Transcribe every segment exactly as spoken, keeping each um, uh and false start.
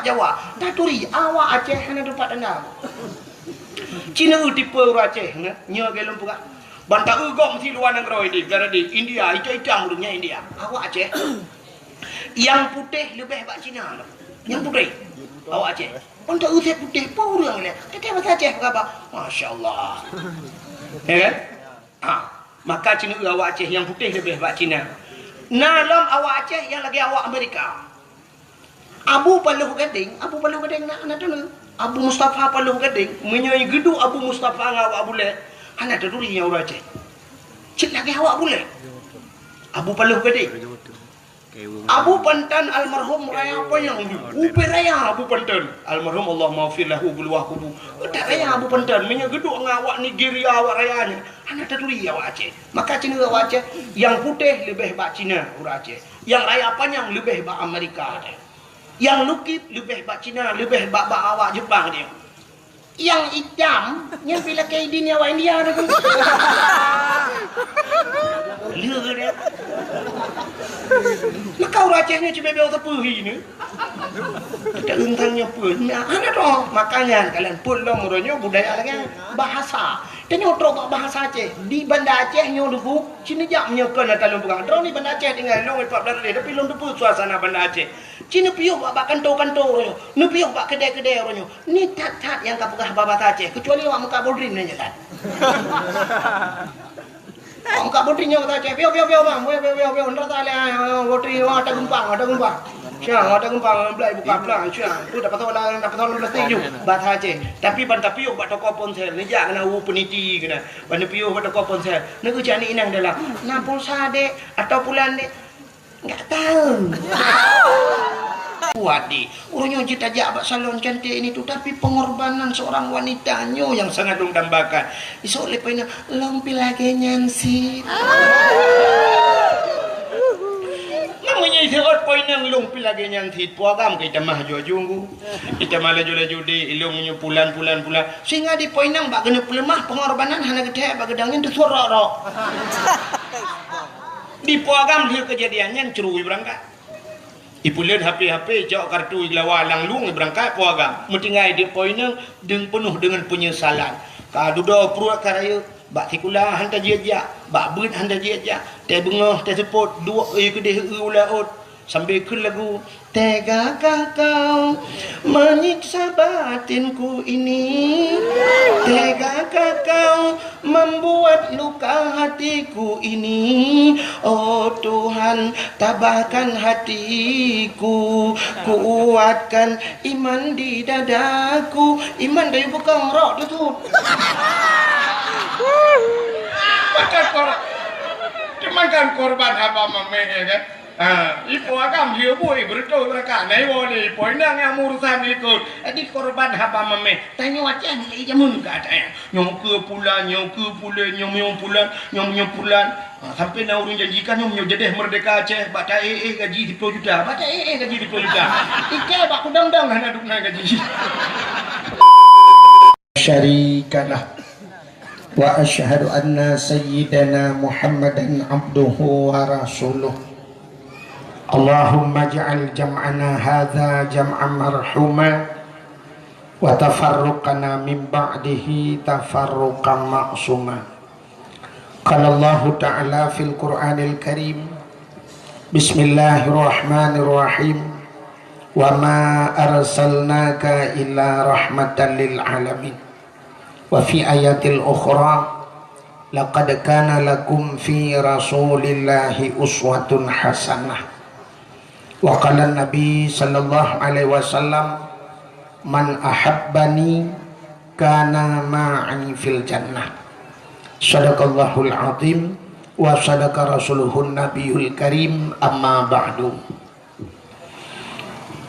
Jawa, taturi, awak Aceh hana teumpat anda. Cina tipe ureueng Aceh, nyoe lagèe lôn peugah. Ban taeu gob meusi luwa nanggroe di, gara di India, itam-itam ureueng nyan India. Awak Aceh. Nyang putéh leubeh bak Cina. Nyang putéh. Awak Aceh. Ban taeu putéh, peue ureueng lé. Teuntèe bahasa Aceh peugah, masya Allah. Ya kan? Ha, maka Cina awak Aceh nyang putéh leubeh bak Cina. Na lom awak Aceh nyang lagèe awak Amerika. Abu Paloh Gadeng, Abu Paloh Gadeng na, na teuleue. Abu Mustafa Paloh Gadeng, meunyoe geuduek Abu Mustafa ngon awak Abu Lé, hana taturi nyang ureueng Aceh. Cit lagèe awak Abu Lé. Abu Paloh Gadeng. Abu Pantan almarhum raya panyang, ubé raya Abu Pantan. Almarhum Allah maghfir lahu, geuluwah kubu. Utak raya Abu Pantan, meunyoe geuduek ngon awak Nigeria, awak raya nyan, hana taturi awak Aceh. Maka Cina awak Aceh, nyang putéh leubeh bak Cina ureueng Aceh. Nyang raya panyang leubeh bak Amerika teuh. Nyang lukib leubeh bak Cina, leubeh bak, bak awak Jepang teuh. Nyang itam, nyan pih lakèe idin awak India teuh. Lheueh dia. Maka ureueng Aceh nyoe cibèe-bèe sapeue hi ni. Kita euntang nyoe peue? Nah, hana droe. Makanya kalian pun lom uroe nyoe budaya lagèe bahasa. Tanyoe trok bak bahasa Aceh. Di Banda Aceh nyoe dulu, cina jak meunyoe kon ata lôn peugah. Droe ni Banda Aceh tinggai lôn empat belas hari, tapi lôn teupeue suasana Banda Aceh. Cina piôh bak, bak kanto-kanto uroe nyoe. Neupiôh bak keudè-keudè uroe nyoe. Ni that-that nyang ka peugah bahasa Aceh, kecuali awak muka bodrin nyan that. Awak muka bodrin nyoe bahasa Aceh. Piôh, piôh, piôh, bang. Piôh, piôh, piôh, piôh. Ndak salah, eh, bodrin, oh, ada geumpang, ada geumpang. Siang, ada geumpang, belai buka pelang. Siang, tu dapat tahu lah, dapat tahu plastik ju. Bahasa Aceh. Tapi ban tapiôh bak toko ponsel, ni jak keunan u peniti keunan. Ban neupiôh bak toko ponsel. Neucok ni inong dalam. Na pulsa, Dek, atau pulan, Dek? Enggak tahu. Kuat di. Ureueng nyoe jeuet tajak bak salon cantik ini tu, tapi pengorbanan seorang wanita nyoe yang sangat lôn dambakan. Isok lé Poinang, lôn pih lagèe nyan cit. Namanya isok Poinang lôn pih lagèe nyan cit. Puagam keu itamah aju-aju nggu. Itamah laju-laju di, ilôn nyoe pulan, pulan, pulan. Sehingga di Poinang bak geuneup peuleumah pengorbanan hana geuthèe bak geudang nyan teusuet rok-rok. Di Puagam lheueh keujadian nyan cru ibeurangkat. Ipeuleuet H P-H P, cok kartu igelawa lam lueng ibeurangkat Puagam. Meutinggai di Poinang deung peunoh deungon peunyesalan. Ka dudoe pruet ka rayeuk, bak sikula han tajak-jak, bak beuet han tajak-jak, teuh beungoh teuh seupôt, duek eu keudeh eu u laôt, sambil kheun lagu, Tegakah kau menyiksa batinku ini? Tegakah kau membuat luka hatiku ini? Oh Tuhan, tabahkan hatiku, kuatkan iman di dadaku. Iman dari bukong rok tu tu. Maka kor-, cuman kan korban haba mameh, ya kan? Ha, ipo agam dia bui beureutoh rakan. Nah, iwoe lé ipo inong nyang meurusan likot. Jadi korban haba mameh. Tanyoe Aceh ni jameun ka ada. Nyoe keu pulan, nyoe keu pulan, nyoe nyoe pulan, nyoe nyoe pulan. Ha, sampai na ureueng janjikan nyoe, nyoe jadeh merdeka Aceh, bak ta eh eh gaji siploh juta. Bak ta eh eh gaji siploh juta. Ikai bak kudang-dang hana duk na gaji. Syarikalah. Wa asyhadu anna sayyidana Muhammadan abduhu wa rasuluh. Allahumma ja'al jam'ana hadza jam'an marhuma wa tafarruqana min ba'dihi tafarruqan ma'suma. Qala Allahu ta'ala fil Qur'anil Karim, Bismillahirrahmanirrahim. Wa ma arsalnaka illa rahmatan lil alamin. Wa fi ayatil ukhra, laqad kana lakum fi Rasulillahi uswatun hasanah. Wa qala Nabi sallallahu alaihi wasallam, "Man ahabbani kana ma'i fil jannah." Sadaqallahul azim wa sadaqa rasuluhun nabiyul karim, amma ba'du.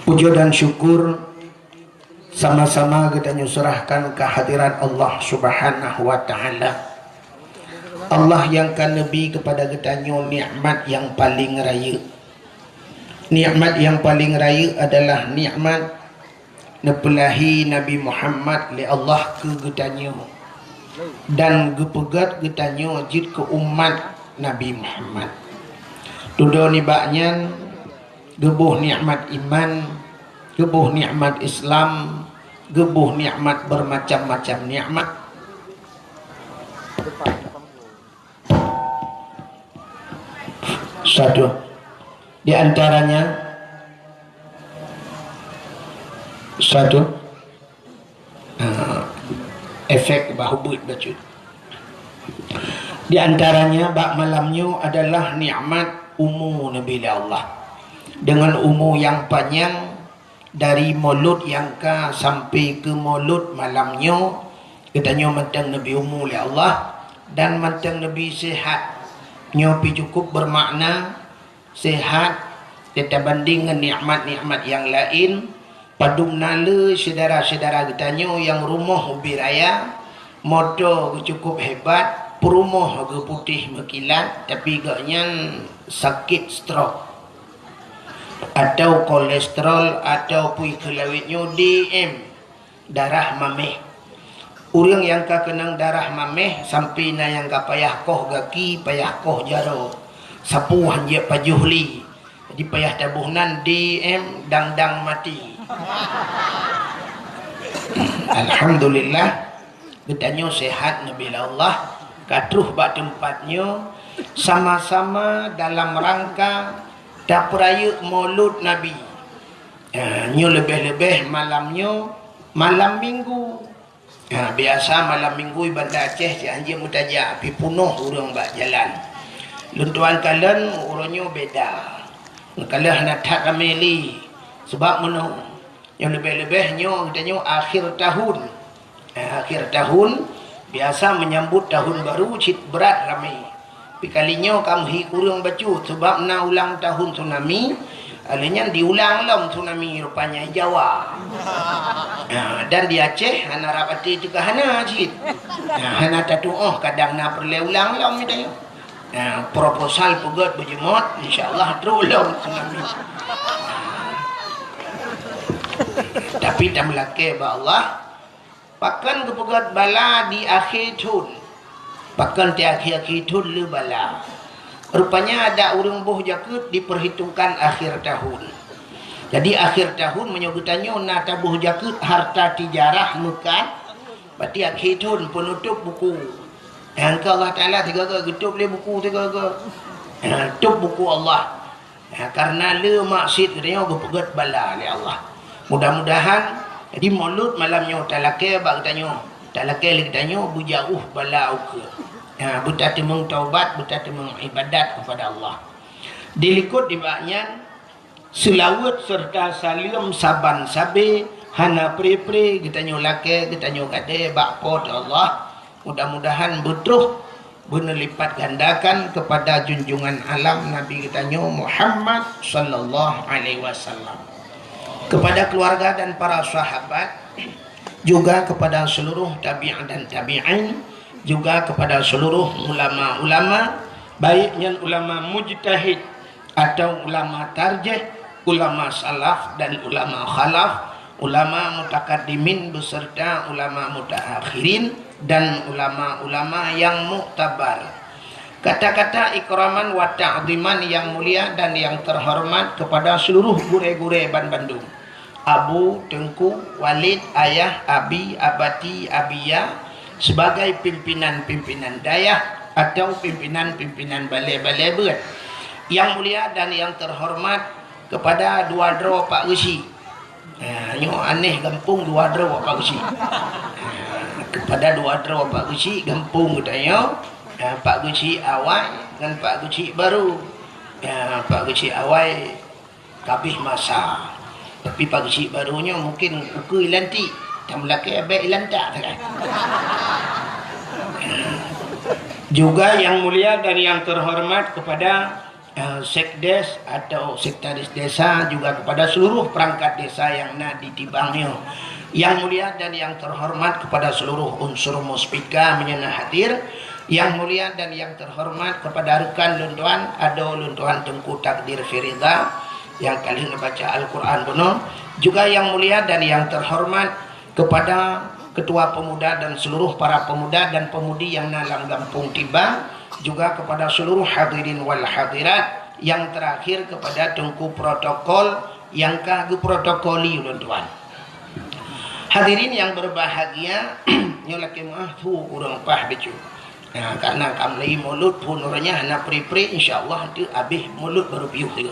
Puja dan syukur sama-sama geutanyoe seurahkan keu hadirat Allah Subhanahu wa Ta'ala. Allah nyang ka neubri keupada geutanyoe nikmat nyang paleng rayeuk. Nikmat nyang paleng rayeuk adalah nikmat neupeulahi Nabi Muhammad lé Allah keu geutanyoe dan geupeugét geutanyoe jeuet keu umat Nabi Muhammad. Dudoe nibak nyan, geuboh nikmat iman, Geuboh nikmat Islam, geuboh nikmat bermacam-macam nikmat. Satu. Di antaranya, satu, ah, efek bah ubit bacut. Di antaranya, bak malam nyoe adalah nikmat umu Nabi lé Allah. Dengan umu nyang panyang, dari Maulud nyang ka sampai keu Maulud malam nyoe, geutanyoe mantong neubri umu lé Allah dan mantong neubri sehat. Nyoe pi cukup bermakna, sehat, teutabanding ngon nikmat-nikmat nyang laén. Padum na le syedara-syedara geutanyoe nyang rumoh ubé raya, moto geuh cukup hebat, peurumoh geuh putéh meukilat, tapi gobnyan sakét stroke, atau kolesterol, atau pui keulawét nyoe D M, darah maméh. Ureuëng nyang ka keunong darah maméh, sampai na nyang ka payah koh gaki, payah koh jaroe, sapeue han jeuet pajoh lé. Jadi payah taboh nan D M dang-dang maté. Alhamdulillah, geutanyoe sehat neubri lé Allah, ka troh bak teumpat nyoe, sama-sama dalam rangka tapeurayeuk Maulud Nabi. Ha, nyoe leubeh-leubeh malam nyoe, malam Minggu. Ha, biasa malam Minggu di Banda Aceh, si anjing meutajak, pi punoh ureuëng bak jalan. Lôn tuan kalon, uroe nyoe beda. Kalon hana that ramé lé. Sebab meunoe, nyoe leubeh-leubeh nyoe, geutanyoe akhir tahun. Ha, akhir tahun, biasa menyambut tahun baru cit brat ramé. Tapi kali nyoe ka meuhi kureueng bacut, sebab na ulang tahun tsunami, lheueh nyan diulang lom tsunami rupanya di Jawa. Ha, dan di Aceh hana rab até teuka hana cit. Ha, hana tatuoh kadang na peureulée ulang lom geutanyoe. Ha, proposal peugét beujeumot, insya Allah trok lom tsunami. Tapi tameulakée bak Allah, pakon geupeugét bala di akhé thon? Pakon di akhé-akhé thon le bala? Rupanya adak ureuëng boh jakeuet diperhitungkan akhir tahun. Jadi akhir tahun meunyoe geutanyoe na taboh jakeuet harta tijarah meukat, berarti akhé thon peunutôb buku. Nyang keu Allah Taala sigoe-goe geutôb lé buku sigoe-goe. Ha, tôb buku Allah. Ha, karena le maksiet geutanyoe geupeugét bala lé Allah. Mudah-mudahan di Maulud malam nyoe talakée bak geutanyoe, talakée lé geutanyoe beujauh bala ukeue. Ha, beutateumeung taubat, beutateumeung ibadat kepada Allah. Dilikot nibak nyan, seulaweuet serta saleuem saban sabe hana pre-pre geutanyoe lakée, geutanyoe gadée bak Po teu Allah. Mudah-mudahan beutroh beuneulipat gandakan kepada junjungan alam Nabi geutanyoe Muhammad sallallahu alaihi wasallam. Kepada keluarga dan para sahabat, juga kepada seluruh tabi'in dan tabi'in, juga kepada seluruh ulama-ulama, baik nyan ulama mujtahid atau ulama tarjih, ulama salaf dan ulama khalaf, ulama mutakaddimin beserta ulama mutaakhirin dan ulama-ulama yang muktabar. Kata-kata ikraman wa ta'ziman yang mulia dan yang terhormat kepada seluruh gurée-gurée ban bandum. Abu, Teungku, Walid, Ayah, Abi, Abati, Abiya, sebagai pimpinan-pimpinan dayah atau pimpinan-pimpinan balée-balée beuet. Yang mulia dan yang terhormat kepada dua droe Pak Geuchik. Ha, nyoe aneh gampông dua droe Pak Geuchik. Ha, kepada dua droe Pak Geuchik gampông geutanyoe, ha, Pak Geuchik awai ngon Pak Geuchik baru. Ha, Pak Geuchik awai kabéh masa. Tapi Pak Geuchik baru nyoe mungkin ukeue ilantik, tameulakée abéh ilantak sagai. Juga yang mulia dan yang terhormat kepada, eh, sekdes atau sekretaris desa, juga kepada seluruh perangkat desa yang na di Tibang nyoe. Yang mulia dan yang terhormat kepada seluruh unsur muspika meunyoe na hadir. Yang mulia dan yang terhormat kepada rekan lôn tuan, adoe lôn tuan Teungku Takdir Firida, nyang ka lheueh neubaca Al-Quran bunoe, juga yang mulia dan yang terhormat kepada Ketua Pemuda dan seluruh para pemuda dan pemudi yang na lam gampông Tibang, juga kepada seluruh hadirin wal hadirat, yang terakhir kepada Teungku Protokol Nyang ka geuprotokoli ulôn tuan. Hadirin yang berbahagia, nyoe lakée meu'ah su ureuëng paih bacut. Nah, karena ka mulai mulod phon uroe nyan hana pri-pri, insya Allah nanti habéh mulod baru piôh lé.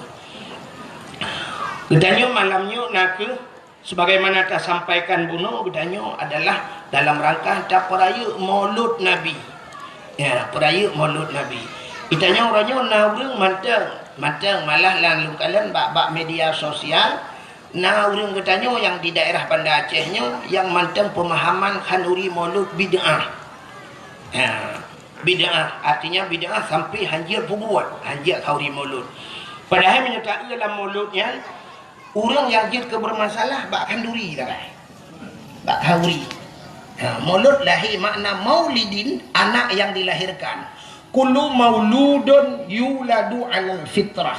Geutanyoe malam nyoe nakeuh sebagaimana tasampaikan bunoe, geutanyoe adalah dalam rangka tapeurayeuk mulod Nabi. Ya, peurayeuk mulod Nabi. Geutanyoe uroe nyoe na ureuëng mantong, mantong malah lam lôn kalon bak, bak media sosial, na ureuëng geutanyoe nyang di daerah Banda Aceh nyoe nyang mantong pemahaman khanduri mulod bid'ah. Ya, bid'ah, artinya bid'ah sampai hanjeuet peubuet, hanjeuet khanduri mulod. Padahai meunyoe taeu lam mulod nyan, ureuëng nyang jeuet keu bermasalah bak khanduri sagai. Bak khanduri. Ha, mulod lahé makna maulidin, anak yang dilahirkan. Kullu mauludun yuladu alal fitrah.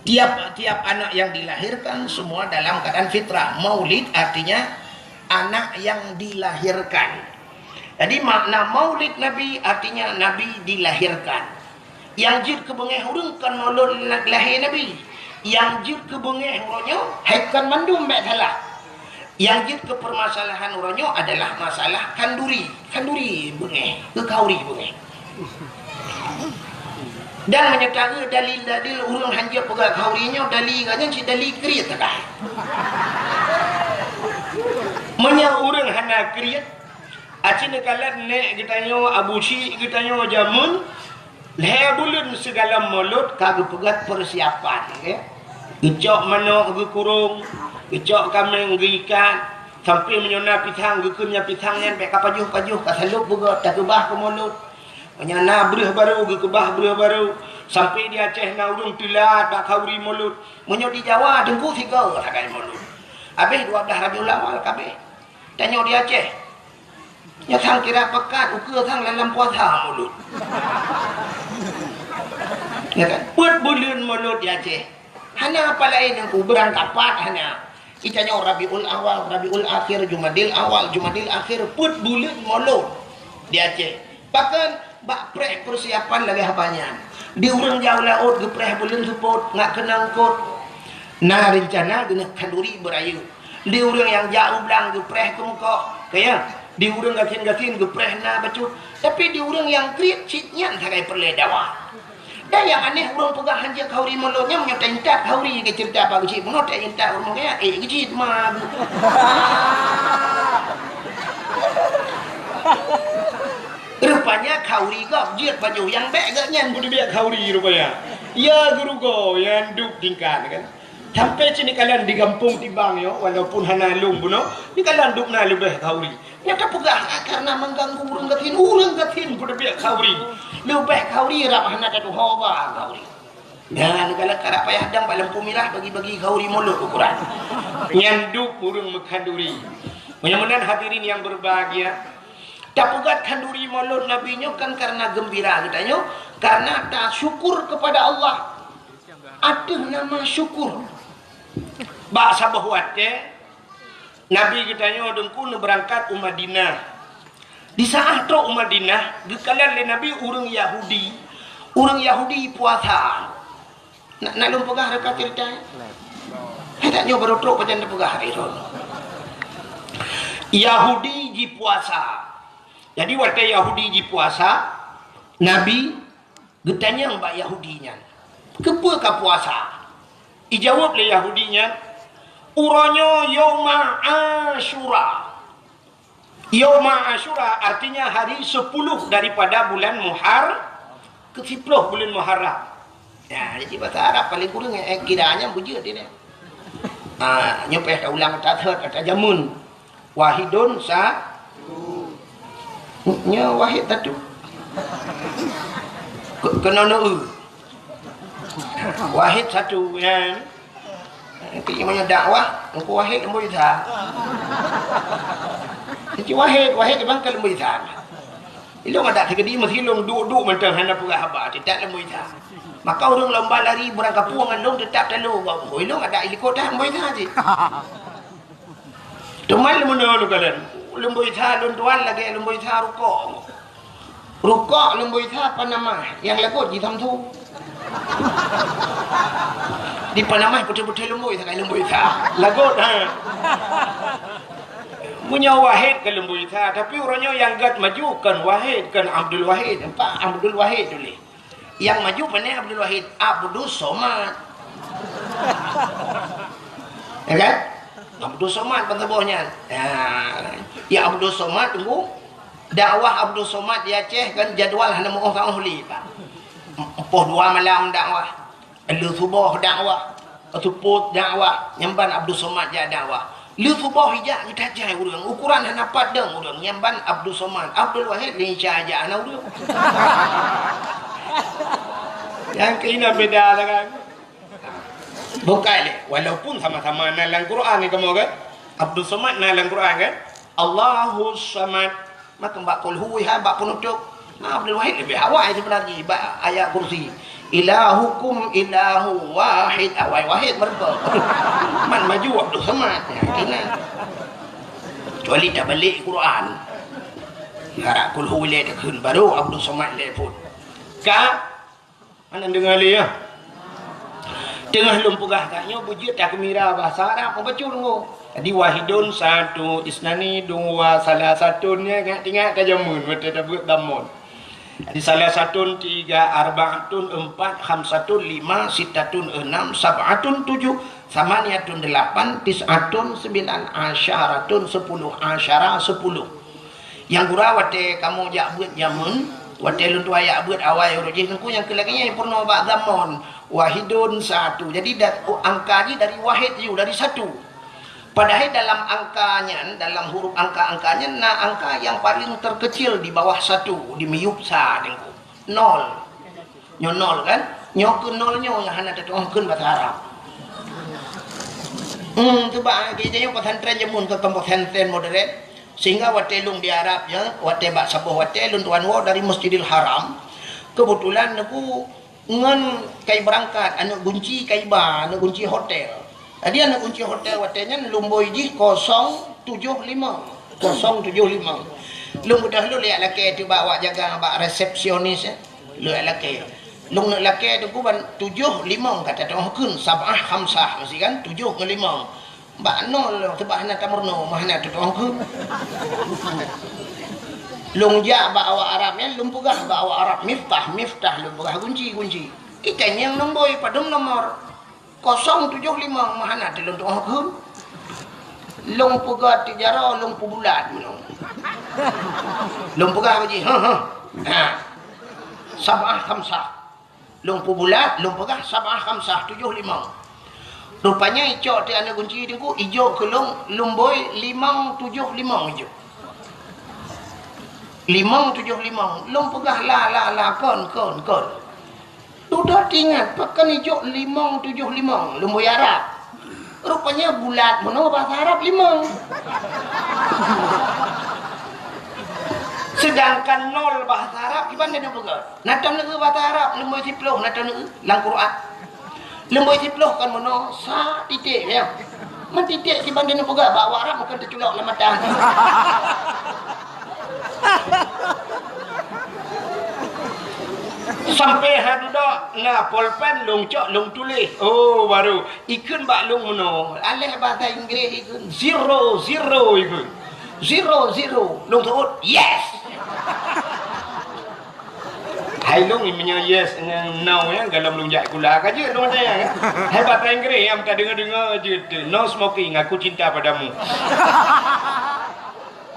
Tiap-tiap anak yang dilahirkan semua dalam keadaan fitrah. Maulid artinya anak yang dilahirkan. Jadi makna maulid Nabi artinya Nabi dilahirkan. Nyang jeuet keu beungéh ureuëng kon mulod lahé Nabi. Nyang jeuet keu beungéh uroe nyoe hai kon mandum bék salah. Nyang jeuet keu permasalahan uroe nyoe adalah masalah khanduri. Khanduri beungéh, keu khanduri beungéh. Dan meunyoe taeu dalil-dalil ureuëng hanjeuet peugah khanduri nyoe, dalil geuh nyan cit dalil kriet sagai. Meunyoe ureuëng hana kriet, aci neukalon nék geutanyoe, abu syik geutanyoe jameun, lhée buleuen sigohlom mulod ka geupeugét peusiapan, ya. Geucok manok geukurong, geucok kaméng geuikat, sampai meunyoe na pisang geukheun nyan pisang nyan bék ka pajoh-pajoh, ka salôb beugét takeubah keu mulod. Meunyoe na breueh barô geukeubah breueh barô, sampai di Aceh na ureuëng teulat bak khanduri mulod. Meunyoe di Jawa teungku sigoe sagai mulod. Habéh dua blaih Rabiul Awal ka habéh. Tanyoe di Aceh. Nyoe sang kira peukat ukeue sang lam puasa mulod. Ya kan? Peuet buleuen mulod di Aceh. Hana apa laén nyang kubeurangkapat hana. Itanyoe Rabiul Awal, Rabiul Akhir, Jumadil Awal, Jumadil Akhir, peuet buleuen mulod di Aceh. Bahkan bak preh persiapan lagée haba nyan. Di ureuëng jak u laôt geupreh buleuen seupôt, ngat keunong kot. Na rencana geuneuk khanduri beurayeuk. Di ureuëng nyang jak u blang geupreh keumeukoh, ka ya. Di ureuëng gasien-gasien geupreh na bacut. Tapi di ureuëng nyang kriet cit nyan sagai peureulée dawa. Dan nyang aneh ureuëng peugah hanjeuet khanduri mulod nyan meunyoe taintat khanduri ke ceurita Pak Geuchik bunoe taintat ureuëng kaya, eh, Geuchik ma. Rupanya khanduri gob jeuet baju nyang bék geuh nyan beudebiet khanduri rupanya. Ya geurugoe nyang duek tingkat kan. Sampai cit neukalon di gampông tibang nyoe, walaupun hana lôn bunoe, neukalon dubna leubeh khanduri. Nyang tapeugah, ah, karena mengganggu ureuëng gasien, ureuëng gasien peudebiet khanduri. Leubeh khanduri rab hana tatuho ba khanduri. Nyan neukalon karab payah dang bak lampu mirah bagi-bagi khanduri mulod ukuran. Nyan duek ureuëng meukhanduri. Meunyoe meunan hadirin yang berbahagia, tapeugét khanduri mulod Nabi nyoe kan karena gembira geutanyoe, karena tasyukur kepada Allah. Ateueh nama syukur. Bak saboh watée, Nabi geutanyoe teungku neubeurangkat u Madinah. Di saát trok u Madinah, geukalon lé Nabi ureuëng Yahudi. Ureuëng Yahudi puasa. Nak, nak lôn peugah reuka ceurita? Hai, tanyoe barô trok pajan tapeugah hai lôn. Yahudi jipuasa. Jadi watée Yahudi jipuasa, Nabi geutanyong bak Yahudi nyan, "Keupeue kapuasa?" Ijaweueb lé Yahudi nyan, "Uroe nyoe Yauma Asyura." Yauma Asyura artinya hari sepuluh daripada bulan Muhar-, keusiploh bulan Muharram. Ya, jadi bahasa Arab paling kurang, eh, kiranya beujeuet dia. Ha, nyoe payah taulang, tathot, tajameun. Wahidun sa-, nyoe wahid satu. Ke-, keunoe neu-eu. Wahid satu, ya. Tapi meunyoe dakwah, Teungku Wahid Leumboi Sa. Teungku Wahid, Wahid bang ka Leumboi Sa. Ilong adak teukeudi meusilong duek-duek mantong hana peugah haba, teutap Leumboi Sa. Maka ureuëng lomba lari beurangkapueng ngon lôn teutap talo bak Leumboi. Ilong adak ilikot dah Leumboi Sa cit. Teuma leumono lôn kalon, Leumboi Sa lôn tuan lagée Leumboi Sa rukok. Rukok Leumboi Sa panama, nyang lagot ji Samsu. Di Panama beutôi-beutôi leumbôi sagai leumbôi sa. Lagot, ha. Meunyoe Wahid ka leumbôi sa, tapi uroe nyoe nyang gèt maju kon Wahid, kon Abdul Wahid, Pak Abdul Wahid tuléh. Nyang maju pane Abdul Wahid, Abdus Somad. Ya kan? Abdus Somad ban saboh nyan. Ya, ya Abdus Somad tunggu. Dakwah Abdus Somad di Aceh kan jadwal hana meuoh ka oh lé, Pak. Poh dua malam dakwah. Lheuh suboh dakwah, seupôt dakwah, nyan ban Abdul Somad jak dakwah. Lheuh suboh ijak geutajai ureueng, ukuran hana pat dong ureueng, nyan ban Abdul Somad, Abdul Wahid lé Isa jak hana ureueng. Nyang keunan beda lah kan. Bukai lé, walaupun sama-sama na lam Quran ni kamoe kan. Abdul Somad na lam Quran kan. Allahus Samad. Maka bak kulhu hai bak penutup. Nah, Abdul Wahid lebih awai sebenarnya bak ayat kursi. Ilahukum ilahu wahid, awai wahid mereka. Man maju Abdul Samad. Ya, kena. Kecuali tak balik Quran. Harap kulhu le takheun baru Abdul Samad le pun. Ka Hana deungoe lé, ya. Teungoh lôn peugah that nyoe beujeuet takmira bahasa Arab, mubacut deungoe. Jadi, wahidun satu, isnani dua, salasatun, ya, ingat-ingat ka jameun, watèe tabeuet damon. Jadi, salasatun tiga, arbaatun empat, khamsatun lima, sittatun enam, sab'atun tujuh, samaniyatun delapan, tis'atun sembilan, asyaratun sepuluh, asyara sepuluh. Nyang gura watèe kamoe jak beuet jameun, watèe lôn tuan jak beuet awai uroe jih teungku nyang keu lagèe nyan peurunoe bak zamon wahidun satu. Jadi da-, angka jih dari wahid ju, dari satu. Padahai dalam angka nyan, dalam huruf angka-angka nyan na angka nyang paleng terkecil di bawah satu, di miyueb sa teungku. Nol. Nyoe nol kan? Nyoe keu nol nyoe nyang hana tatu'oh kheun basa Arab. Hmm, cuba kita nyoe pesantren jameun keu pesantren modern. Sehingga watèe lôn di Arab nyoe, watèe bak saboh watèe lôn tuan woe dari Masjidil Haram. Kebetulan neuk ngon kai berangkat, aneuk gunci kai ba, aneuk gunci hotel. Jadi aneuk gunci hotel watèe nyan lôn bôi jih kosong tujoh limong. Kosong tujoh limong. Lôn beudôh lôn jak lakèe teuh bak awak jaga bak resepsionis, eh. Lôn jak lakèe. Lôn neuk lakèe teungku ban tujoh limong ka tatu'oh kheun, sab'ah khamsah meusti kan, tujoh ngon limong. Bak nol lôn, sabab hana tameurunoe, mah hana tatu'oh kheun. Lôn jak bak awak Arab nyan, lôn peugah bak awak Arab, miftah, miftah, lôn peugah gunci, gunci. Itanyong nombor, padum nomor. Kosong tujoh limong mah hana teuh lôn tu'oh kheun. Lôn peugah di jaroe, lôn peubulat meunoe. Lôn peugah bak jih, "Heh, heh." Ha. Sab'ah khamsah. Lôn peubulat, lôn peugah sab'ah khamsah, tujoh limong. Rupanya icok teuh aneuk gunci teungku, ijok keu lôn, lôn bôi limong tujoh limong ijok. Limong tujoh limong. Lôn peugah la, la, la, kon, kon, kon. Dudoe teuingat, pakon ijok limong tujoh limong, lôn bôi Arab. Rupanya bulat meunoe bahasa Arab limong. Sedangkan nol bahasa Arab, kiban neuk peugah? Na taneuk bahasa Arab, lôn bôi siploh, na taneuk lam Quran. Lôn bôi siploh kon meunoe, sa titik, ya. Meutitik kiban neuk peugah, bak awak Arab mungken teuculok lam mata. Sampai ha dudoe na polpen lôn cok lôn tuléh. Oh, baru ikheun bak lôn meunoe. Aléh bahasa Inggris ikheun zero, zero ikheun. Zero, zero. Lôn seuôt, yes. Hai lôn meunyoe yes ngon no ya, galom lôn jak sikula ka jeuet lôn tanya. Hai bahasa Inggris nyang tadeungoe-deungoe jeuet, no smoking, aku cinta padamu.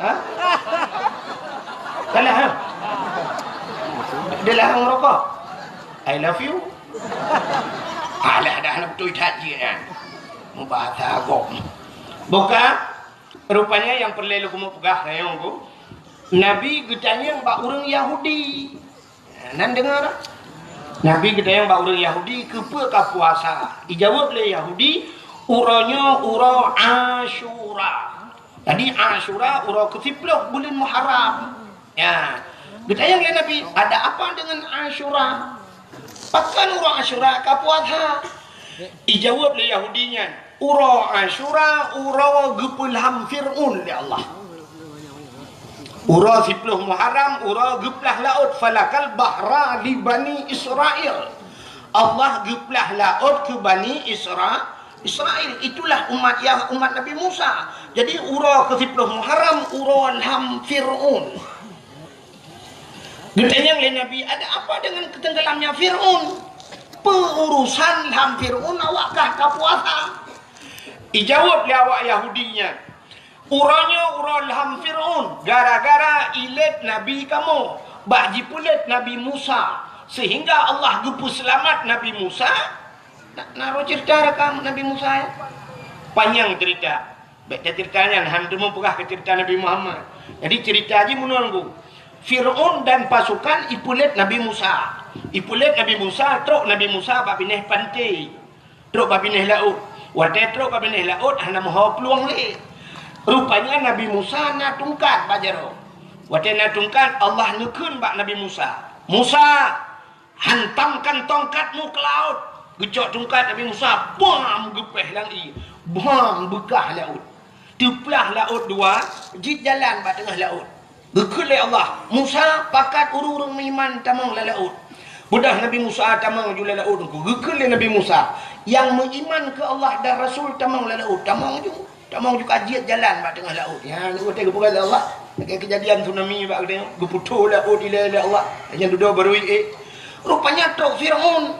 Ha? Salah, ha? Dia larang rokok. I love you. Alah, dah betul that je kan. Mubahasa agam. Buka. Rupanya nyang peureulèe lôn keumeung peugah nyan ku. Nabi geutanyong bak ureueng Yahudi. Nan deungoe dak? Nabi geutanyong bak ureueng Yahudi, "Keupeue ka puasa?" Ijaweueb lé Yahudi, "Uroe nyoe uroe Asyura." Jadi Asyura uroe keusiploh buleuen Muharram. Ya. Geutanyong lé Nabi, "Ada apa dengan Asyura? Pakon uroe Asyura ka puasa?" Ijaweueb lé Yahudi nyan, "Uroe Asyura uroe geupeulham Fir'aun lé Allah." Uroe siploh Muharram, uroe geuplah laôt, falakal bahra li Bani Israil. Allah geuplah laôt keu Bani Isra-, Israel. Itulah umat Yah-, umat Nabi Musa. Jadi, uroe keu siploh Muharram, uroe lham Fir'aun. Geutanyong lé Nabi, "Ada apa dengan ketenggelamnya Fir'aun? Peu urusan lham Fir'aun awak kah ka puasa?" Ijaweueb lé awak Yahudi nyan, "Uroe nyoe uroe lham Fir'aun, gara-gara ilét nabi kamoe, bak jipeulét Nabi Musa, sehingga Allah geupeuseulamat Nabi Musa." Na, na roh cerita rekam Nabi Musa, ya? Panyang cerita. Bèk tacerita nyan, han teumeupeugah keu cerita Nabi Muhammad. Jadi, cerita jih meunoe nunggu. Fir'aun dan pasukan ipeulét Nabi Musa. Ipeulét Nabi Musa, trok Nabi Musa bak binéh panté. Trok bak binéh laôt. Watèe trok bak binéh laôt, hana meuho plueng lé. Rupanya Nabi Musa na tungkat bak jaroe. Watèe na tungkat, Allah neukheun bak Nabi Musa, "Musa, hantamkan tongkatmu ke laut." Geucok tungkat Nabi Musa, bam, geupéh lam ié. Bam, beukah laôt. Teuplah laôt dua, jeuet jalan bak teungoh laôt. Geukheun lé Allah, "Musa, pakat ureueng-ureueng meuiman tamong lam laôt." Beudôh Nabi Musa tamong ju lam laôt. Geukheun lé Nabi Musa, "Nyang meuiman keu Allah dan Rasul tamong lam laôt." Tamong ju. Tamong ju ka jeuet jalan bak teungoh laôt. Nyan watèe geupeugah lé Allah, lagèe keujadian tsunami bak geutanyoe, geuputôh laôt ilèe lé Allah. Nyan dudoe barô ié. Rupanya trok Fir'aun.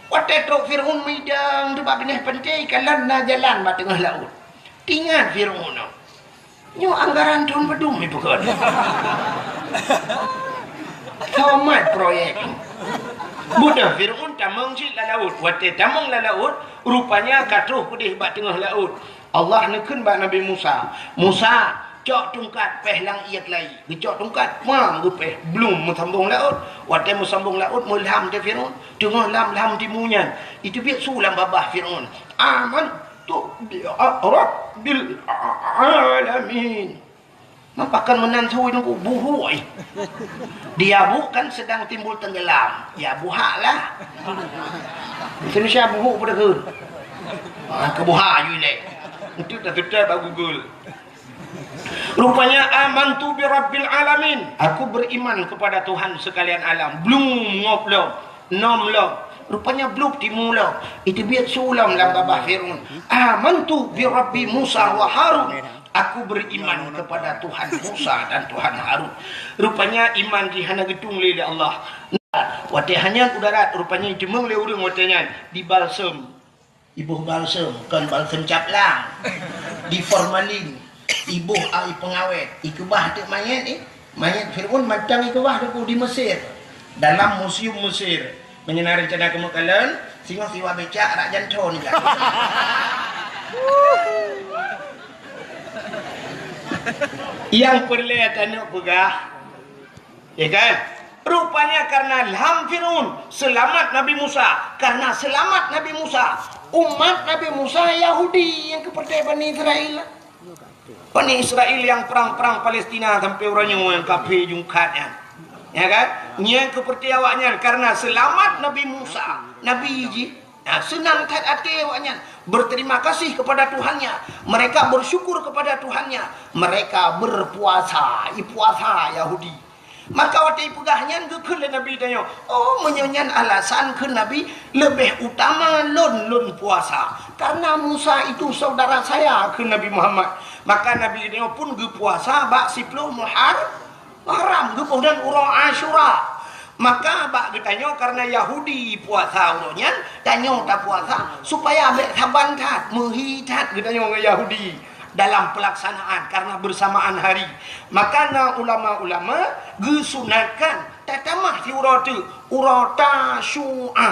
Watèe trok Fir'aun meudang teuk bak binéh panté, kalon na jalan bak teungoh laôt. Teuingat Fir'aun nyoe. Nyoe anggaran thôn padum ipeukon. Somat proyek. Beudôh Fir'aun tamong cit lam laôt. Watèe tamong lam laôt, rupanya ka troh keudéh bak teungoh laôt. Allah neukheun bak Nabi Musa, "Musa, cok tungkat, péh lam ié keulayi." Geucok tungkat, pang, geupéh, blum, meusambong laôt. Watèe meusambong laôt, meulam teuh Fir'aun. Teungoh lam, lam timu nyan, iteubiet su lam babah Fir'aun, "Amantu bi rabbil alamin." Meupakat meunan su nunggu buhôi. Di abu kan sedang timbul tenggelam. Ya, buhak lah. Indonesia buhuk pada ke? Ah, ke buhak you ilèe. Itu dah tutup bak Google. Rupanya, "Amantu bi rabbil alamin." Aku beriman kepada Tuhan sekalian alam. Blum, ngop lom. Nom lom. Rupanya blub timu lom. Iteubiet su lom lam babah Fir'aun. "Amantu bi Rabbi Musa wa Harun." Aku beriman kepada Tuhan Musa dan Tuhan Harun. Rupanya iman jih hana geutung lé, lé Allah. Watèe hana u darat, rupanya jimeueng lé ureueng watèe nyan dibalsem. Iboh balsem, kon balsem caplang. Di formalin, iboh ai pengawet, ikeubah teuk manyét, eh. Manyét Fir'aun mantong ikeubah teuk di Mesir. Dalam museum Mesir. Meunyoe na rencana keuneuk kalon, singoh siwa becak rak janthon ka. Nyang peureulèe tanyoe peugah, ya kan? Rupanya karena lham Fir'aun, seulamat Nabi Musa. Karena seulamat Nabi Musa, umat Nabi Musa Yahudi nyang keu peureté Bani Israel. Bani Israel nyang prang-prang Palestina sampai uroe nyoe nyang kafé jungkat nyan. Ya kan? Nyang keu peureté awaknyan karena seulamat Nabi Musa, nabi jih. Nah, seunang that até awaknyan, berterima kasih kepada Tuhannya. Mereka bersyukur kepada Tuhannya. Mereka berpuasa, ipuasa Yahudi. Maka watèe ipeugah nyan geukheun lé Nabi tanyoe, "Oh, meunyoe nyan alasan," kheun Nabi, "leubeh utama lôn, lôn puasa. Karena Musa itu saudara saya," kheun Nabi Muhammad. Maka Nabi tanyoe pun geupuasa bak siploh Muhar-, Muharram, geuboh dan uroe Asyura. Maka bak geutanyoe karena Yahudi puasa uroe nyan, tanyoe tapuasa supaya bèk saban that, meuhi that geutanyoe ngon Yahudi dalam pelaksanaan karena bersamaan hari. Maka na ulama-ulama geusunatkan tatamah siuroe teuk, uroe Tasyu'a.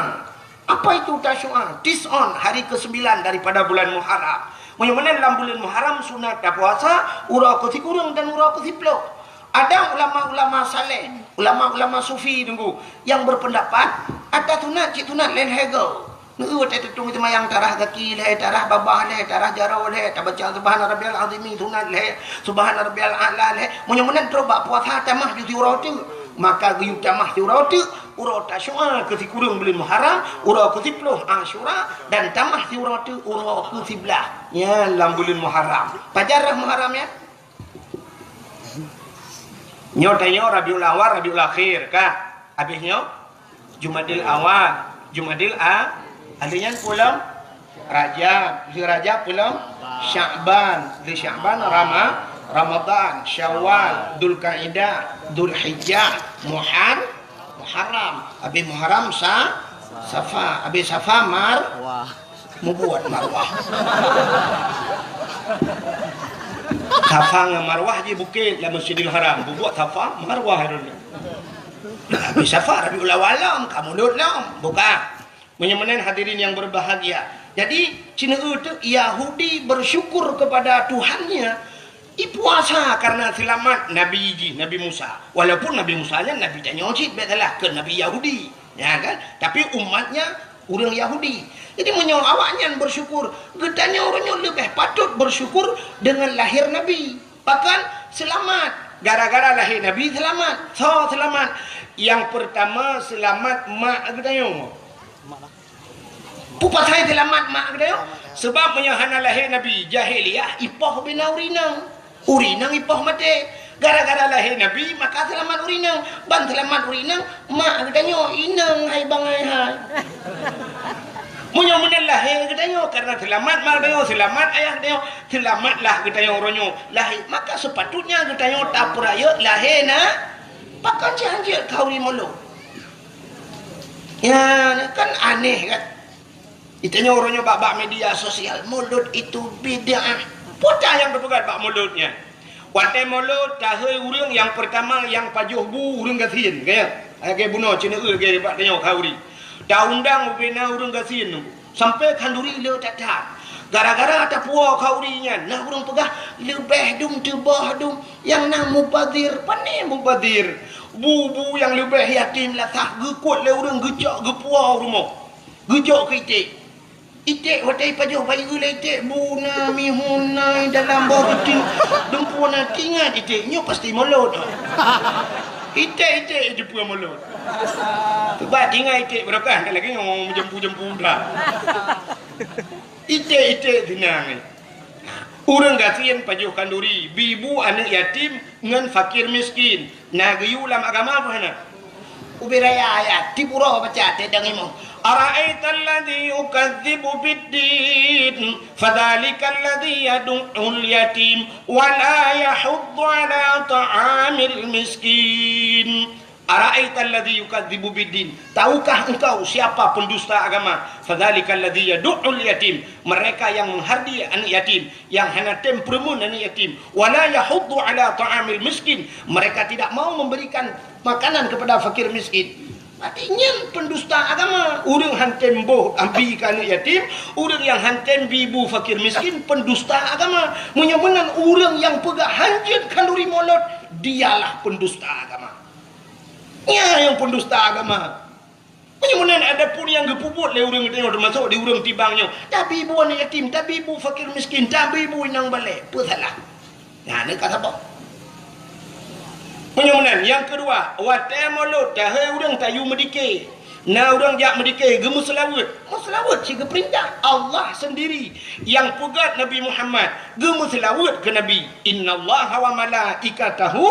Apa itu Tasyu'a? Tis'un, hari kesembilan daripada bulan Muharram. Meunyoe meunan lam buleuen Muharram sunat tapuasa uroe keusikureueng dan uroe keusiploh. Ada ulama-ulama saleh, ulama-ulama sufi nunggu yang berpendapat ata sunat cit sunat lhèe-lhèe goe. Neu watèe teutueng seumayang tarah gaki lhèe, tarah babah lhèe, tarah jaroe lhèe, tabaca subhana rabbiyal azimi sunat lhèe, subhana rabbiyal a'la lhèe. Meunyoe meunan trok bak puasa tamah ju siuroe teuk, maka geuyue tamah siuroe teuk uroe Tasyu'a keusikureueng buleuen Muharram, uroe keusiploh Asyura, dan tamah siuroe teuk uroe keusiblaih nyan lam buleuen Muharram. Pajan rhah Muharram nyan? Nyoe tanyoe Rabiul Awal, Rabiul Akhir, ka? Habéh nyoe Jumadil Awal. Jumadil a, ada nyan pulom Rajab, Zulrajab pulom Sya'ban, Zulsya'ban Rama, Ramadan, Syawal, Dzulkaidah, Dzulhijjah, Muhar, Muharram, habis Muharram sa, Safa, habis Safa Mar, mubuat Marwah. Safa ngon Marwah jih bukét lam Masjidil Haram, bubuat Safa Marwah dulu. Habis Safa, Rabiul Awal lom, ka Mulud lom, buka. Meunyoe meunan hadirin yang berbahagia. Jadi, cina eu teuk Yahudi bersyukur kepada Tuhannya, ipuasa karena selamat Nabi jih, Nabi Musa. Walaupun Nabi Musa nyan Nabi tanyoe cit, bèk salah, keu Nabi Yahudi. Ya kan? Tapi umatnya ureuëng Yahudi. Jadi, meunyoe awaknyan bersyukur, geutanyoe uroe nyoe leubeh patut bersyukur dengan lahir Nabi. Bahkan selamat. Gara-gara lahé Nabi selamat. Soe selamat? Nyang peurtama selamat mak geutanyoe. Peue pasai selamat mak geutanyoe? Sebab meunyoe hana lahé Nabi, jahiliyah ipoh bina ureuëng inong. Ureuëng inong ipoh maté. Gara-gara lahé Nabi, maka selamat ureuëng inong. Ban selamat ureuëng inong, mak geutanyoe inong hai bangai hai. Meunyoe meunan lahé geutanyoe, karena selamat mak geutanyoe, selamat ayah geutanyoe, selamatlah geutanyoe uroe nyoe lahé. Maka sepatutnya geutanyoe tapeurayeuk lahé na, pakon cit hanjeuet khauri Mulud. Ya, kan aneh kan? Geutanyoe uroe nyoe bak, bak media sosial, Mulud itu bid'ah. Peue nyang teupeugah bak Mulud nyan? Watèe Mulud, tahôi ureuëng nyang peurtama nyang pajoh bu ureuëng gasien, ka nyan? Lagèe bunoe cina eu lagèe bak tanyoe khauri. Taundang ubena ureuëng gasien nyoe. Sampoe khanduri le that-that. Gara-gara tapuwoe khauri nyan, na ureuëng peugah leubeh dum teuboh dum nyang na mubazir. Pane mubazir? Bu-bu nyang leubeh yatim lasah geukot lé ureuëng geucok geupuwoe u rumoh. Geujok keu iték. Iték watèe ipajoh bayeue lé iték, bu na, mihun na, dalam boh beutôi, dumpeue na, teuingat iték, nyoe pasti Mulud. Iték-iték jumpa Mulud. Cuba teuingat iték barokah, lagèe nyoe meujumpu-jumpu dah. Iték-iték teuingat. Ureuëng gasien pajoh khanduri, bi bu aneuëk yatim ngon fakir miskin. Na geuyue lam agama peue hana? Ubé raya ayat, tiep uroe baca teuh dang imoe. Ara'aital ladzi yukadzibu biddin, fadzalikal ladzi yadu'ul yatim, wa la yahuddu ala ta'amil miskin. Ara'aital ladzi yukadzibu biddin. Tahukah engkau siapa pendusta agama? Fadzalikal ladzi yadu'ul yatim. Mereka yang menghardi anak yatim, yang hana tem peureumeun anak yatim. Wa la yahuddu ala ta'amil miskin. Mereka tidak mau memberikan makanan kepada fakir miskin. Berarti nyan pendusta agama. Ureuëng han tem boh abi keu anak yatim, ureuëng nyang han tem bi bu fakir miskin, pendusta agama. Meunyoe meunan ureuëng nyang peugah hanjeuet khanduri Mulud, dialah pendusta agama. Nyan nyang pendusta agama. Meunyoe meunan adapun nyang geupeubuet lé ureuëng tanyoe, teumasok di ureuëng tibang nyoe, tabi bu aneuk yatim, tabi bu fakir miskin, tabi bu inong balek, peue salah? Nyan ka saboh. Meunyoe meunan, nyang keudua, watèe Mulud, tahôi ureuëng tayue meudike. Na ureuëng jak meudike, geumeuseulaweuet. Meuseulaweuet cit geupeurintah Allah sendiri nyang peugah Nabi Muhammad, geumeuseulaweuet keu Nabi. Innallaha wa malaikatahu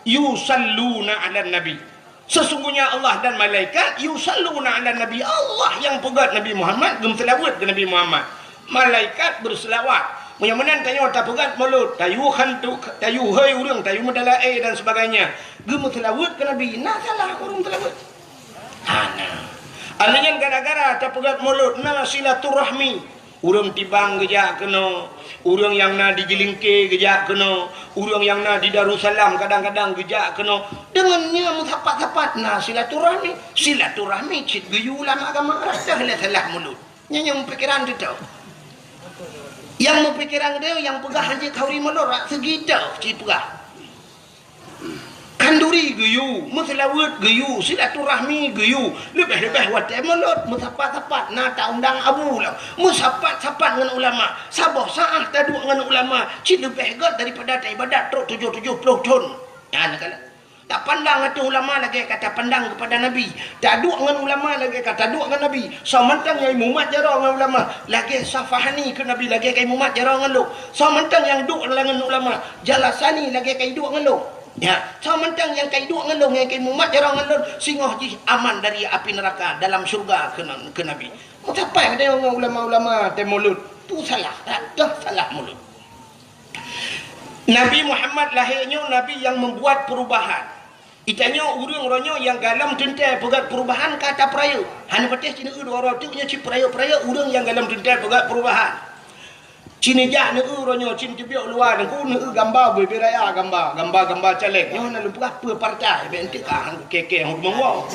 yusalluna 'alan nabi. Sesungguhnya Allah dan malaikat yusalluna 'alan nabi. Allah nyang peugah Nabi Muhammad, geumeuseulaweuet keu Nabi Muhammad. Malaikat beuseulaweuet. Meunyoe meunan tanyoe tapeugah Mulud, tayue hantu, tayue hôi ureuëng, tayue meudalaé dan sebagainya. Geumeuseulaweuet keu Nabi, na salah ureuëng seulaweuet? Hana. Alheuh nyan gara-gara tapeugah Mulud, na silaturahmi. Ureuëng tibang geujak keunoe, ureuëng nyang na di Jeulingke geujak keunoe, ureuëng nyang na di Darussalam kadang-kadang geujak keunoe. Deungon nyan meusapat-sapat na silaturahmi. Silaturahmi cit geuyue lam agama, rasa lé salah Mulud. Nyan nyang meupikiran teuh. Nyang meupikiran teuh, nyang peugah hanjeuet khanduri Mulud, rak seugi teuh cit peugah. Khanduri geuyue, meuseulaweuet geuyue, silaturahmi geuyue, leubeh-leubeh watèe Mulud, meusapat-sapat na taundang abu lom, meusapat-sapat ngon ulama, saboh saát taduek ngon ulama, cit leubeh gèt daripada taibadat trok tujoh tujoh ploh thon. Nyan ka lheueh. Tapandang ateueh ulama lagèe ka tapandang keupada Nabi, taduek ngon ulama lagèe ka taduek ngon Nabi. Soe mantong nyang imumat jaroe ngon ulama, lagèe Safahani keu Nabi, lagèe ka imumat jaroe ngon lôn. Soe mantong nyang duek ngon ulama, Jalasani lagèe ka iduek ngon lôn. Ya, soe mantong nyang ka iduek ngon lôn, nyang ka imumat jaroe ngon lôn, singoh jih aman dari api neuraka dalam syeuruga keu, keu Nabi. Meusapat geutanyoe ngon ulama-ulama tém mulod. Tu salah, dah salah mulod. Nabi Muhammad lahé nyoe Nabi nyang membuat perubahan. Geutanyoe ureuëng roh nyoe nyang galom teuntée peugét perubahan ka tapeurayeuk. Hana patéh cit neueu dua uroe teuk nyoe cit peurayeuk-peurayeuk ureuëng nyang galom teuntée peugét perubahan. Cit neujak neueu roh nyoe cit teubiet luwa Teungku neueu gamba bubé raya gamba, gamba-gamba caleg. Nyoe na lôn peugah peue partai, bék enteuk ka han kukée-kée hom monggo.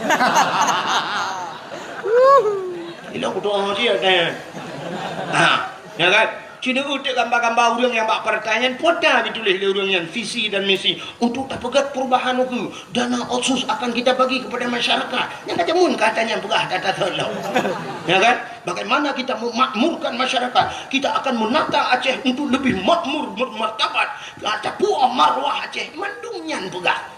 Ilok kudoa cit, eh. Ha, ya kan? Cit neueu teuk gamba-gamba ureuëng nyang bak partai nyan, pota jituléh lé ureuëng nyan visi dan misi untuk tapeugét perubahan ukeue. Dana otsus akan kita bagi kepada masyarakat. Nyang ka jameun kata nyan peugah data thon lom. Ya kan? Bagaimana kita memakmurkan masyarakat? Kita akan menata Aceh untuk lebih makmur, bermartabat. Tapuoh marwah Aceh. Mandum nyan peugah.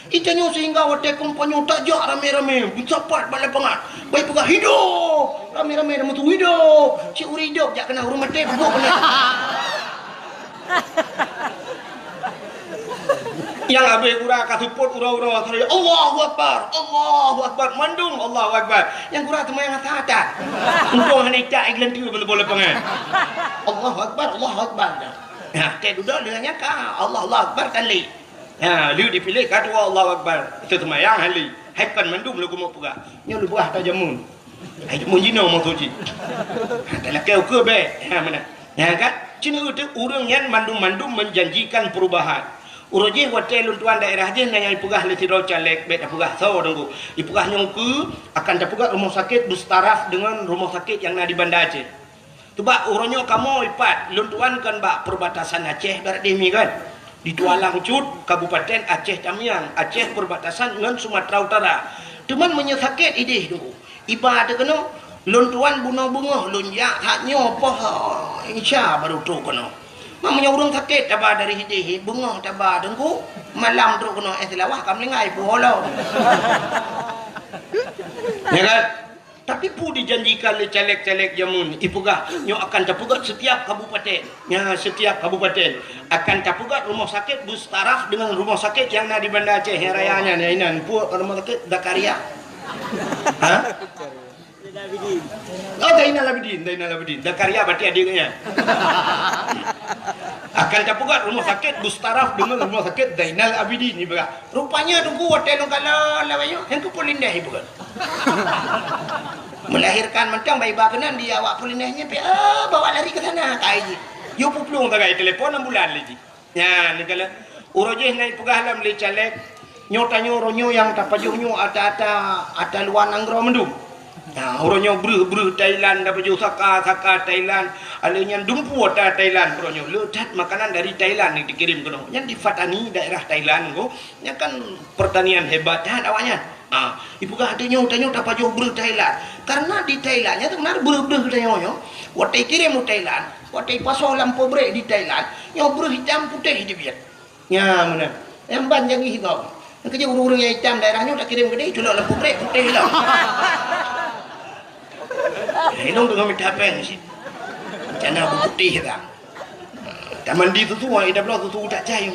Geutanyoe sehingga watée kampanye tajak ramé-ramé, meusapat bak lapangan. Bai peugah, "Hidup!" Ramé-ramé dah meutuwah, "Hidup!" Cit ureuëng hidup jak keunan ureuëng maté, peubuet keunan. Nyang abéh gura ka seupôt uroe-uroe, "Allahu Akbar! Allahu Akbar!" Mandum Allahu Akbar. Nyang gura teuma nyang hata-hata. Untông hana icak ié geulanteue bak lapangan. "Allahu Akbar! Allahu Akbar!" Nah, teuh dudoe lheueh nyan ka Allah, Allahu Akbar kan lé. Ha, lheueh dipiléh ka dua Allahu Akbar. Teuseumayang hali. Hai kon mandum lôn keumeung peugah. Nyoe lôn peugah ata jameun. Hai jameun jinoe maksud jih. Ha, talakée ukeue bék. Ha, meunan. Ha, kan? Cit neueu teuk ureuëng nyan mandum-mandum menjanjikan perubahan. Uroe jih watée lôn tuan daerah jih na nyang ipeugah lé sidroe caleg, bék tapeugah soe Teungku. Ipeugah nyoe ukeue akan tapeugah rumoh sakét beuseutaraf deungon rumoh sakét nyang na di Banda Aceh. Teubak uroe nyoe kamoe ipat, lôn tuan kan bak perbatasan Aceh barat deh mi kan. Di Tualang Cut, Kabupaten Aceh Tamiang, Aceh perbatasan ngon Sumatera Utara. Teuma meunyoe sakét ideh Teungku, iba teuh keunoe, lôn tuan bunoe beungoh lôn jak that nyoe poh Isya baru trok keunoe. Ma meunyoe ureuëng sakét taba dari ideh, beungoh taba Teungku, malam trok keunoe, eh, Seulawah ka meuninggai puholo. Ya kan? Tapi peue dijanjikan lé caleg-caleg jameun, ipeugah nyoe akan tapeugét setiap kabupaten. Nya, setiap kabupaten akan tapeugét rumoh sakét beuseutaraf deungon rumoh sakét nyang na di Banda Aceh nyang raya nyan, nyang inan peue rumoh sakét Zakaria. Ha? Oh, Zainal Abidin, Zainal Abidin. Zakaria berarti adik nyan. Akan tapeugét rumoh sakét beuseutaraf deungon rumoh sakét Zainal Abidin ipeugah. Rupanya Teungku watée lôn kalon lawét nyoe, nyang keupeue lindeh ipeugét. Melahirkan mantong bai ba keunan di awak pulineh nyan, pi, ah, bawa lari ke sana, kai jih. Yue peuplueng sagai telepon ambulan lé jih. Nyan, neukalon. Uroe jih na ipeugah lom lé caleg, nyoe tanyoe uroe nyoe nyang tapajoh nyoe ata-ata, ata luwa nanggroe mandum. Nah, uroe nyoe breuh-breuh Thailand tapajoh, saka-saka Thailand, alé nyan dumpeue ata Thailand uroe nyoe. Le that makanan dari Thailand ni dikirim keunoe. Nyan di Pattani, daerah Thailand ko. Nyan kan pertanian hebat that awaknyan. Ah, ipeugah tanyoe, tanyoe tapajoh breuh Thailand. Karena di Thailand nyan sebenarnya breuh-breuh tanyoe nyoe, watée ikirim u Thailand, watée ipasoh lam pabrik di Thailand, nyoe breuh itam putéh teubiet. Nya meunan. Nyang ban jangi gob. Nyang keujeuet ureuëng-ureuëng nyang itam daerah nyoe takirim keudeh, culok lam pabrik putéh lom. Inong deungon mita péng cit. Cana beuputéh dah. Tamandi susu, ida bloe susu tak cai.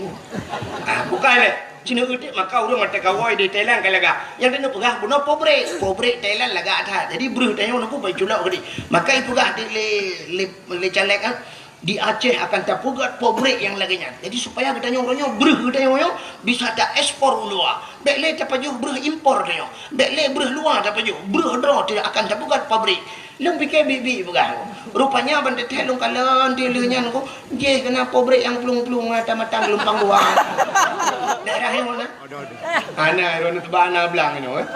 Ah, bukan lé. Cina utik maka ureuëng mata kawai di Thailand ka lagak. Nyang keuneuk peugah bunoe pabrik. Pabrik Thailand lagak that. Jadi breuh tanyoe nunggu bai culok keudeh. Maka ipeugah di lé, lé, lé caleg, ah, di Aceh akan tapeugét pabrik nyang lagée nyan. Jadi supaya geutanyoe uroe nyoe breuh geutanyoe nyoe bisa taekspor u luwa. Bék lé tapajoh breuh impor tanyoe. Bék lé breuh luwa tapajoh. Breuh droe teuh akan tapeugét pabrik. Lôn pike biet-biet peugah. Rupanya ban teuthée lôn kalon teuh lheueh nyan ko, jih keunan pabrik nyang plueng-plueng mata-mata geulumpang dua. Daerah nyoe na? Hana, droeneuh teuba na blang nyoe, eh.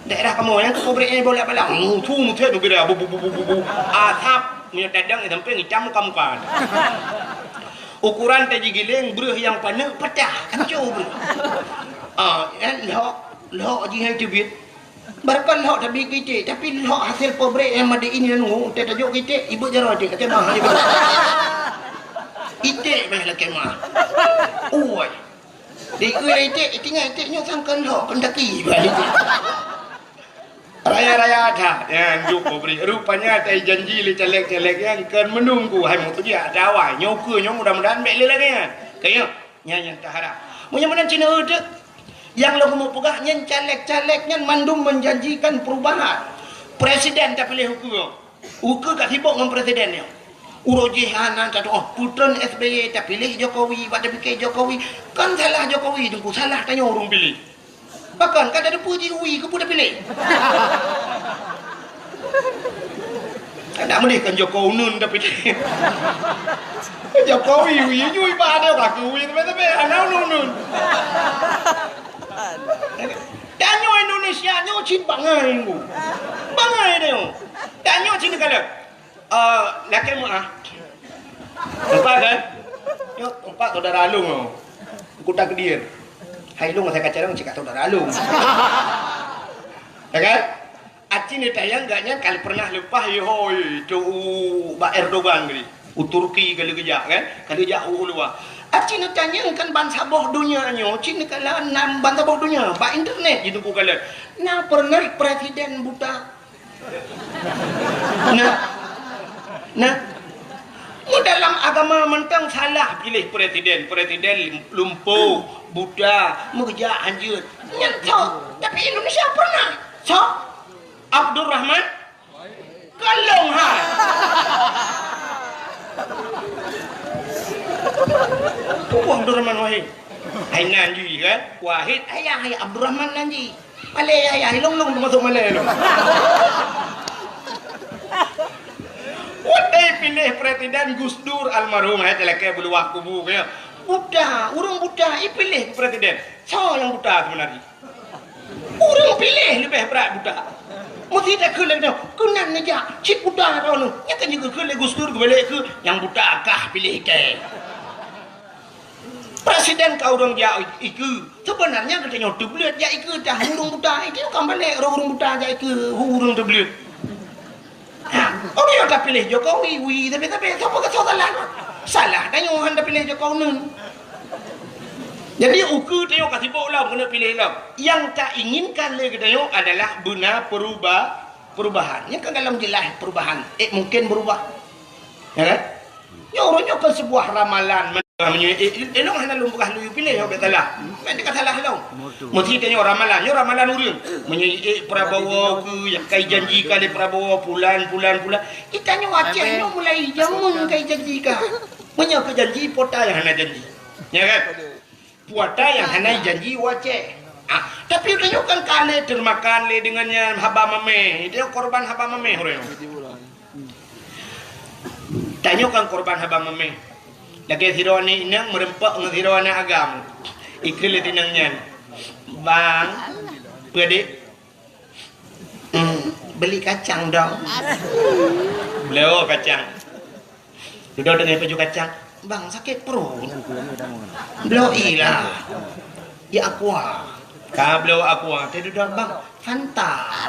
Daerah kamoe nyang keu pabrik nyan bolak-balik. Mutu mutet nugui dah bu, bu, bu, bu, bu, bu. Asap, meunyoe tadang sampai ngitam muka-muka. Ukuran tajigiléng breuh nyang paneuk patah, hancô breuh. Ah, nyan lhok, lhok jih hai teubiet. Barangkon lhok tabi keu iték, tapi lhok hasil pabrik nyang made in nyan ngu, teuh tajok keu iték, ibeuet jaroe iték, kata bang, ibeuet. Iték meh lakée mah. Ui. Di keu iték, iték nyan iték nyoe sangkon lhok, kon taki, ibeuet iték. Raya-raya that, nyan juk pabrik. Rupanya tai janji lé caleg-caleg nyan kon meununggu, hai meutujiak ata awai. Nyoe keu nyoe mudah-mudahan bék lé lagée nyan. Kaya. Nyan nyang taharap. Meunyoe meunan cina eu teuk, nyang lôn keumeung peugah nyan caleg-caleg nyan mandum menjanjikan perubahan. Presiden tapiléh ukeue. Ukeue ka sibok ngon presiden nyoe. Uroe jih hana tatu'oh, peutreun S B Y tapiléh Jokowi, bak tapike Jokowi. Kan salah Jokowi, Teungku, salah tanyoe ureuëng piléh. Pakon ka tateupeue jih wie keupeue tapiléh? Nak meulih kan Jokowi uneun tapiléh. Jokowi wie jui bak ada ka keu wie teumé-teumé hana uneun-uneun. Tanyoe Indonesia nyoe cit bangai nyoe. Bangai nyoe. Tanyoe cit neukalon. Eh, lakée meuah. Empat kan? Nyoe empat saudara along nyoe. Kuta Kediri. Hai long saya kacang cit ka saudara along. Ya kan? Aci neutanyong gobnyan ka pernah leupah yue hôi tu u bak Erdogan tadi. U Turki ka lheueh geujak kan? Ka lheueh jak u luwa. Aci neutanyong kan bansaboh donya nyoe, cit neukalon bansaboh donya bak internet ji Teungku kalon. Na pernah presiden buta? Nah, nah, mu dalam agama mantong salah piléh presiden, presiden lumpuh, buta, meukeujak hanjeuet. Nyan sok, tapi Indonesia pernah. Sok, Abdurrahman, kalong ha. Tubuh Abdurrahman Wahid. Hai nan jih kan? Wahid, ayah, ayah Abdurrahman nan jih. Malée ya, ya, ilong-long teumasok malée ilong. Watée piléh presiden Gus Dur almarhum, hai talakée beuluwah kubu keu buta, ureuëng buta ipiléh presiden. Soe nyang buta sebenarnya? Ureuëng piléh leubeh brat buta. Meusti takheun lagée nyoe, keunan neujak cit buta droeneuh. Nyan kan jikheun lé Gus Dur geubalek keu nyang buta kah piléh teh. Presiden ka ureuëng jak ikeue. Sebenarnya geutanyoe teubleuet jak ikeue tah ureuëng buta. Itu kan balek ureuëng buta jak ikeue ureuëng teubleuet. Ha, ureuëng nyang tapiléh Jokowi, wi, tapi-tapi, sapa kata salah? Salah tanyoe hana tapiléh Jokowi nun. Jadi ukeue tanyoe ka sibok lom keuneuk piléh lom. Yang tainginkan lé geutanyoe adalah beuna peruba-, perubahan. Nyan kan dalam jeulaih perubahan. Eh, mungkin berubah. Ya kan? Nyoe uroe nyoe kon seubuah ramalan. Meunyoe, eh, eh, ilong hana lôn peugah laju piléh, nyoe bèk salah. Bèk teuka salah lom. Meusti tanyoe ramalan, nyoe ramalan ureuëng. Meunyoe, eh, Prabowo keu nyang kai janji ka lé Prabowo pulan, pulan, pulan. Itanyoe Aceh nyoe mulai jameun kai janji ka. Meunyoe keu janji, pota nyang hana janji. Ya kan? Puasa nyang hana janji u Aceh. Ah, tapi udah nyoe kan ka lé teumakan lé deungon nyan haba mamèh. Dia korban haba mamèh ureuëng. Tanyoe kan korban haba mamèh. Lagèe sidroe aneuk inong meureumpok ngon sidroe aneuk agam. Ikheun lé inong nyan, "Bang, peue, Dik?" Hmm, beli kacang dong. Bloe kacang. Dudoe deungon paju kacang. Bang, sakit perut. Bloe ilah. Ya aqua. Ka bloe aqua, teududoe, Bang, Fanta.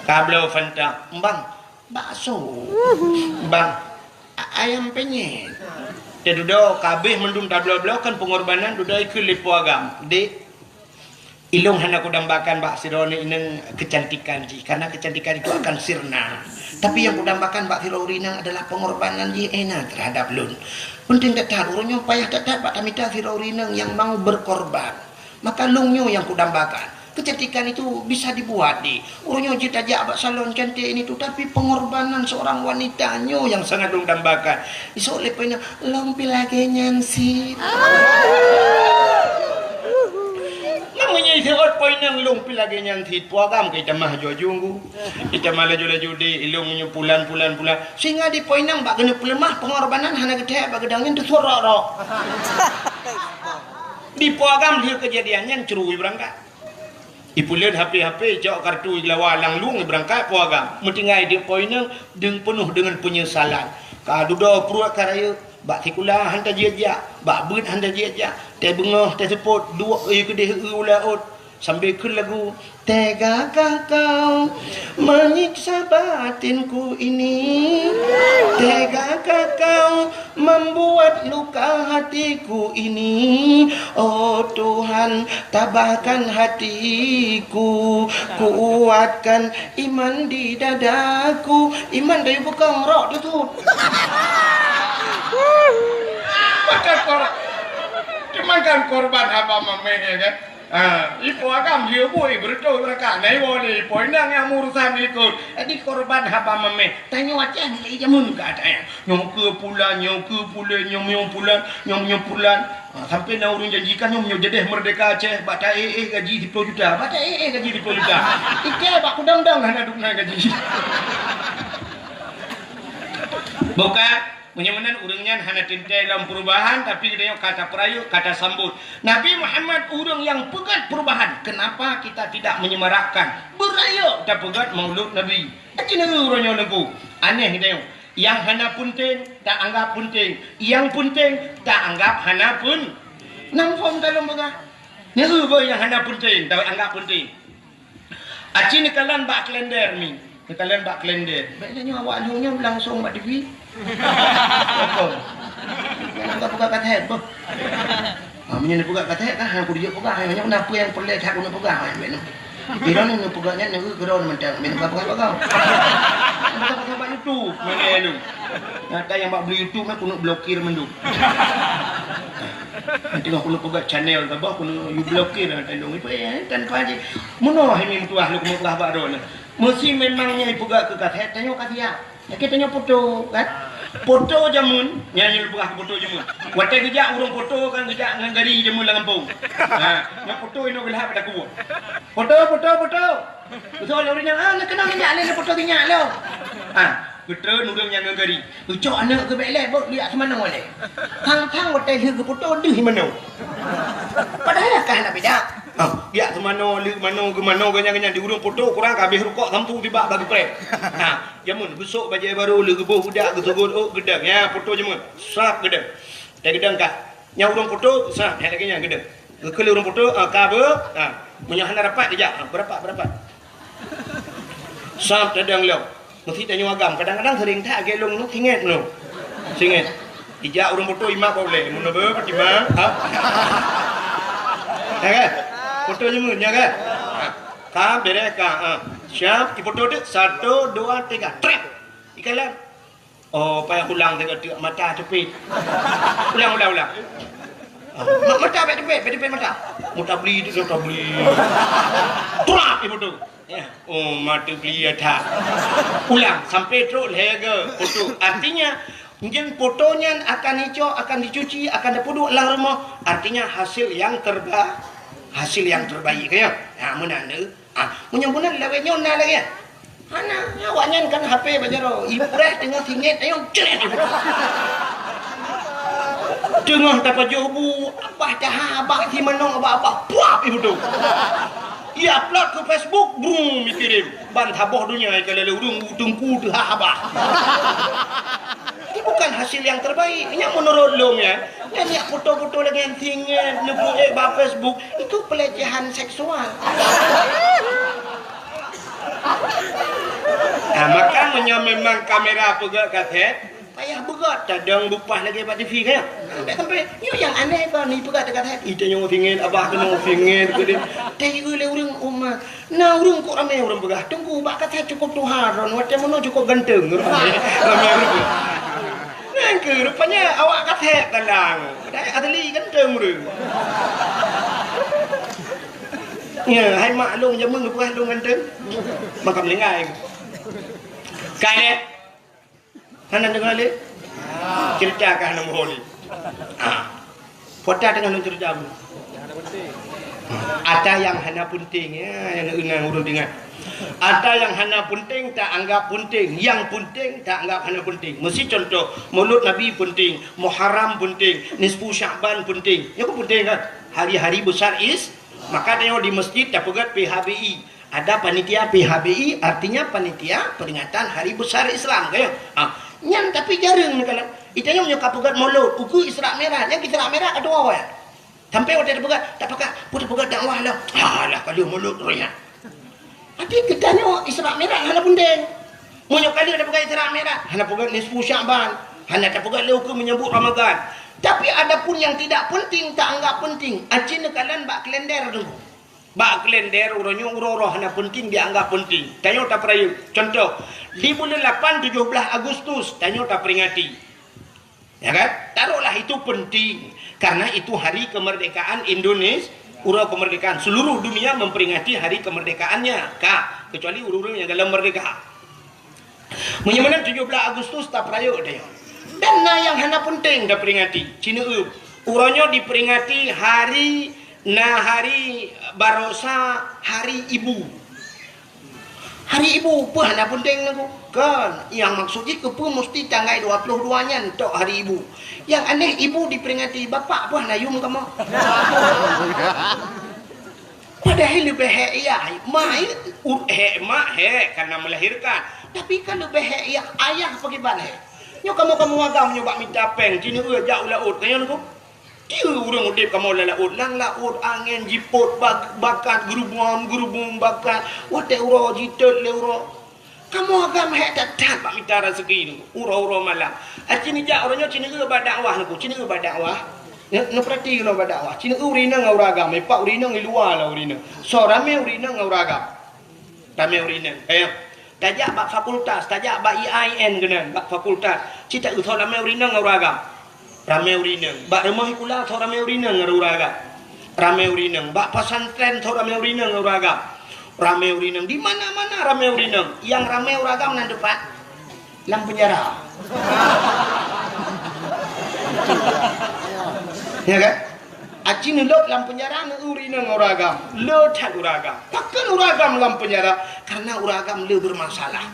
Ka bloe Fanta. Bang, bakso. Bang, a-, ayam penyet. Teududoe, ka abéh mandum tabloe-bloe kan pengorbanan, dudoe ikheun lé po agam. Dek, Ilong hana kudambakan bak sidroe inong keucantikan jih, karena keucantikan itu akan sirna. Tapi nyang kudambakan bak sidroe inong adalah pengorbanan jih ena terhadap lôn. Penting that-that, uroe nyoe payah that-that bak tamita sidroe inong nyang mau berkorban. Maka lôn nyoe nyang kudambakan. Kecantikan itu bisa dibuat, di. Uroe nyoe jeuet tajak bak salon cantik ini tu, tapi pengorbanan seorang wanita nyoe nyang sangat lôn dambakan. Isok lé po inong, "Lôn pih lagèe nyan sit." Meunyoe iseuôt po inong, "Lôn pih lagèe nyan sit," po agam keu itamah laju-laju nggu. Itamah laju-laju di ilong nyoe pulan, pulan, pulan. Sehingga di po inong bak keuneuk peuleumah pengorbanan hana geuthèe bak geudong nyan teusuet rok-rok. Di po agam lheueh keujadian nyan cru ibeurangkat. Ipuleuen H P-H P, icok kartu iglawa lam lueng ibeurangkat po agam. Meutinggai di po inong deung peunoh deungon peunyesalan. Ka dudoe pruet ka rayeuk, bak sikula han tajak-jak, bak beuet han tajak-jak, teubeungoh teuseupôt, duek eu keudeh eu u laôt, sambil kheun lagu, "Tegakah kau menyiksa batinku ini? Tegakah kau membuat luka hatiku ini? Oh Tuhan, tabahkan hatiku, kuatkan iman di dadaku." Iman dari bekong rok tu tu. Makan korok. Makan korban haba mameh, ya kan? Ha, ipo agam dia bui beureutoh rakan. Nah, iwoe lé ipo inong nyang urusan ikot. Jadi korban haba mameh. Tanyoe Aceh lé jameun ka ada. Nyoe keu pulan, nyoe keu pulan, nyoe, nyoe pulan, nyoe, nyoe pulan. Ha, sampai na ureueng janjikan nyoe, nyoe jadeh merdeka Aceh, bak ta-éh-éh gaji siploh juta. Bak ta-éh-éh gaji siploh juta. Ike bak kudang-dang hana dum na gaji. Bukan? Meunyoe meunan ureueng nyan hana teuntèe lom perubahan, tapi geutanyoe ka tapeurayeuk, ka tasambot. Nabi Muhammad ureueng nyang peugöt perubahan. Kenapa kita tidak menyemarakkan? Beurayeuk tapeugöt Maulud Nabi. Aci neu uroe nyoe Teungku. Aneh geutanyoe. Nyang hana peunteng, taanggap peunteng. Nyang peunteng, taanggap hana peunteng. Nam phom ka lôn peugah. Neu beuh nyang hana peunteng, taanggap peunteng. Aci neukalon bak kalender mi. Neukalon bak kalender. Bèk lé nyoe awak lheueh nyoe langsong bak T V. Betul. Jangan buka-buka kaset, beuh. Ha, meunyoe neupeugah kaset kan, ha, kudiek peugah, ha, nyoe na peue nyang peureulèe that keuneuk peugah, ha, bèk lé. Di droeneuh neupeugah nyan, nyoe keudroe mantong, bèk neupeugah-peugah bak YouTube, mana lu. Nyata nyang bak beli YouTube nyan keuneuk blokir mandum. Nanti keuneuk peugah channel saboh keuneuk you blokir, ha, tandong ipe, eh, tanpa ji. Meunoe hai meutuah lôn keuneuk peugah bak droeneuh. Meusi memang nyan ipeugah keu kaset, tanyoe ka siap. Oke, tanyoe foto, kan? Foto jameun, nyan lôn peugah foto jameun. Watèe geujak ureueng foto kan geujak ngon gari jameun lam gampông. Ha, nyan foto inoe geulhah bak takue. Foto, foto, foto. Beutôi lé ureueng nyan, ah, neukeunong nyan jak lé foto sinyak lom. Ha, geutreun ureueng nyan ngon gari. Geucok aneuk geuh bèk lé, beuh, liak seumanoe lé. Thang-thang watèe lheueh geufoto deuh manoe. Padahai ka hana beda. Ha, liak seumanoe, lheueh manoe, geumanoe, geunyang-geunyang di ureueng foto kurang ka abéh rukok sampoe tibak bagi preh. Ha, Jameun, geusok bajèe barô, lheueh geuboh budak, geusugot ôk, geudong. Nyan, foto jameun. Srap geudong. Watèe geudong ka. Nyan ureueng foto, srap. Nyan lagèe nyan geudong. Geukheun lé ureueng foto, ah, ka beu, ah. Meunyoe hana rapat, geujak. Ah, beurapat, beurapat. Srap tadong lom. Meusti tanyoe agam. Kadang-kadang sering that, lagèe lôn nyoe, singet nyoe. Singet. Ijak ureueng foto, imat bak ulèe. Meunoe beu, Fatimah. Ha? Ya kan? Foto jameun, ya kan? Ha. Ka, bèrèh ka. Ha. Siap, ifoto teuk. Satu, dua, tiga. Trép. Ikalon. Oh, payah ulang teuk, teuk mata teupit. Ulang, ulang, ulang. Ah, ma-, mata bèk teupit, bèk teupit mata. Meutabli teuk, tabli. Trap, ifoto. Ya. Oh, mata beli ya that. Ulang, sampai trok lhèe geu foto. Artinya, nyan foto nyan akan icok, akan dicuci, akan dipeuduek lam rumoh. Artinya, hasil yang terba-, hasil yang terbaik, ya. Ha, meunan tu. Ah, meunyoe meunan lawét nyoe na lagèe nyan. Hana, awak nyan kan H P bak jaroe. Ipreh teungoh singet, ayo, cret ifoto. Teungoh tapajoh bu, abah taha, abah si manoe, abah, abah, puap ifoto. I-upload keu Facebook, brum, ikirim. Ban saboh donya ikalon lé ureueng, u teungku teuhah abah. Itu bukan hasil yang terbaik. Nyan menurut lôn nyan, nyan foto-foto lagèe nyan singet, neupeuék bak Facebook, itu pelecehan seksual. Nah, maka meunyoe memang kamera peugöt kaset, payah beugöt, tadong bupah lagèe bak T V kan? Sampai, sampai, nyoe nyang aneh kon, ipeugah teuka that, "Ih, tanyoe singet, abah keunoe singet," keudeh. Tayue lé ureueng umat. Na ureueng kok ramé ureueng peugah, "Teungku, bak kaset cukôp tuha droen, watèe meunoe cukôp ganteng." Ramé, ramé ureueng. Nyan keuh, rupanya awak kaset tandang. Padahai asli ganteng ureueng. Ya, hai mak lôn jameun geupeugah lôn ganteng. Maka meulinggai. Ka lé. Hana deungoe lé? Cerita ka hana muhôi lé. Ah. Pota teungoh lôn cerita bu. Ata nyang hana peunteng, ya, nyang ingat ureueng ingat. Ata nyang hana peunteng ta anggap peunteng, nyang peunteng ta anggap hana peunteng. Meusi contoh, Maulud Nabi peunteng, Muharram peunteng, Nisfu Sya'ban peunteng. Nyoe kan peunteng kan? Hari-hari besar is-, maka tanyoe di masjid tapeugöt P H B I. Ada panitia P H B I, artinya panitia peringatan hari besar Islam, kan? Ha, nyan tapi jareueng neukalon. Itanyoe meunyoe ka peugöt Maulud, ukeue Isra Mi'raj, nyang Isra Mi'raj ka tuwoe. Sampai watèe tapeugöt, tapakat, peue tapeugöt dakwah lah. Alah, ka lheueh Maulud roh nyan. Tapi geutanyoe Isra Mi'raj hana peunteng. Meunyoe ka lheueh tapeugöt Isra Mi'raj, hana peugöt Nisfu Sya'ban, hana tapeugöt lé ukeue menyambut Ramadan. Tapi adapun yang tidak penting, ta anggap penting. Aci neukalon bak kalender tu. Bak kalender uroe nyoe uroe-uroe hana peunteng dianggap peunteng. Tanyoe tapeurayeuk. Contoh, di buleuen lapan tujoh blaih Agustus, tanyoe taperingati. Ya kan? Taruhlah itu penting, karena itu hari kemerdekaan Indonesia, uroe kemerdekaan. Seluruh dunia memperingati hari kemerdekaannya, ka, kecuali ureuëng-ureuëng nyang galom merdeka. Meunyoe meunan tujoh blaih Agustus tapeurayeuk tanyoe. Dan na nyang hana penting taperingati. Cina eu, uroe nyoe diperingati hari, na hari barosa hari ibu. Hari ibu peue hana penting nangku? Kan, nyang maksud jih keupeue musti tanggai dua puluh dua nyan tok hari ibu. Nyang aneh ibu diperingati, bapak peue hana yum kamoe? Padahai leubeh hék yah, mak i-, u-, hék mak hék karena melahirkan. Tapi kan leubeh hék yah ayah pakriban hék. Nyoe kamoe-kamoe agam nyoe bak mita péng, cina eu jak u laôt, ka nyan nangku? Tiep ureuëng udeb kamoe lam laôt, lam laôt angén jipot bak-, bakat, geurubum-geurubum bakat, watée uroe jitot lé uroe. Kamoe agam hék that-that bak mita raseuki nyoe, uroe-uroe malam. Aci neujak uroe nyoe cina eu bak dakwah nangku, cina eu bak dakwah. Neu-, neupeurati keunoe bak dakwah. Cina eu ureuëng inong ngon ureuëng agam, ipak ureuëng inong i luwa lah ureuëng inong. Soe ramé ureuëng inong ngon ureuëng agam. Ramé ureuëng inong. Eh, tajak bak fakultas, tajak bak I A I N keunan, bak fakultas. Cit taeu soe ramé ureuëng inong ngon ureuëng agam. Ramé ureuëng inong. Bak rumoh sikula soe ramé ureuëng inong ngon ureuëng agam. Ramé ureuëng inong. Bak pesantren soe ramé ureuëng inong ngon ureuëng agam. Ramé ureuëng inong. Di mana-mana ramé ureuëng inong. Nyang ramé ureuëng agam nan teumpat? Lam penjara. Ya kan? Aci neulôb lam penjara ngon ureuëng inong ngon ureuëng agam. Le that ureuëng agam. Pakon ureuëng agam lam penjara? Karena ureuëng agam le bermasalah.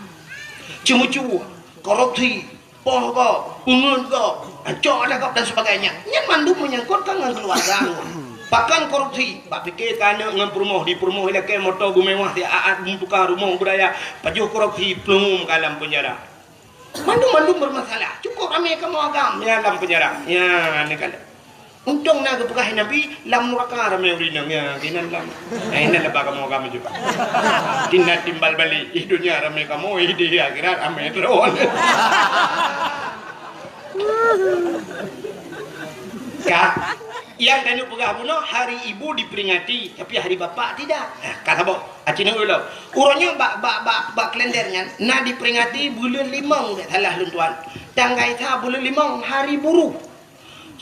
Ceumeucue, korupsi, poh gob, peungeut gob, cok ata gob dan sebagainya. Nyan mandum menyangkut ngon keuluwarga. Pakon korupsi? Bak pike keu aneuk ngon peurumoh, di peurumoh ilakée moto beumewah, di aat meutuka rumoh beuraya, pajoh korupsi, plueng ka lam penjara. Mandum-mandum bermasalah. Cukup ramé kamoe agam, ya, lam penjara. Ya, ni kan. Untông na geupeugah Nabi, lam nuraka ramé ureuëng inong, ya, keunan lam. Nah, inan leubeh kamoe agam juga. Tina timbal balik, di dunia ramé kamoe, di akhirat ramé droe. Ka, nyang tanyoe peugah bunoe, hari ibu diperingati, tapi hari bapak tidak. Nah, ka saboh. Aci neulôb. Uroe nyoe bak, bak, bak, bak kalender nyan na diperingati buleuen limong, bék salah lôn tuan. Tanggai sa buleuen limong hari buruh.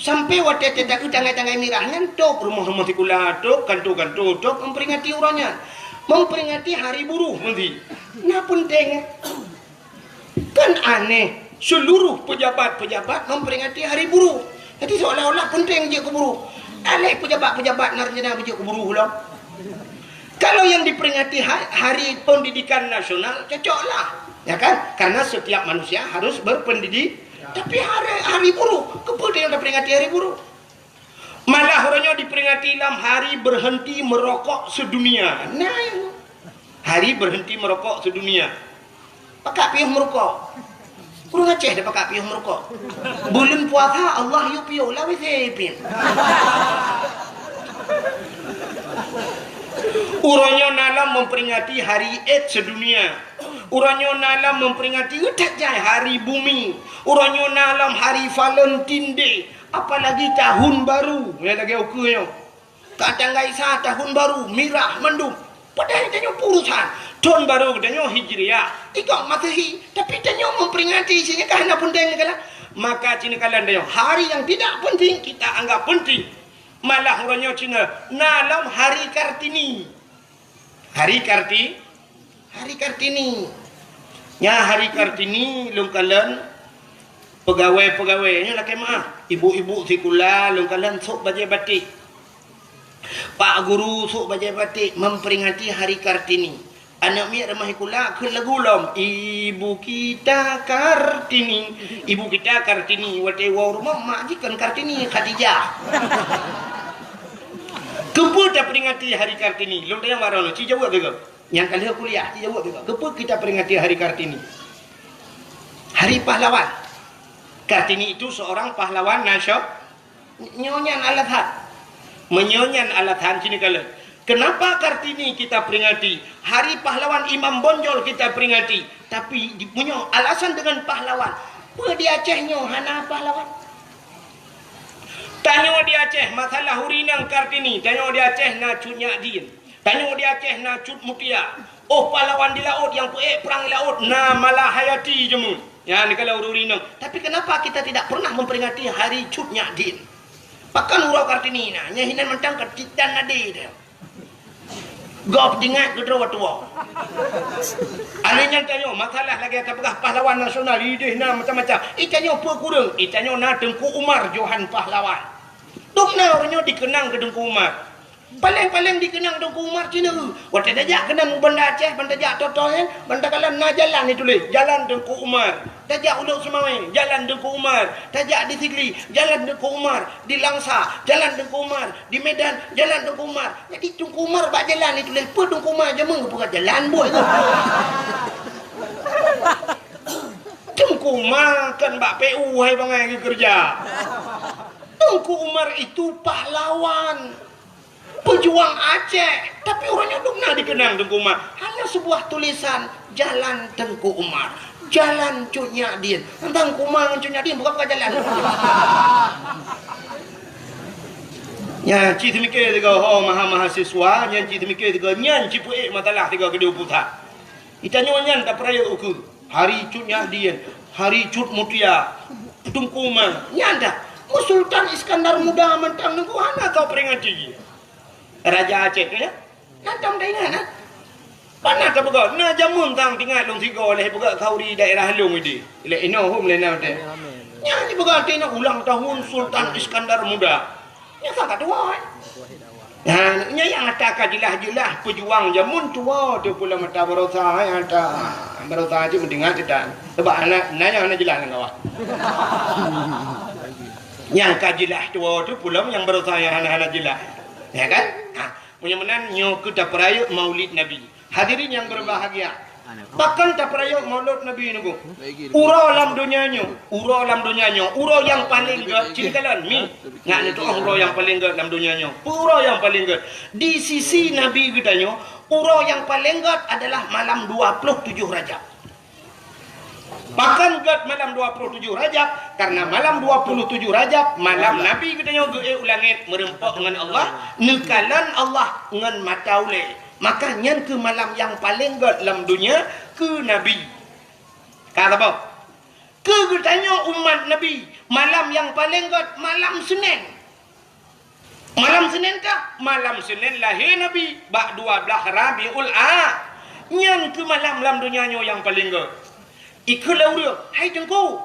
Sampai watée teutakeu tanggai-tanggai mirah nyan, tok rumoh-rumoh sikula, tok kanto-kanto, tok memperingati uroe nyan. Memperingati hari buruh meusi. Na penting. Kan aneh, seluruh pejabat-pejabat memperingati hari buruh. Jadi seolah-olah penting jeuet keu buruh. Aléh pejabat-pejabat na rencana beujeuet keu buruh lom. Kalau yang diperingati ha-, Hari Pendidikan Nasional, cocoklah. Ya kan? Karena setiap manusia harus berpendidik. Tapi hari, hari buruh, keupeue yang diperingati hari buruh? Malah uroe nyoe diperingati lam hari berhenti merokok sedunia. Nah, hari berhenti merokok sedunia. Pakak piôh meurukok. Ureuëng Aceh dah pakak piôh meurukok. Buleuen puasa Allah yue piôh, lawét se piôh. Uroe nyoe na lom memperingati hari AIDS sedunia. Uroe nyoe na lom memperingati, that jai, hari bumi. Uroe nyoe na lom hari Valentine Day. Apalagi tahun baru, ya, lagée ukeue nyoe. Ka tanggai sa tahun baru, mirah mandum. Padahai tanyoe peue urusan. Thon baru geutanyoe Hijriah, ikot Masehi, tapi tanyoe memperingati, cit nyan ka hana penting neukalon. Maka cit neukalon tanyoe, hari yang tidak penting kita anggap penting. Malah uroe nyoe cit na lom Hari Kartini. Hari Karti-, Hari Kartini. Nya Hari Kartini lôn kalon pegawai-pegawai nyoe lakée meuáh, ibu-ibu sikula lôn kalon sôk bajée batik. Pak guru sôk bajée batik memperingati Hari Kartini. Aneuk miet rumoh sikula kheun lagu lom, "Ibu kita Kartini, ibu kita Kartini." Watée woe rumoh mak jih kon Kartini, Khadijah. Keupeue taperingati Hari Kartini? Lôn tanyong baroe nyoe, ci jaweueb beugöt. Nyang ka lheueh kuliah, ci jaweueb juga. Keupeue kita peringati Hari Kartini? Hari Pahlawan. Kartini itu seorang pahlawan nasio-, nyoe nyan alasan. Meunyoe nyan alasan, sini kalon. Kenapa Kartini kita peringati? Hari Pahlawan Imam Bonjol kita peringati. Tapi di, meunyoe alasan dengan pahlawan, peue di Aceh nyoe hana pahlawan? Tanyoe di Aceh, masalah ureuëng inong Kartini, tanyoe di Aceh na Cut Nyak Dien. Tanyoe di Aceh na Cut Mutia. Oh pahlawan di laôt nyang peuék prang di laôt na Malahayati jameun. Nyan kalau ureuëng inong. Tapi kenapa kita tidak pernah memperingati hari Cut Nyak Dien? Pakon uroe Kartini na, nyan hinan mantong ka Cut dan Nade teuh. Gob jingat keudroe tuwoe. Alèh nyan tanyoe, masalah lagèe tapeugah pahlawan nasional, idéh na macam-macam. Itanyoe peue kureueng, itanyoe na Teungku Umar Johan Pahlawan. Dum na uroe nyoe dikeunang keu Teungku Umar. Paleng-paleng dikeunang Teungku Umar cina. Watèe tajak keunan u Banda Aceh, ban tajak Totoh nyan, ban takalon na jalan ituléh, Jalan Teungku Umar. Tajak u Lhokseumawe, Jalan Teungku Umar. Tajak di Sigli, Jalan Teungku Umar. Di Langsa, Jalan Teungku Umar. Di Medan, Jalan Teungku Umar. Jadi Teungku Umar bak jalan ituléh, peue Teungku Umar jameun geupeugah jalan buet. Teungku Umar kan bak P U hai bangai geukeureuja. Teungku Umar itu pahlawan. Pejuang Aceh, tapi uroe nyoe dum na dikeunang Teungku Umar. Hanya sebuah tulisan, Jalan Teungku Umar. Jalan Cut Nyak Dien. Teuntang Teungku Umar ngon Cut Nyak Dien, bukan, bukan jalan. Nyan cit teumikir tiga, ho maha mahasiswa, nyan cit teumikir tiga, nyan cit peuék masalah tiga keudéh u pusat. Itanyoe nyan tapeurayeuk ukeue. Hari Cut Nyak Dien, Hari Cut Mutia, Teungku Umar. Nyan dah. Mu Sultan Iskandar Muda mantong Teungku hana tau peringati. Raja Aceh tu ya. Nyan tam dah ingat, ha? Pernah ka peugah, na jameun tang tingat lôn sigoe lheuh peugah khauri daerah lôn idi. Lé inoe hom lé na teh. Nyan jipeugah teuingat ulang tahun Sultan Iskandar Muda. Nyan ka tuwoe, eh. Nah, nyan nyang ata ka jeulaih-jeulaih peujuang jameun tuwoe teuh pulo mata baroesa, eh, ata baroesa cit meudeungat teuh tan. Sebab aneuk na nyang hana jeulaih lam kawan. Nyang ka jeulaih tuwoe teuh pulo nyang baroesa nyang hana-hana jeulaih. Ya kan? Ha, meunyoe meunan nyoe keuh tapeurayeuk Maulid Nabi. Hadirin yang berbahagia, pakon tapeurayeuk Maulid Nabi nyoe? Uroe lam donya nyoe, uroe lam donya nyoe, uroe nyang paleng gèt, cit kalon mi. Ngat neutu'oh uroe nyang paleng gèt lam donya nyoe. Uroe nyang paleng gèt. Di sisi Nabi geutanyoe, uroe nyang paleng gèt adalah malam dua puluh tujuh Rajab. Pakon gèt malam dua puluh tujuh Rajab? Karena malam dua puluh tujuh Rajab, malam Nabi geutanyoe geuék u langét meureumpok ngon Allah, neukalon Allah ngon mata ulèe. Maka nyan keuh malam nyang paleng gèt lam donya keu Nabi. Ka saboh. Keu geutanyoe umat Nabi, malam nyang paleng gèt malam Senin. Malam Senin kah? Malam Senin lahé Nabi bak dua blaih Rabiul A. Nyan keuh malam lam donya nyoe nyang paleng gèt. Ikheun lé ureueng, "Hai Teungku,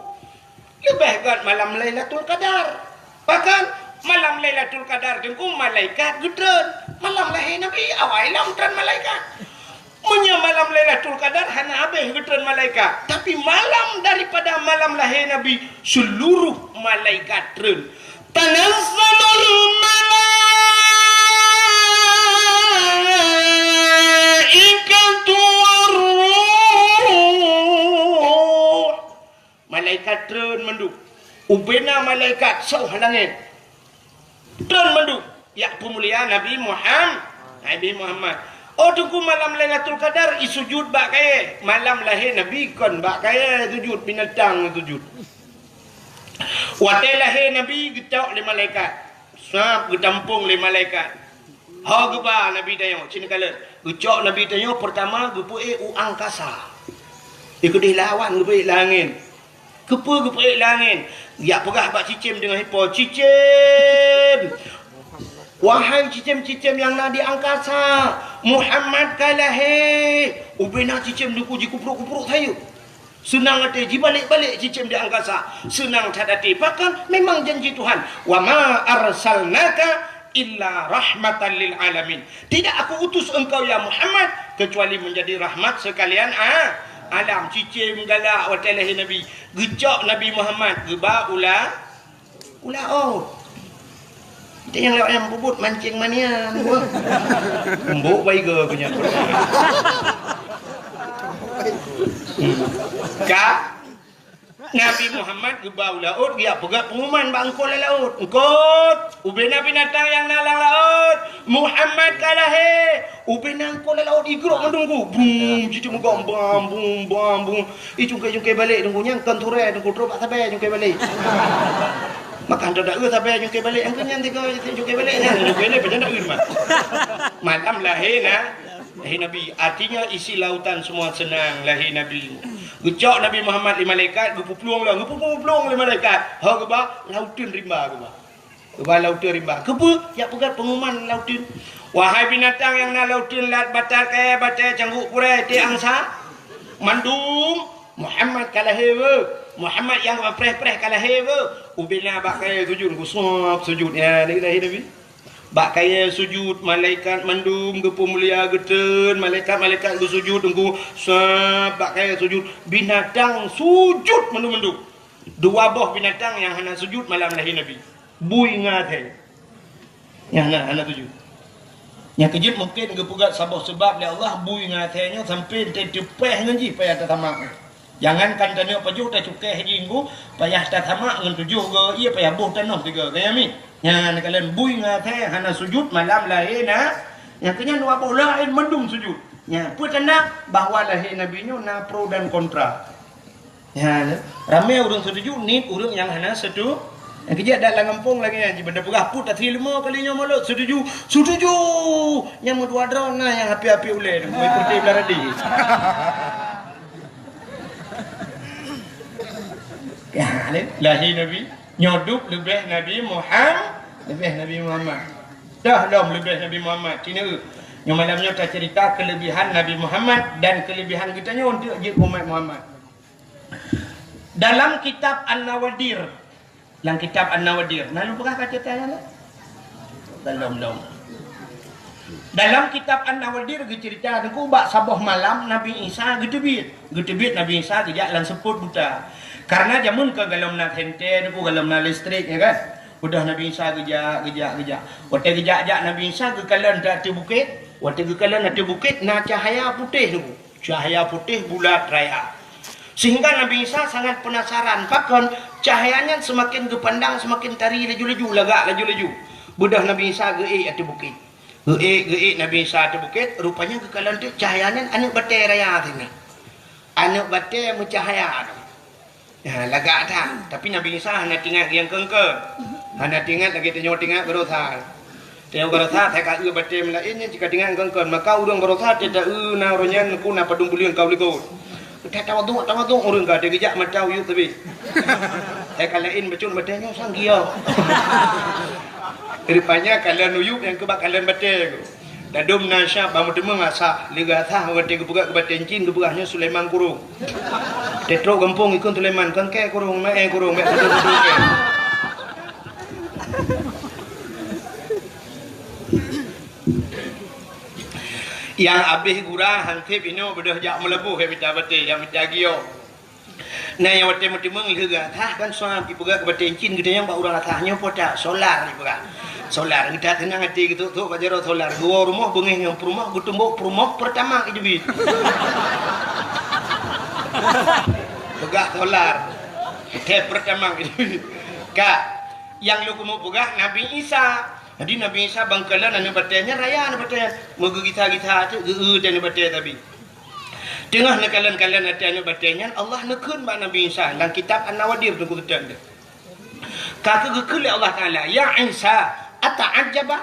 leubeh gèt malam Lailatul Qadar. Pakon malam Lailatul Qadar Teungku malaikat geutreun. Malam lahé Nabi awai lom treun malaikat." Meunyoe malam Lailatul Qadar hana habéh geutreun malaikat, tapi malam daripada malam lahé Nabi, seluruh malaikat treun. Tanazzalul malaikatu war ruh. Malaikat treun mandum. Ubena malaikat soh langét. Treun mandum. Jak peumulia Nabi Muham-, Nabi Muhammad. Oh Teungku, malam Lailatul Qadar isujud bak kayèe. Malam lahé Nabi kon bak kayèe sujud, binatang sujud. Watèe lahé Nabi geucok lé malaikat. Sab geutampong lé malaikat. Ho geuba Nabi tanyoe, cit neukalon. Geucok Nabi tanyoe peurtama geupeuék u angkasa. Di keudéh lawan geupeuék lam angén. Keupeue geupeuék lam angén? Jak peugah bak cicém deungon ipo, "Cicém! Wahai cicém-cicém nyang na di angkasa, Muhammad ka lahé!" Ubena cicém Teungku jikuprok-kuprok sayeuep. Seunang até, jibalek-balek cicém di angkasa. Seunang that até. Pakon? Memang janji Tuhan, "Wa ma arsalnaka illa rahmatan lil alamin." Tidak Aku utus engkau, ya Muhammad, kecuali menjadi rahmat sekalian a-, alam. Cicém galak watèe lahé Nabi. Geucok Nabi Muhammad, geuba u la-, u laôt. Kita nyang lewat nyang bubut mancing manian. Embok baiga punya. Ka Nabi Muhammad geuba u laôt, geujak peugah pengumuman bak eungkôt lam laôt. "Eungkôt, ubena binatang nyang na lam laôt, Muhammad ka lahé." Ubena eungkôt lam laôt igrok mandum Teungku. Bum, jitu meugom, bam, bum, bam, bum. Icungkai-cungkai balek Teungku, nyan kon turée Teungku, trok bak sabai cungkai balek. Maka hantom taeu sabai cungkai balek, nyang keu nyan tiga cungkai balek nyan, cungkai balek pajan taeu mah. Malam lahé na-, Lahé Nabi, artinya isi lautan semua senang lahé Nabi. Geucok Nabi Muhammad lé malaikat, geupuplueng lom, geupuplueng lé malaikat. Ho geuba, lauteun rimba geuba. Geuba lauteun rimba. Keupeue? Jak peugah pengumuman lauteun. Wahai binatang nyang na lauteun, lat, batat, kayèe, batèe, cangguk, kurèe, tiek angsa, mandum Muhammad ka lahé weuh. Muhammad nyang preh-preh ka lahé weuh. Ubena bak kayèe sujud, geusuab sujud. Ya, ni lahé Nabi. Bak kayèe sujud, malaikat mandum geupeumulia geuteun, malaikat-malaikat geusujud teungku, sab bak kayèe sujud, binatang sujud mandum-mandum. Dua boh binatang nyang hana sujud malam lahé Nabi. Bui ngon asèe. Nyang hana, hana sujud. Nyang keujeuet mungken geupeugah saboh seubab lé Allah, bui ngon asèe nyoe sampoe teupeue ngon jih payah tasamak. Jangankan tanyoe pajoh tacukèh jih ngon, payah tasamak ngon tujoh goe, ie payah boh tanoh tiga goe, ya mi. Nyan kalon bui ngon asèe hana sujud malam lahé na, nyang keunyan dua boh laén mandum sujud. Nyan peue tanda bahwa lahé Nabi nyoe na pro dan kontra. Nyan, ramé ureueng setuju, nit ureueng nyang hana setu-, nyang keujeuet dat lam gampông lagèe nyan, jih banda peugah put asai leumo kali nyoe mulod, setuju, setuju. Nyang meudua droe na nyang api-api ulèe, meuikurti beuradi. Ya, lahé Nabi, nyoe dub leubeh Nabi Muham-, leubeh Nabi Muhammad. Dah lom leubeh Nabi Muhammad. Cina, nyoe malam nyoe taceurita keuleubehan Nabi Muhammad dan keuleubehan geutanyoe untuk jeuet umat Muhammad. Dalam kitab An-Nawadir, Lam kitab An-Nawadir. Na lôn peugah ka ceurita nyan? Belum, belum. Dalam kitab An-Nawadir geuceurita teungku bak saboh malam Nabi Isa geuteubiet. Geuteubiet Nabi Isa geujak lam seupôt buta. Karena jameun ka golom na senter teungku, golom na listrik, ya kan? Udah Nabi Isa geujak, geujak, geujak. Watèe geujak-jak Nabi Isa geukalon ateueh bukét. Watèe geukalon ateueh bukét na cahaya putéh teungku. Cahaya putéh bulat raya. Sehingga Nabi Isa sangat penasaran, pakon cahaya nyan seumaken geupandang seumaken tari laju-laju, lagak laju-laju. Beudôh Nabi Isa geuék ateueh bukét. Geuék, geuék Nabi Isa ateueh bukét, rupanya geukalon teuk cahaya nyan aneuk batèe raya sinan. Aneuk batèe meucahaya. Ya, lagak that. Tapi Nabi Isa hana teuingat nyang keungkeuen. Hana teuingat lagèe tanyoe teuingat baroesa. Tanyoe baroesa, hai ka eu batèe meulaén nyan cit ka teuingat keungkeuen. Maka ureueng baroesa teuta eu na uroe nyan pun na padum buleuen ka u likot. Teuta tawaduk, tawaduk ureueng ka teugeujak mata uyueb teubiet. Hai ka laén bacut batèe nyoe sang giok. Rupanya kalon uyueb nyang keubah kalon batèe. Ladôm na syab bak meuteumeung asah, lé geuasah watèe geupeugah keu batèe cin geupeugah nyoe Sulaiman Kurong. Teutrok gampông ikheun Sulaiman, kon kèe kurong, ma-e kurong, bèk beutôi-beutôi kèe. Nyang abéh gura hansép inoe beudôh jak meulaboh, ya mita batèe, ya mita giok. Na nyang watèe meuteumeung lheueh geuasah kan suam jipeugah keu batèe cin geutanyoe bak ureueng asah nyoe po that solar jipeugah. Solar geutat seunang até geutok-tok bak jaroe solar geuwoe rumoh beungéh ngon peurumoh geutumbok peurumoh peurtama jiteubiet. Peugah solar. Teh peurtama jiteubiet. Ka nyang lôn keumeung peugah Nabi Isa. Jadi Nabi Isa bangkalon aneuk batèe nyan raya aneuk batèe nyan. Meugeugisah-gisah teuk geu-eu teh aneuk batèe tabi. Teungoh neukalon-kalon ateueh aneuk batèe nyan, Allah neukheun bak Nabi Isa lam kitab An-Nawadir teungku teutab deh. Ka keuh geukheun lé Allah Taala, "Ya Isa, ata'ajjaba?"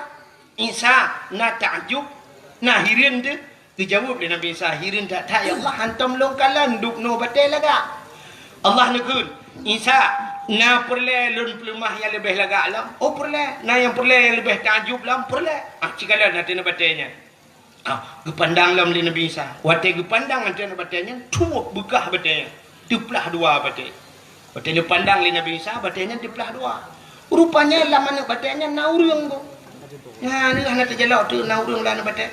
Isa na takjub, na hireuen teuh? Geujaweueb lé Nabi Isa, "Hireuen that-that ya Allah, hantom lôn kalon dub noe batèe lagak." Allah neukheun, "Isa, na peureulèe lôn peuleumah nyang leubeh lagak lom?" "Oh peureulèe." "Na nyang peureulèe nyang leubeh takjub lom?" "Peureulèe." Ah, ci kalon ateueh aneuk batèe nyan. Ah, geupandang lom lé Nabi Isa. Watèe geupandang ateueh aneuk batèe nyan, tuwoe beukah batèe nyan. Teuplah dua batèe. Watèe geupandang lé Nabi Isa, batèe nyan teuplah dua. Rupanya lam aneuk batèe nyan na ureueng tu. Nyan, nyan hana teujalok teuk na ureueng lam aneuk batèe.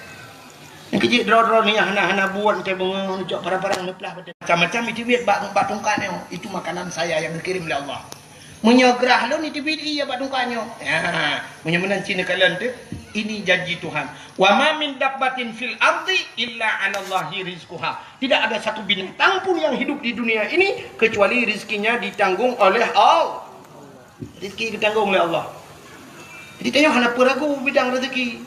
Nyang keujeuet droe-droe nyan hana, hana buet teuh beungoh neucok parang-parang neuplah batèe. Macam-macam jiteubiet bak, bak tungkat nyoe. Itu makanan saya yang dikirim oleh Allah. Meunyoe grah lôn jiteubiet ie bak tungkat nyoe. Ha, meunyoe meunan cit neukalon teuk, ini janji Tuhan. "Wa ma min dabbatin fil ardi illa 'alallahi rizquha." Tidak ada satu binatang pun yang hidup di dunia ini kecuali rezekinya ditanggung oleh Allah. Rezeki ditanggong oleh Allah. Jadi tanyoe hana peue ragu bidang rezeki.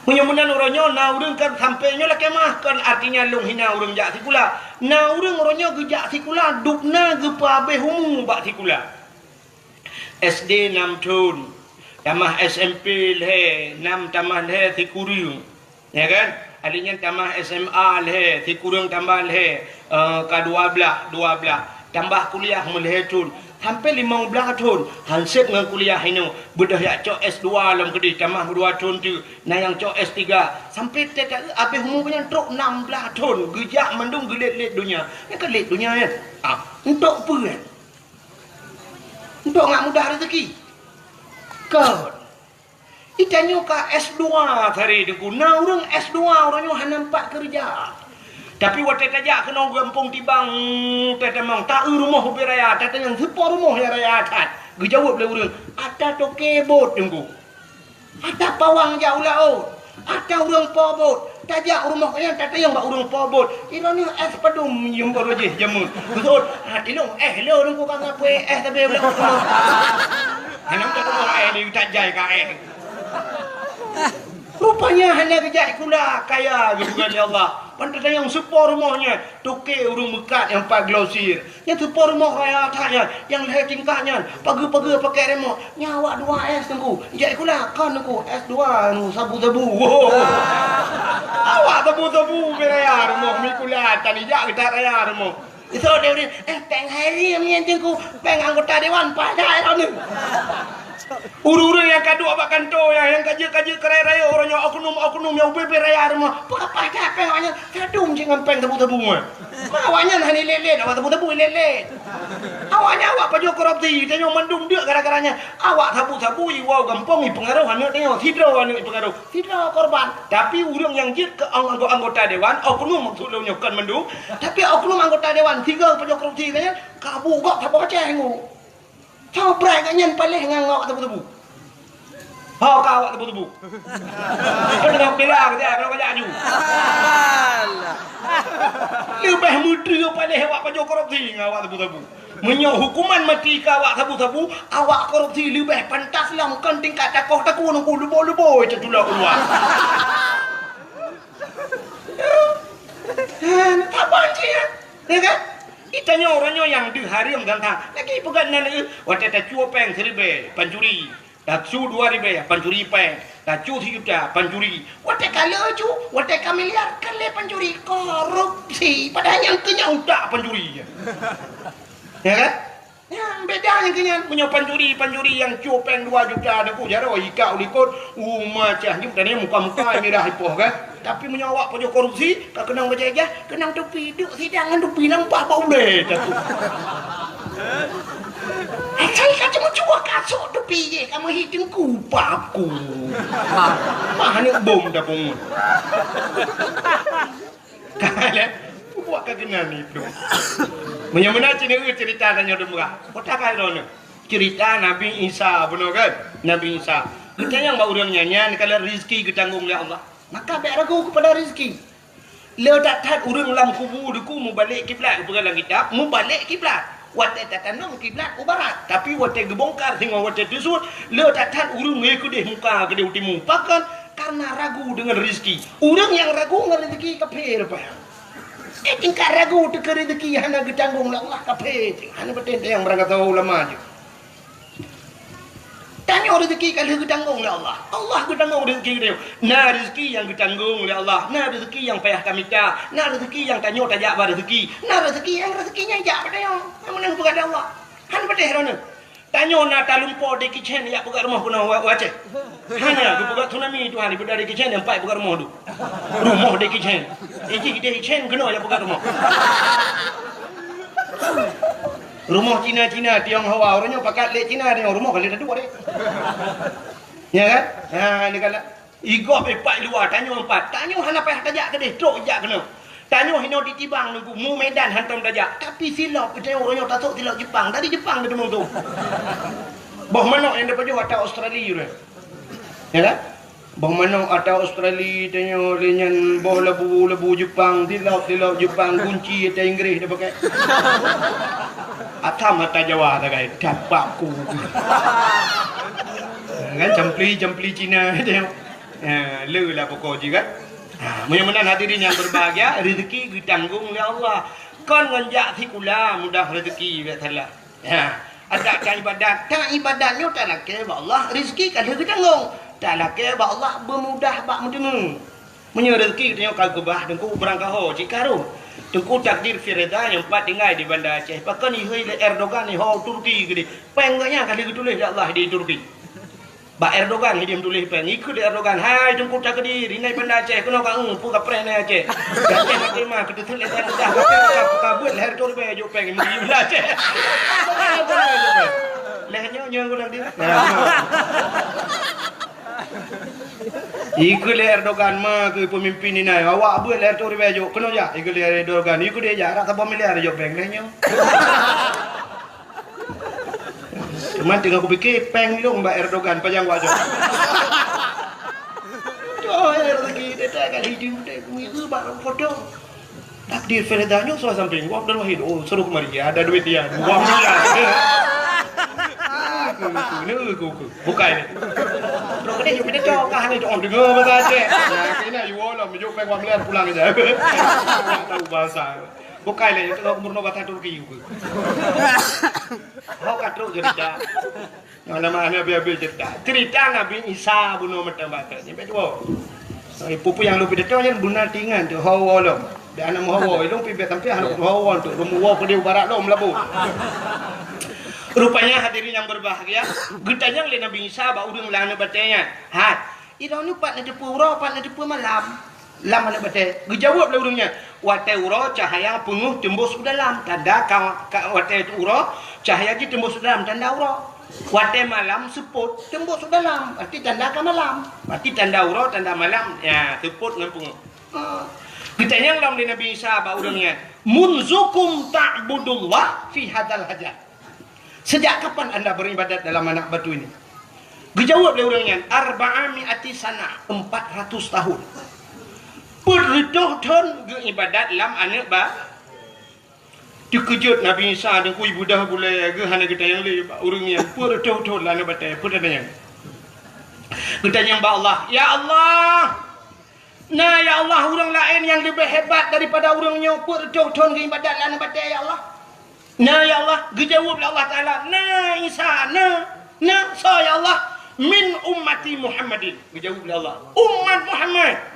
Meunyoe meunan uroe nyoe na ureueng kan sampoe nyoe lakèe meu'ah, kon artinya lôn hina ureueng jak sikula. Na ureueng uroe nyoe geujak sikula, dub na geupeuabéh umu bak sikula. S D nam thon, tamah S M P lhèe, nam tamah lhèe sikureueng. Ya kan? Ahli nyan tamah S M A lhèe, sikureueng tambah lhèe, eh, ka dua blaih, dua blaih. Tambah kuliah meulhèe thon, sampai limong blaih thon, han sép ngon kuliah inoe. Beudôh jak cok S dua lom keudeh, tamah dua thon teuk, na nyang cok S tiga. Sampai teuka abéh umu nyan trok nam blaih thon, geujak mandum geulét-lét donya. Nyan ka lét donya nyan. Ah, untuk peue nyan? Untuk ngat mudah rezeki? Kon. Itanyoe ka S dua tadi, Teungku. Na ureueng S dua, ureueng nyoe hana nampak keureuja. Tapi watèe tajak keunoe gampông Tibang, tatamong, ta-eu rumoh ubé raya, tatanyong, "Soe po rumoh nyang raya that?" Geujaweueb lé ureueng, "Ata toke bot, Teungku. Ata pawang jak u laôt. Ata ureueng po bot." Tajak u rumoh nyan, tatanyong bak ureueng po bot, "Droeneuh S padum nyang baru jih jameun?" Geuseuôt, "Ah, tilông, eh, lôn Teungku ka ngapui eh, tapi belum." Hana meutuah rumoh eh, di tajai ka eh. Rupanya hana geujak sikula, kaya geupeugah lé Allah. Ban tatanyong, "Soe po rumoh nyan?" Toke ureueng meukat nyang pat glosir. Nyan soe po rumoh raya that nyan, nyang lhèe tingkat nyan, pageue-pageue pakèk remoh. Nyan awak dua S, Teungku. Jak sikula, kon, Teungku, S dua, anu, sabu-sabu. Awak sabu-sabu ubé raya rumoh, mi sikula tan ijak geutak raya rumoh. Isok dia, "Eh, péng hai rieng nyan, Teungku, péng anggota dewan, paih that droeneuh." Ureueng-ureueng nyang ka duek bak kantô nyan, nyang ka jeuet-ka jeuet keu raya-raya, ureueng nyan oknum-oknum nyang ubé-bé raya rumoh, peue ka paih that péng awaknyan, sadum cit ngon péng sabu-sabu nyan. Ma awaknyan hana ilét-lét, awak sabu-sabu ilét-lét. Awaknyan awak pajoh korupsi, tanyoe mandum deuk gara-gara nyan. Awak sabu-sabu iwoe gampông ipeungaroh aneuk tanyoe, sidroe aneuk ipeungaroh. Sidroe korban. Tapi ureueng nyang jeuet keu ang-, anggo-, anggota dewan, oknum maksud lôn nyoe kon mandum. Tapi oknum anggota dewan, sigoe pajoh korupsi nyan, ka bu gob saboh Aceh ngu. Soe brat gobnyan paléh ngon awak tebu-tebu. Ho ka awak tebu-tebu. Kau tengah bela ke dia, kalau kau aju. Leubeh meudreue paléh awak pajoh korupsi ngon awak tebu-tebu. Meunyoe hukuman mati ka awak sabu-sabu, awak korupsi leubeh pantas lom kon tingkat takoh takue nungku leubo-leubo teutulah keuluwa. Hana saban cit, ya kan? Itanyoe uroe nyoe nyang deuh hareuem gata. Lagèe peugah nan, eh, watèe tacue péng siribèe, pancuri. Tacue dua ribèe, pancuri péng. Tacue sijuta, pancuri. Watèe ka lheueh cu, watèe ka miliar, ka lheueh pancuri. Korupsi. Padahai nyang keu nyan utak pancuri. Ya kan? Nyan beda nyang keu nyan. Meunyoe pancuri, pancuri nyang cue péng dua juta, na ku jaroe ikak u likot, uma cah jeuet, dan muka-muka mirah ipoh, kan? Tapi meunyoe awak pajoh korupsi, ka keunong bajèe ijah, keunong tupi, duek sidang ngon tupi nampak bak ulèe tatu. Asai ka cuma cuba kasok tupi jih, ka meuhi teungku paku. Mah aneuk bom dah pungut. Ka lheueh, buet ka keunan itu. Meunyoe meunan cit nyoe ceurita tanyoe dum bra. Kota ka droeneuh. Ceurita Nabi Isa bunoe kan? Nabi Isa. Geutanyong bak ureueng nyan, nyan kalau rezeki geutanggong lé Allah. Maka bèk ragu keupada rezeki. Le that-that ureueng lam kubu deuku mubalek kiblat, geupeugah lam kitab, mubalek kiblat. Watèe tatanom kiblat u barat, tapi watèe geubongkar singoh watèe teusut, le that-that ureueng ngeue keudeh muka keudeh u timu. Pakon? Karena ragu deungon rezeki. Ureueng nyang ragu ngon rezeki kafé rupanya. Eh, tingkat ragu teuh keu rezeki hana geutanggong lé Allah, kafé teuh. Hana patéh teuh nyang barangkasoe ulama jih. Tanyoe rezeki ka lheueh geutanggong lé Allah. Allah geutanggong rezeki geutanyoe. Na rezeki nyang geutanggong lé Allah, na rezeki nyang payah tamita, na rezeki nyang tanyoe tajak ba rezeki, na rezeki nyang rezeki nyan jak bak tanyoe. Nyang meunan peugah lé Allah. Hana patéh droeneuh. Tanyoe na talumpo Jackie Chan jak peugah rumoh keunoe u, u Aceh. Hana geupeugah tsunami Tuhan, daripada Jackie Chan nyang pat peugah rumoh tu. Rumoh Jackie Chan. Iji Jackie Chan keunoe jak peugah rumoh. Rumoh Cina-Cina, Tionghoa, ureueng nyoe pakat lé Cina, Tiong rumoh ka lé tadu deh. Ya kan? Ha, ni kan. Igob ipat luwa, tanyoe empat. Tanyoe hana payah tajak keudeh, trok ijak keunoe. Tanyoe hinoe di Tibang nunggu, mu Medan hantom tajak. Tapi silop, tanyoe uroe nyoe tasok silop Jepang. Dari Jepang ka teumeutueng. Boh manok nyang tapajoh ata Australia ureueng. Ya kan? Boh manok ata Australia, tanyoe lé nyan boh labu, labu Jepang, silop, silop Jepang, gunci ata Inggris tapakai. Atam ata Jawa tagai, dapat ku. Kan campli, campli Cina, tanyoe. Ha, le lah pokok jih kan. Ha, meunyoe meunan hadirin yang berbahagia, rezeki geutanggong lé Allah. Kon ngon jak sikula mudah rezeki, biasalah. Ha, adak ta ibadat, ta ibadat nyoe talakèe bak Allah, rezeki ka lheueh geutanggong. Talakèe bak Allah beumudah bak meuteumé. Meunyoe rezeki tanyoe ka geubah, Teungku, beurangkaho cit ka rhot. Teungku, takdir fi ridha nyang pat tinggai di Banda Aceh. Pakon ihôi lé Erdogan iho Turki keudeh. Péng geuh nyan ka lheueh geutuléh lé Allah di Turki. Bak Erdogan hi dia meutuléh péng. Ikheun lé Erdogan, "Hai Teungku takdir, inan Banda Aceh, keunoe ka eu, peue kapreh inan Aceh. Di Aceh maté ma, keuteuteuk lé Aceh, ka, ka, ka beuet lhèe reutôh ribèe jok péng, meuri Banda Aceh." Lhèe nyoe, nyoe geulang dia. Ikheun lé Erdogan, "Ma keu peumimpin inan, awak beuet lhèe reutôh ribèe jok, keunoe jak." Ikheun lé Erdogan, "Ikheun dia jak, rata saboh miliar jok péng lhèe nyoe." Cuman teungoh kupike, péng lôn bak Erdogan pajan wajok. Toh, eh, rezeki dia tak kat hidup dia, kuihu bak foto. Takdir fi ridha nyoe suah samping, gua Abdul Wahid, oh, suruh kemari, ada duit dia, dua miliar. Aku, aku, ni aku, aku. Bukai ni. Bro, kena jumpa dia, kah ni, oh, dengar bahasa Aceh. Nah, kena, you all, lah, mejuk péng dua miliar, pulang aja. Tak tahu bahasa. Bukai lé, nyoe teungoh meurunoe basa Turki. Ho ka trok cerita. Nyang nama hana habéh-habéh cerita. Cerita Nabi Isa bunoe mantong basa. Nyang bak dua. Eh, peue-peue nyang lôn pidato nyan beuna tingan tu, hawa lom. Dak hana meuhawa, ilong pibet sampai hana hawa tu, lom hawa ke dia barat lom labu. Rupanya hadirin yang berbahagia, geutanyong lé Nabi Isa bak ureuëng lam aneuk batée nyan. Hai, ilong nyoe pat neuteupeue uroe, pat neuteupeue malam? Lam aneuk batée. Geujaweueb lé ureuëng nyan, "Watée uroe cahya peungeuh teumbôh u dalam, tanda ka, ka watée uroe cahya jih teumbôh u dalam, tanda uroe. Watée malam seupôt teumbôh u dalam, berarti tanda ka malam. Berarti tanda uroe, tanda malam, ya, seupôt ngon peungeuh." Ah. Geutanyong lom lé Nabi Isa bak ureuëng nyan, "Munzukum ta'budullah fi hadzal hajar." Sejak kapan anda beribadat dalam anak batu ini? Geujaweueb lé ureuëng nyan, "Arba'a mi'ati sanah, empat ratus tahun." Peuet reutôh thon geuibadat lam aneuk ba-, teukeujot Nabi Isa deungkui beudah bulée geuh hana geutanyong lé bak ureuëng nyan, peuet reutôh thon lam aneuk batée, peuet reutôh thon. Geutanyong bak Allah, "Ya Allah, na, ya Allah, ureuëng laén nyang leubeh hebat daripada ureuëng nyoe peuet reutôh thon geuibadat lam aneuk batée, ya Allah?" "Na, ya Allah." Geujaweueb lé Allah Taala, "Na, Isa, na, na." "Soe, ya Allah?" "Min ummati Muhammadin." Geujaweueb lé Allah, "Umat Muhammad."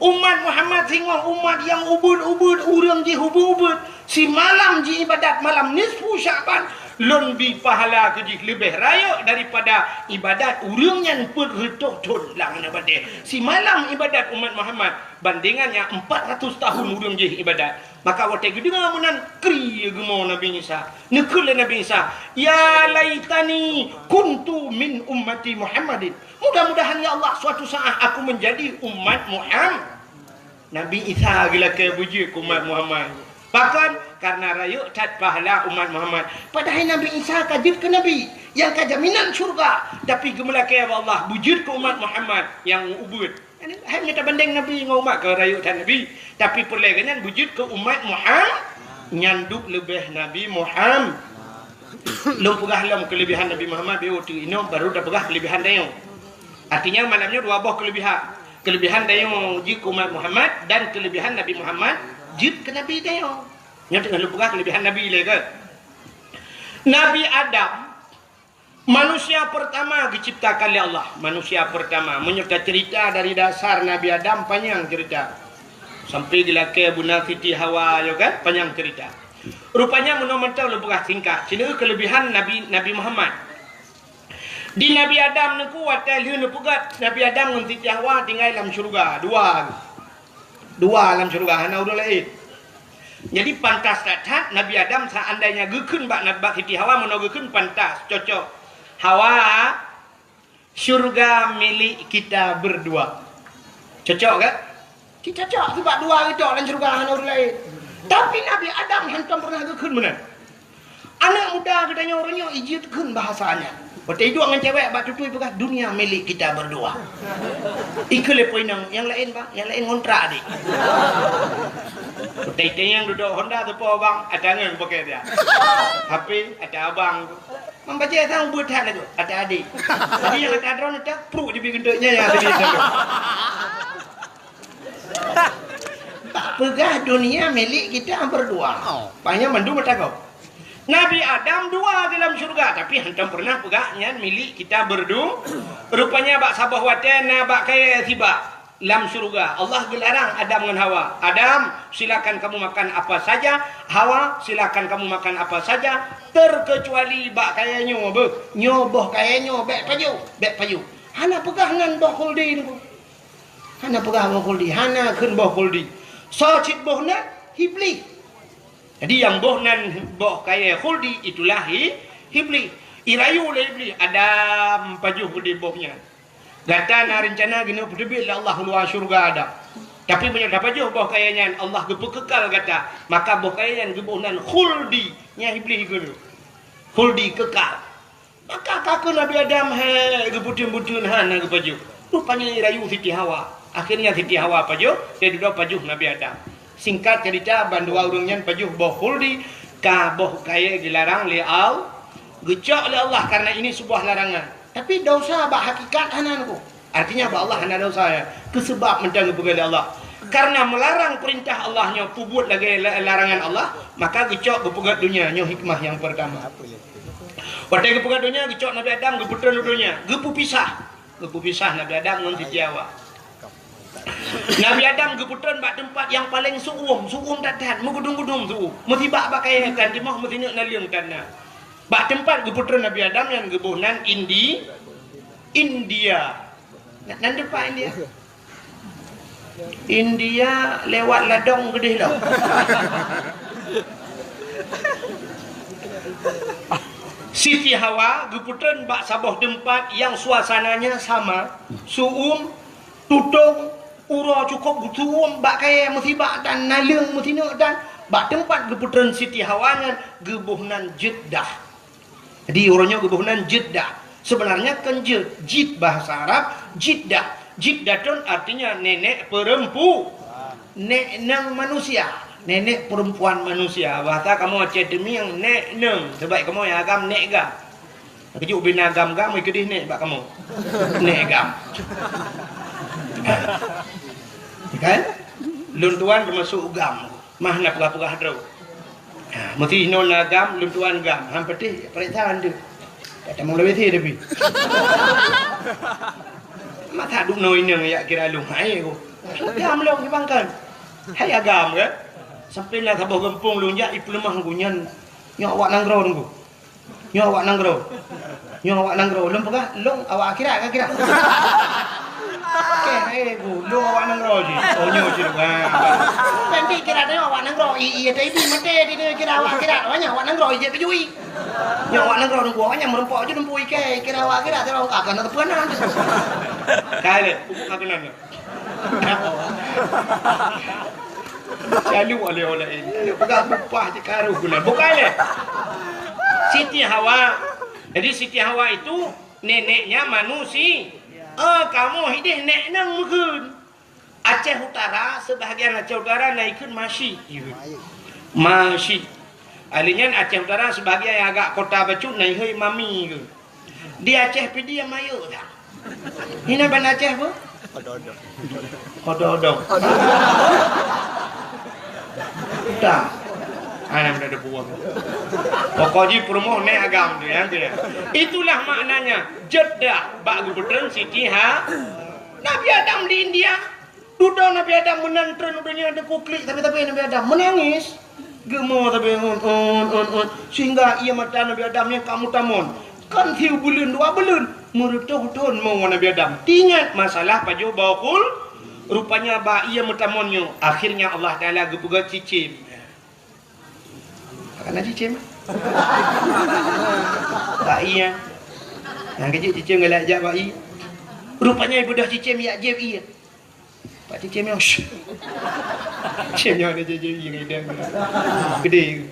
Umat Muhammad singoh umat nyang ubeuet-ubeuet, ureuëng jih ubeuet-ubeuet. Simalam jiibadat malam nisfu Sya'ban, lôn bi pahala keu jih leubeh rayeuk daripada ibadat ureuëng nyan peuet reutôh thon lam aneuk batée. Simalam ibadat umat Muhammad, bandingan nyang empat ratus tahun ureuëng jih ibadat. Maka watée geudeungoe meunan, kri geumo Nabi Isa. Neukheun lé Nabi Isa, "Ya laitani kuntu min ummati Muhammadin." Mudah-mudahan, ya Allah, suatu saat aku menjadi umat Muhammad. Nabi Isa geulakée beujeuet keu umat Muhammad. Pakon? Karena rayeuk that pahala umat Muhammad. Padahai Nabi Isa ka jeuet keu nabi, nyang ka jaminan syurga. Tapi geumeulakée bak Allah beujeuet keu umat Muhammad nyang ubeuet. Hai meutabandeng Nabi ngon umat, ka rayeuk that Nabi, tapi peureulée geuh nyan beujeuet keu umat Muhammad nyang duek leubeh Nabi Muhammad. Lôn peugah lom keuleubehan Nabi Muhammad, beu teuk inoe baru tapeugah keuleubehan tanyoe. Artinya malam nyoe dua boh keuleubehan. Keuleubehan tanyoe jeuet keu umat Muhammad dan keuleubehan Nabi Muhammad jeuet keu Nabi tanyoe. Nyoe teungoh lôn peugah keuleubehan Nabi lé keu. Nabi Adam Manusia pertama geuciptakan lé Allah, manusia pertama. Meunyoe taceurita dari dasar Nabi Adam, panyang ceurita. Sampai geulakée beuna Siti Hawa, yo kan? Panyang ceurita. Rupanya meunoe mantong lôn peugah singkat. Sineuk keuleubehan Nabi, Nabi Muhammad. Di Nabi Adam neuku watée lheueh neupeugét Nabi Adam ngon Siti Hawa tinggai lam syeuruga. Dua. Dua lam syeuruga, hana ureuëng laén. Jadi pantas that-that Nabi Adam seandainya geukheun bak, bak Siti Hawa, meunoe geukheun pantas, cocok. "Hawa, syurga milik kita berdua." Cocok kan? Cocok, sebab dua geutok lam syeuruga, hana ureuëng laén. Tapi Nabi Adam hantom pernah geukheun meunan. Aneuëk muda geutanyoe uroe nyoe ijeuet kheun bahasa nyan. Watée iduek ngon cewek bak tutui peugah, "Dunia milik kita berdua." Ikheun lé po inong, "Nyang laén, Bang, nyang laén ngontrak, Dik." Watée itanyong dudoe Honda teupo, "Bang, ata ngon pakai dia." H P, "Ata abang." Mambajée sang ubeuet that lagoe, "Ata adik." Jadi nyang ata droe nyoe, pruek jibi geunteuk nyan nyang tadi. Peugah dunia milik kita berdua. Oh. Panyang mandum mata kau. Nabi Adam dua di dalam syurga, tapi hantom pernah peugah nyan milik kita berdu-, rupanya bak saboh watée na bak kayée sibak. lam syurga. Allah geularang Adam ngon Hawa, "Adam, silakan kamu makan apa saja, Hawa, silakan kamu makan apa saja, terkecuali bak kayée nyoe beuh. Nyoe boh kayée nyoe bék pajoh, bék pajoh." Hana peugah nan boh khuldi nyoe. Hana peugah boh khuldi, hana kheun boh khuldi. Soe cit boh nan? Iblih. Jadi nyang boh nan boh kayée khuldi itulah i-, Iblih. Irayu lé Iblih, "Adam, pajoh di boh nyan. Gata na reuncana keuneuk peuteubiet lé Allah u luwa syeuruga Adam. Tapi meunyoe tapajoh boh kayée nyan, Allah geupeukekal gata, maka boh kayée nyan geuboh nan khuldi." Nyan Iblih keuneuk. Khuldi kekal. Maka ka keuh Nabi Adam hék geubeuteun-beuteun hana geupajoh. Rupanya irayu Siti Hawa. Akhirnya Siti Hawa pajoh, dan dudoe pajoh Nabi Adam. Singkat cerita, bandua ureuëng nyan pajoh boh khuldi, ka boh kayée geularang lé Al-, geucok lé Allah karena ini sebuah larangan. Tapi dosa bak hakikat hana nyoe. Artinya bak Allah hana dosa, ya. Keu seubab mantong geupeugah lé Allah. Karena melarang perintah Allah nyoe peubuet lagée la-, larangan Allah, maka geucok geupeugét donya nyoe hikmah nyang pertama. Watée geupeugét donya, geucok Nabi Adam geupeutreun u donya, geupeupisah. Geupeupisah Nabi Adam ngon Siti Hawa. Nabi Adam geupeutreun bak teumpat nyang paleng su'um, su'um that-that, meugudum-gudum su'um. Meusibak bak kayée kan timoh, meusineuk naleueng tan na. Bak teumpat geupeutreun Nabi Adam nyan geuboh nan Indi-, India. Na-, nan teumpat India. India lewat ladong keudeh lom. Siti Hawa geupeutreun bak saboh teumpat nyang suasananya sama, su'um, tutong, uroe cukôp geusu'um bak kayée meusibak dan naleueng meusineuk dan bak teumpat geupeutreun Siti Hawa nyan geuboh nan Jeddah. Jadi, uroe nyoe geuboh nan Jeddah. Sebenarnya kon jeuet, jid bahasa Arab, jiddah. Jiddatun artinya nenek perempu-, nek nang manusia, nenek perempuan manusia. Bahasa kamoe Aceh Teumieng, nek nang. Sebab kamoe nyang agam nek gam. Keujeuet ubena gam-gam, ikeudeh nek bak kamoe. Nek gam. Kan? Lôn tuan teumasuk gam. Mah na peugah-peugah droe. Ha, meusti inoe na gam, lôn tuan gam. Han patéh, pareksa han deuh. Tak tamong lawét tapi. Masa duek noe inong jak kira lôn. Hai ko. Gam lôn di bangkan. Hai agam kan? Sampai na saboh gampông lôn jak, ipeuleumah ku nyan. Nyoe awak nanggroe nunggu. Nyoe awak nanggroe. Nyoe awak nanggroe. Lôn peugah, lôn awak akhirat ka kira. Oke, eh, bu, lôn awak nanggroe jih. Oh, nyoe jih. Ha. Nanti kira tengok awak nanggroe. I, i, tadi mate di dia kira awak akhirat. Awak nyan awak nanggroe, ijek keujui. Nyoe awak nanggroe nunggu. Awak nyan meureumpok je nunggu ikai. Kira awak akhirat, tengok, ah, kana teupeue nan. Kai le, aku nan. Lalu oleh-oleh ini. Lalu peugah bupah je karu guna. Bukan le. Siti Hawa. Jadi Siti Hawa itu neneknya manusia. Ah, kamoe hideh nek nang meukeun. Aceh Utara, sebahagian Aceh Utara na ikheun Masyik. Masyik. Ahli nyan Aceh Utara sebahagian nyang agak kota bacut na ihôi Mami ke. Di Aceh Pidie mayok dah. Hina ban Aceh apa? Odong-odong. Odong-odong. Dah. Anak dah ada buang. Pokok ji perumoh nek agam tu, ya, tu, ya. Itulah maknanya Jeddah bak gubernur Siti ha. Nabi Adam di India. Dudoe Nabi Adam meunan treun u donya teuku klik tapi-tapi Nabi Adam meunangis. Geumo tapi un, un, un, un. Sehingga ié mata Nabi Adam nyang ka meutamon. Kan siu buleuen, dua buleuen. Meureutoh thon mo Nabi Adam. Tingat masalah pajoh boh khul. Rupanya bak ié meutamon nyoe. Akhirnya Allah Taala geupeugah cicém. Kana cicém. Bak ié. Nyang keujiek cicém galak jak bak ié. Rupanya ibeudôh cicém yak jieb ié. Pak cicém nyoe. Cicém nyoe ada cicém ié ngon idang. Gede.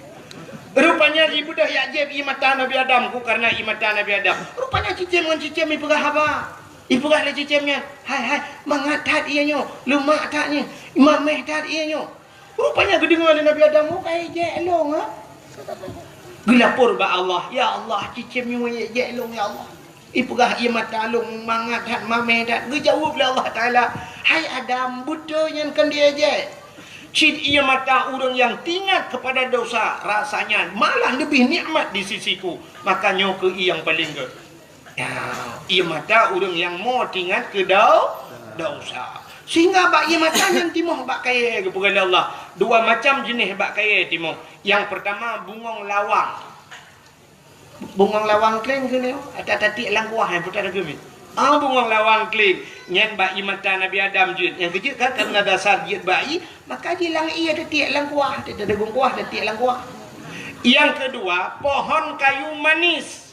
Rupanya ibeudôh yak jieb ié mata Nabi Adam ku karena ié mata Nabi Adam. Rupanya cicém ngon cicém ipeugah haba. Ipeugah lé cicém nyan, "Hai, hai, mangat that ié nyoe, leumak that nyoe, mameh that ié nyoe." Rupanya geudeungoe lé Nabi Adam, "Oh, ka ijek lôn, ha?" Geulapor bak Allah, "Ya Allah, cicém nyoe ijek lôn, ya Allah. Ipeugah ié mata lôn mangat that, mameh that." Geujaweueb lé Allah Taala, "Hai Adam, beutôi nyan kon diijek. Cit ié mata ureuëng nyang teuingat kepada dosa, rasanya malah leubeh nikmat di sisi-Ku. Maka nyoe keuh ié nyang paleng gét." Ya, ié mata ureuëng nyang mo teuingat keu do-, Dosa. Sehingga bak ié mata nyan timoh bak kayée geupeugah lé Allah. Dua macam jeuneh bak kayée timoh. Nyang peurtama bungong lawang. Bungong lawang kleng keu nyoe, ata tatiek lam kuah nyang putar geumi. Ah, bungong lawang kleng. Nyan bak ié mata Nabi Adam jeuet. Nyang keujeuet kan karena dasar jeuet bak ié, maka jilang ié tatiek lam kuah, tadagong kuah tatiek lam kuah. Nyang keudua, pohon kayu manis.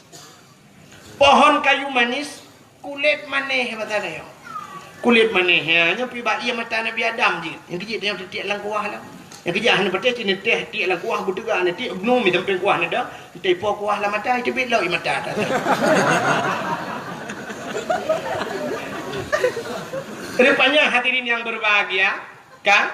Pohon kayu manis, kulét manéh basa nyoe. Kulét manéh, ha, nyoe pi bak ié mata Nabi Adam jeuet. Nyang keujeuet nyoe tatiek lam kuah lah. Nyang keujeuet hana patéh cit neuteh tiek lam kuah beuteuga neutiek bunoe mi sampéng kuah na da, teuipo kuah lam mata, teubiet lom ié mata. Rupanya hadirin yang berbahagia, kan?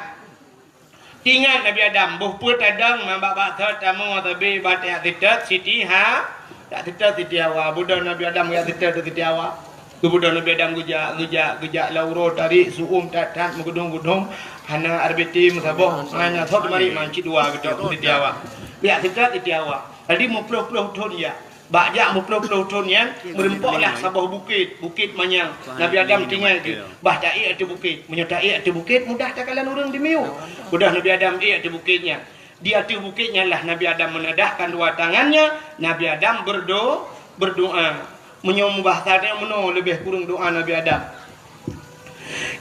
Ingat Nabi Adam, boh peue tadong ngon bak-bak thot tamu tabi bak jak sitot Siti Ha, jak sitot Siti Hawa. Beudôh Nabi Adam jak sitot Siti Hawa. Geubeudôh Nabi Adam geujak, geujak, geujak lam uroe tarék, su'um that-that, meugeudong-geudong, hana R B T meusaboh, hana thot marit man cit dua geutok Siti Hawa. Jak sitot Siti Hawa. Jadi meuploh-ploh thon jak. Bak jak meuploh-ploh thon nyan, meureumpoklah saboh bukét, Bukét Manyang. Nabi Adam tinggai geuh, bah taék ateueh bukét. Meunyoe taék ateueh bukét, mudah takalon ureuëng dimiyueb. Mudah Nabi Adam ék ateueh bukét nyan. Di ateueh bukét nyan lah Nabi Adam meunadahkan dua tangannya, Nabi Adam berdo-, berdoa. Meunyoe mubahasa nyan meunoe leubeh kureueng doa Nabi Adam.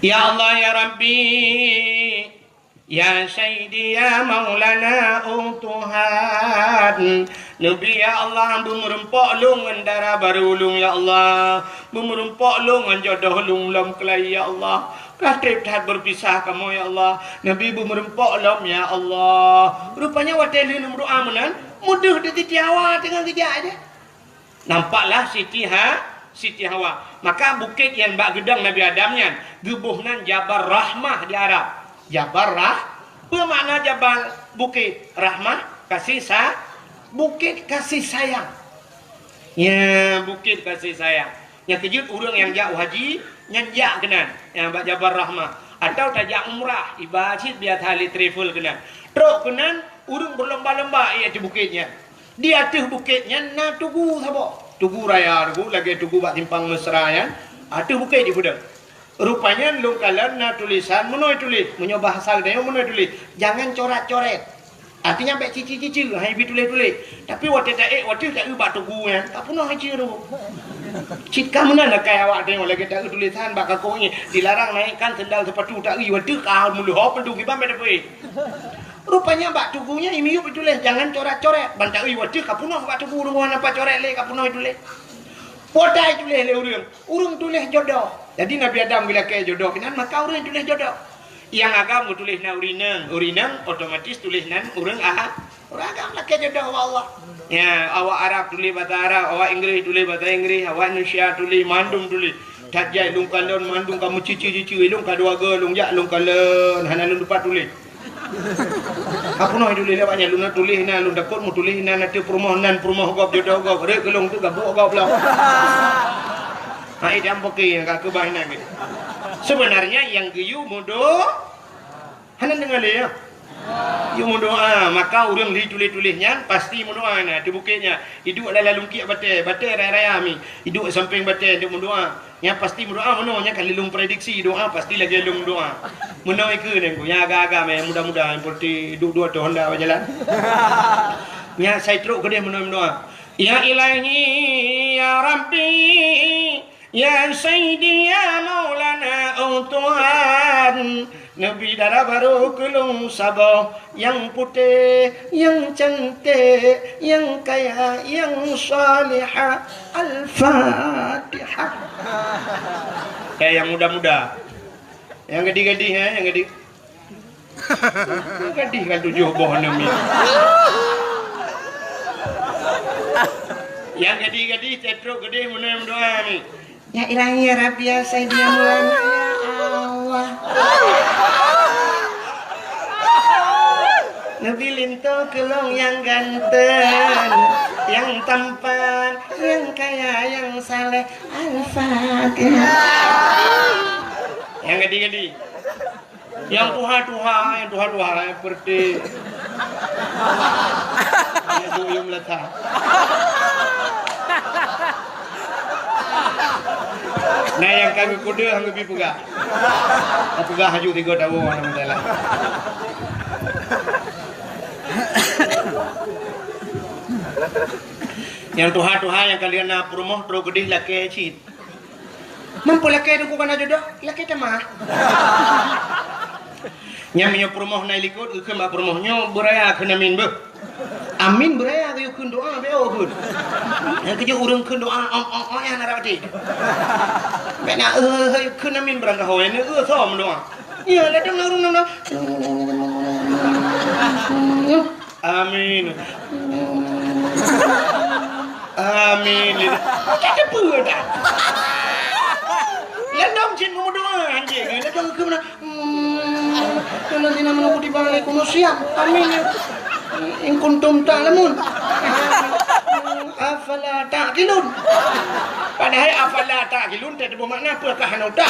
Ya Allah, ya Rabbi, Ya Sayyidi, ya Maulana, oh Tuhan, Nabi, ya Allah, beumeureumpok lôn ngon dara barô lôn, ya Allah, beumeureumpok lôn ngon jodoh lôn lom keulai, ya Allah. Ka treb that beupisah kamoe, ya Allah, Nabi, beumeureumpok lom, ya Allah. Rupanya watée lheueh meudoa meunan, meudeuh di Siti Hawa teungoh geujak aja. Nampaklah Siti Ha-, Siti Hawa. Maka bukét nyang bak geudong Nabi Adam nyan geuboh nan Jabal Rahmah di Arab. Jabal Rah-, peue makna Jabal? Bukét. Rahmah, kasih sa-, bukét kasih sayang. Ya, bukét kasih sayang. Nyang keujeuet ureuëng nyang jak haji, nyan jak keunan, nyang bak Jabal Rahmah. Atau tajak umrah, iba cit biasa lé travel keunan. Trok keunan, ureuëng beulomba-lomba ék ateueh bukét nyan. Di ateueh bukét nyan na tugu saboh. Tugu raya tugu, lagée tugu bak simpang Mesra nyan, ateueh bukét jipeudong. Rupanya lôn kalon na tulésan meunoe tuléh, meunyoe bahasa geutanyoe meunoe tuléh, "Jangan corat-coret." Artinya bék cici-cici, hai bi tuléh-tuléh. Tapi watée taék, watée taeu bak tugu nyan, ka peunoh hai ci ru. Cit ka meunan akai awak tanyoe lagée taeu tulésan bak kakoe nyan, "Dilarang naikkan sendal sepatu." Taeu watée ka meuleuhop meudu kiban bék tapeuék. Rupanya bak tugu nyan imiyueb ituléh, "Jangan coret-coret." Ban taeu watée ka peunoh bak tugu ureuëng hana pat coret lé ka peunoh ituléh. Potai tuléh lé ureuëng, ureuëng tuléh jodoh. Jadi Nabi Adam geulakée jodoh keunan, maka ureuëng tuléh jodoh. Nyang agam geutuléh nan ureuëng inong, ureuëng inong otomatis tuléh nan ureuëng a-, ureuëng agam lakée jodoh ubak Allah. Ya, awak Arab tuléh basa Arab, awak Inggréh tuléh basa Inggréh, awak Indonesia tuléh, mandum tuléh. That jai lôn kalon mandum ka meucici-cici, lôn ka dua go lôn jak lôn kalon, hana lôn tupat tuléh. Ka peunoh tuléh lewat nyan, lôn na tuléh na, lôn takot meutuléh na, na teuh peurumoh nan, peurumoh gob, jodoh gob, rek keu lôn tu gabuk gob lom. Hai dam poke nyang ka keubah inan geuh. Sebenarnya nyang geuyue meudo-, hana deungoe lé, ya? Yue meudoa, maka ureuëng li tuléh-tuléh nyan pasti meudoa na, di bukét nyan. Iduek lam lalungkiek batée, batée raya-raya mi. Iduek sampéng batée, iduek meudoa. Nyan pasti meudoa meunoe, nyan ka lheueh lôn prediksi doa pasti lagée lôn doa. Meunoe ikeue nyan ku, nyang agam-agam, nyang muda-muda, nyang seperti duek dua ateueh honda bak jalan. Nyan sai trok keudeh meunoe meudoa. Ya Ilahi, ya Rabbi, ya Sayyidi, ya Maulana, oh Tuhan, neubi dara barô keu lôn saboh, nyang putéh, nyang canték, nyang kaya, nyang salihah. Al-Fatihah. Eh, nyang muda-muda. Nyang gadih-gadih, eh, nyang gadih. Gadih kan tujoh boh aneuk miet. Nyang gadih-gadih, tetrok gadih, meunoe meudoa ni. Ya Ilahi, ya Rabbi, ya Sayyidi, ya Maulana, ya Allah. Neubi linto keu lôn nyang ganteng, nyang tampan, nyang kaya, nyang saleh. Al-Fatihah. Nyang gadih-gadih. Nyang tuha-tuha, nyang tuha-tuha, nyang seperti aneuk duyung leutah. Nah, nyang ka geukudeuh han geubi peugah. Ka peugah laju tiga tahun, alhamdulillah. Nyang tuha-tuha nyang ka lheueh na peurumoh trok keudeh lakée cit. Meunyoe lakée teungku ka na jodoh, lakée tamah. Nyan meunyoe peurumoh na i likot, geukheun bak peurumoh nyoe beuraya kheun amin beuh. Amin beuraya geuyue kheun doa beu kheun. Nyang keujeuet ureuëng kheun doa ong ong ong nyang na rot até. Bèk na eu kheun amin beurangkaho, nyan eu soe meudoa. Ya, ladang na ureuëng na. Amin. Amin. Ka teupeue dah. Ladang cit meudoa anjing. Ladang keu mana? Hmm, alladzina amanu kutiba alaikumus siyam. Amin. In kuntum ta'lamun. Afala ta'qilun. Padahai afala ta'qilun teuh teuboh makna peue ka hana utak.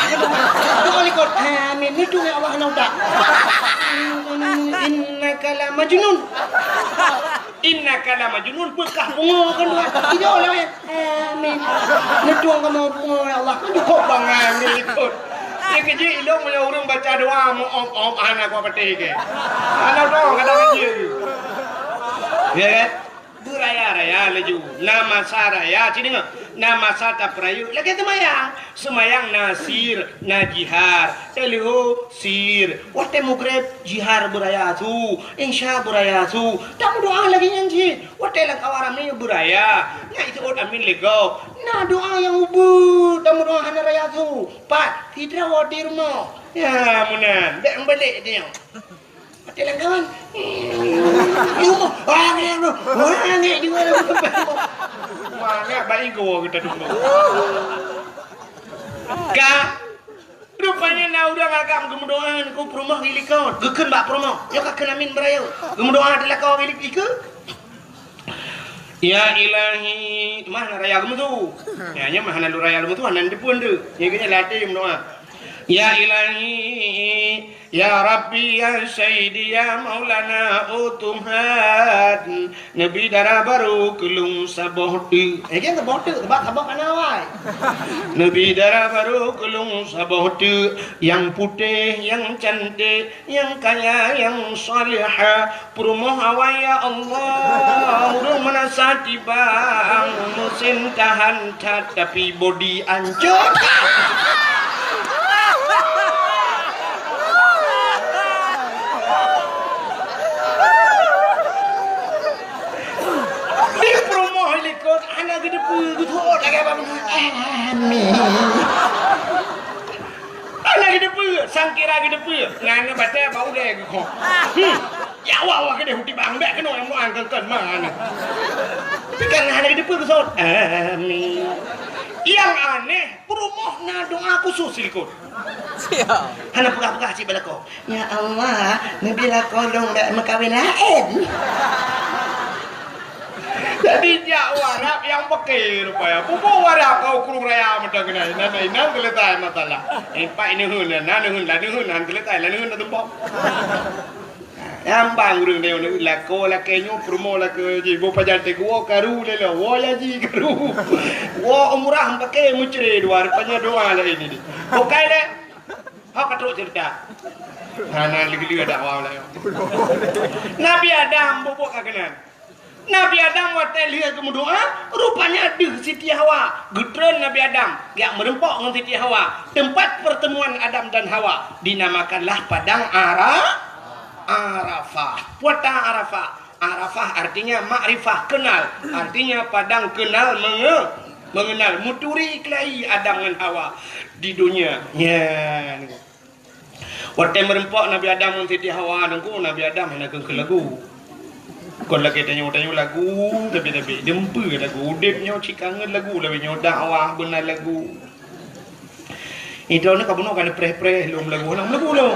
Doa likot. Amin. Itu ya Allah hana utak. Innaka la majnun. Innaka la majnun, peukah pungo kan doa. Tidak oleh. Amin. Neutueng kamoe pungo ya Allah. Kan cukup bangai ureuëng likot. Dia kejik ilong meunyoe ureuëng baca doa meu-om-om hana kuat patéh ke. Hana doa kadang dia. Ya kan? Beuraya-raya laju. Na masa raya, ci deungoe. Na masa tapeurayeuk lagée seumayang. Seumayang na sir, na jihar. Teuleuho sir. Watée mugreb jihar beuraya su, insya beuraya su. Tameudoa lagée nyan cit. Watée lam awak ramé beuraya, na iseuôt amin lé gob. Na doa nyang ubeut tameudoa hana raya su. Pat sidroe di rumoh. Ya meunan, bék meubalek tanyoe. Watée lam kawan. Di rumoh. Wah, ngek, wah, ngek di mana? Wah, ngek baik gua kita dulu. Ka Rupanya na ureuëng agam geumeudoa ngon peurumoh di likot. Geukheun bak peurumoh, nyoe ka kheun amin beuraya. Geumeudoa di lakoe di likot. Ya Ilahi, mah na raya geumeusu. Ya, nyoe mah na lôn raya geumeusu, hana teupeue deuh. Nyoe geuhnyan lateh meudoa. Ya Ilahi, ya Rabbi, ya Sayyidi, ya Maulana, oh Tuhan. Neubi dara barô keu lôn saboh teuk. Eh, kan saboh teuk, sabab saboh ka na awai. Neubi dara barô keu lôn saboh teuk, nyang putéh, nyang canték, nyang kaya, nyang salihah. Peurumoh awai, ya Allah, ureuëng meunasah tibang, meusén tahan that, tapi bodi ancô. Di peurumoh likot hana geuteupeue, geuthot lagée bak meunan. Amin. Hana geuteupeue, sangkira geuteupeue. Ngan batée bak ulée geukhok. Hmm. Ya Allah, Allah keudeh uti bang, bék keunoe nyang meuang keun-keun ma nyan. Tapi kan hana geuteupeue geusot. Amin. Nyang aneh, peurumoh na doa khusos likot. Siap. Hana peugah-peugah cit bak lakoe. Ya Allah, neubi lakoe lôn bék meukawen laén. Jadi jak u Arab nyang peuke rupaya. Pupu u Arab keu krueng raya mantong keunan. Inan, inan teuletai masalah. Empat neuheun, na neuheun, la neuheun, han teuletai, la neuheun na tumpok. Nyang bang ureuëng nyoe lakoe lakée nyoe peurumoh lakée jih boh pajan teuk woe karu lé lo, woe ya jih karu. Woe umrah meupaké meucre dua, rupanya doa laén ini. Bukai lé. Hok ka trok cerita. Hana leugeuleu dak wau laén. Nabi Adam bubuk ka keunan. Nabi Adam watée lheueh geumeudoa, rupanya deuh Siti Hawa. Geutreun Nabi Adam, jak meureumpok ngon Siti Hawa. Tempat pertemuan Adam dan Hawa dinamakanlah Padang Ara-, Arafah. Puata Arafah. Arafah artinya makrifah, kenal. Artinya padang kenal menge-, mengenal. Meuturi keulayi Adam ngon Hawa di dunia. Nyan. Watée meureumpok Nabi Adam ngon Siti Hawa, teungku, Nabi Adam hana keu-keu lagu. Kon lagée tanyoe-tanyoe lagu, tapi-tapi deumpeu lagu. Udeb nyoe cit kangen lagu, lagée nyoe dakwah beuna lagu. Idroe nyoe ka bunoe ka neupreh-preh lom lagu, hana lagu lom.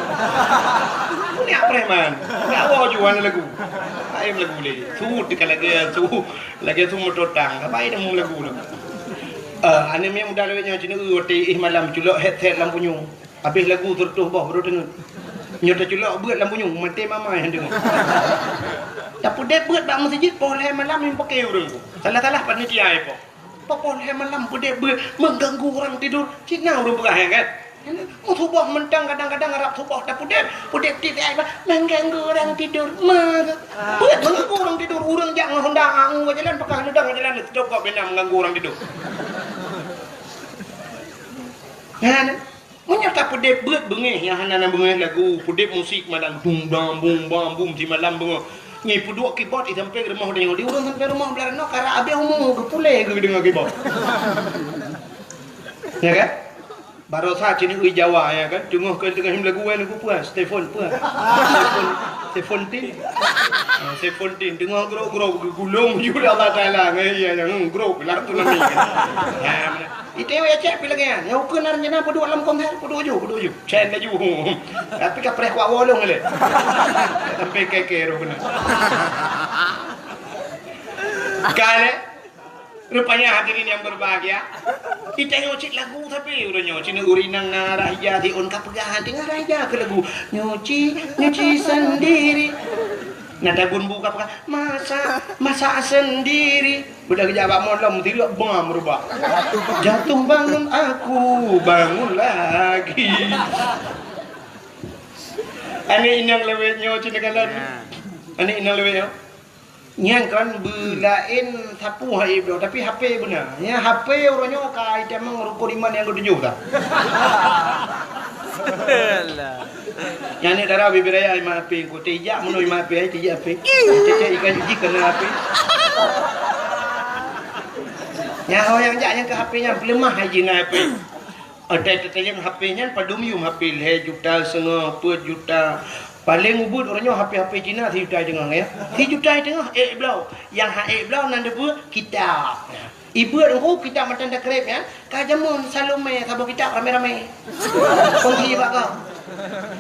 Neuk preh man. Dakwah ju hana lagu. Hai lagu lé. Su teuka lagée su, lagée su meutotang. Apa ai lagu lom. Eh, aneuk miet muda lawét nyoe cit neu watée éh malam culok headset lam punyueng. Habéh lagu seureutôh boh baru teungeut. Nyoe teuculok beuet lam punyueng, maté mama nyang deungoe. Tapeudeb beuet bak meuseujid poh lhée malam nyang paké ureuëng. Salah-salah panitia ipoh. Peue hai malam peudeh beuet mengganggu orang tidur. Cit na ureuëng peugah, ya kan? Meusuboh mantong kadang-kadang rab suboh tapeudeh, peudeh tieb ai bah mengganggu orang tidur. Meusuboh mengganggu orang tidur, ureuëng jak ngon honda angu jalan, pakah leudang jalan, stok kok bina mengganggu orang tidur. Kan? Meunyoe tapeudeb beuet beungéh nyang hana na beungéh lagu, peudeb musik malam, dung dang bung bang bum simalam beungoh. Nyan peuduek keyboard i sampéng rumoh tanyoe. Di ureuëng sampéng rumoh blah noe karap abéh umu geupulée geudeungoe keyboard. Ya kan? Barosa cit neu Jawa, ya kan? Teungoh keu teungoh him lagu wan ku puas, Stefan puas. Stefan, Seventeen. Ah, Seventeen. Teungoh grok-grok geugulong ju Allah Taala ngon iya nyang grok lah tu lami. Ha, Itewek cek pih lagée nyan. Nyang ukeue na rencana peuduek lam konser, peuduek ju, peuduek ju. Cen laju. Tapi ka preh kuak wolong le. Sampai keke roh kena. Kale. Rupanya hadirin yang berbahagia, kita nyoe cit lagu tapi udah nyoe cit ureuëng nyang na raja di on ka peugah hati ngon raja ke lagu nyuci nyuci sendiri. Nah, tabun buka peugah masak masak sendiri. Udah kerja bak malam, tilok bang berubah. Jatuh bangun aku, bangun lagi. Aneuk inong lewat nyoe cina kalan. Aneuk inong lewat nyoe. Nyang kan beulaén sapu hai bloe, tapi H P beuna. Nya H P uroe nyoe ka itamong rukun iman nyang ketujoh dah. Alah. Nyan ni dara bibir raya iman H P, ku tijak meunoe iman H P, tijak H P. Cecek ikan jiji kena H P. Nyaho nyang jak nyang ke H P nyan peuleumah hai jina H P. Ada tetayang H P nyan padum yum H P lhèe juta setengah, peuet juta. Paling ubit uroe nyoe H P-H P Cina sijuta setengah ya. Sijuta setengah eh bloe. Yang ha eh bloe nan debu kitab. Ibeut engku kitab matan takrib nyan, ka jameun Salome saboh kitab ramé-ramé. Kongsi bak kau.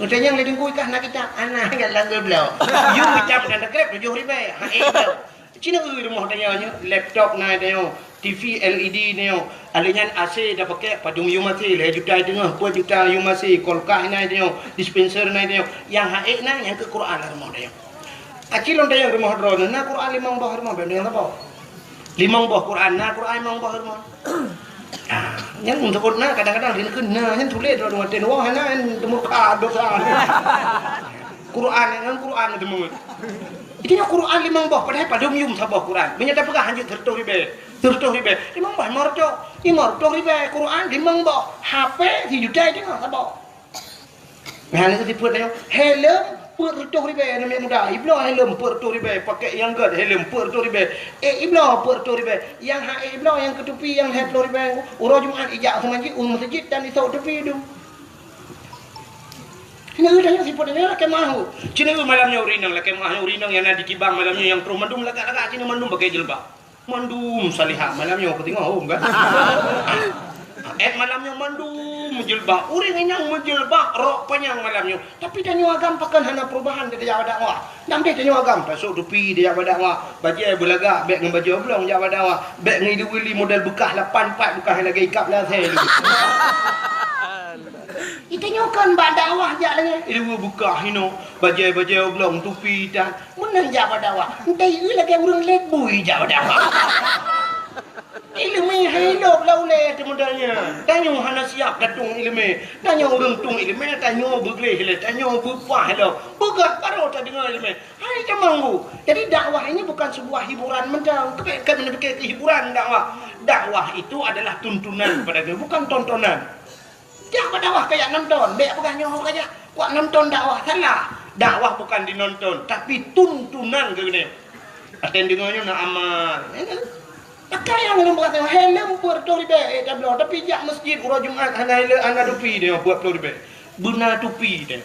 Udah nyang lé dengku ikah na kitab, anak ingat langgar beliau. Yum kitab matan takrib tujuh ribu, ha eh bloe. Cina eu rumoh tanyoe nyoe, laptop na tanyoe, T V L E D tanyoe, ahli nyan A C dah pakai padum yum A C lhèe juta setengah, peuet juta yum A C, kulkas na tanyoe, dispenser na tanyoe, yang ha eh na nyang ke Quran lam rumoh tanyoe. Aci lôn tanyong rumoh droeneuh na Quran limong boh rumoh, bèk nyang saboh. Limong boh Quran, na Quran limong boh rumoh. Ah, nyang untuk na kadang-kadang rin keu na, nyang tuléh droeneuh watèe nyoe hana teumurka dosa. Quran ngon Quran teumur. Itu nyoe Quran limong boh, padahai padum yum saboh Quran. Meunyoe tapeugah hanjeuet seureutôh ribèe, seureutôh ribèe, limong boh lima reutôh, lima reutôh ribèe Quran limong boh, H P sijuta teungoh saboh. Nyan lagèe sifeuet nyoe, helm peuet reutôh ribèe aneuk muda. Ibloe helm peuet reutôh ribèe, pakai nyang gèt helm peuet reutôh ribèe. Eh, ibloe peuet reutôh ribèe. Nyang ha eh ibloe nyang keu tupi nyang lhèe ploh ribèe. Uroe Jumat ijak u masjid, u masjid dan isok tupi dum. Hina udah nyang sifeuet nyoe lakèe mahu. Cina malam nyoe urinang lakèe mahu urinang nyang na di kibang malam nyoe nyang troh mandum lagak-lagak cina mandum pakai jilbab. Mandum salihah malam nyoe keu singoh hom kan. Eh malam nyoe mandum meujilbab. Ureueng nyang meujilbab rok panyang malam nyoe. Tapi tanyoe agam pakon hana perubahan di tajak bak dakwah. Nyang deh tanyoe agam tasok tupi tajak bak dakwah. Bajèe beulagak bèk ngon bajèe oblong jak bak dakwah. Bèk ngon ilu-ilu model beukah lapan pat beukah lagèe ikab lasèe. Itanyoe kon bak dakwah jak lagèe. Ilu beukah inoe. Bajèe-bajèe oblong tupi tan. Meunan jak bak dakwah. Entah ieu lagèe ureueng lét bui jak bak dakwah. Ileumèe hai lôb lam ulèe teuh modalnya. Tanyoe hana siap datong ileumèe. Tanyoe ureueng tueng ileumèe, tanyoe beugleh lé, tanyoe beupah lom. Beugöt baroe tadeungoe ileumèe. Hai jamong bu. Jadi dakwah ini bukan sebuah hiburan mantong. Keubiet keubiet keu hiburan dakwah. Dakwah itu adalah tuntunan kepada dunia, bukan tontonan. Jak bak dakwah kajak nonton, bèk peugah nyoe kajak. Kuat nonton dakwah salah. Dakwah bukan dinonton, tapi tuntunan keu geutanyoe. Até deungoe nyoe na amal. Pakai nyang lôn peugah tanyoe, helm peuet reutôh ribèe eh tabloe, tapi jak masjid uroe Jumat hana helm, hana tupi tanyoe peuet ploh ribèe. Beuna tupi tanyoe.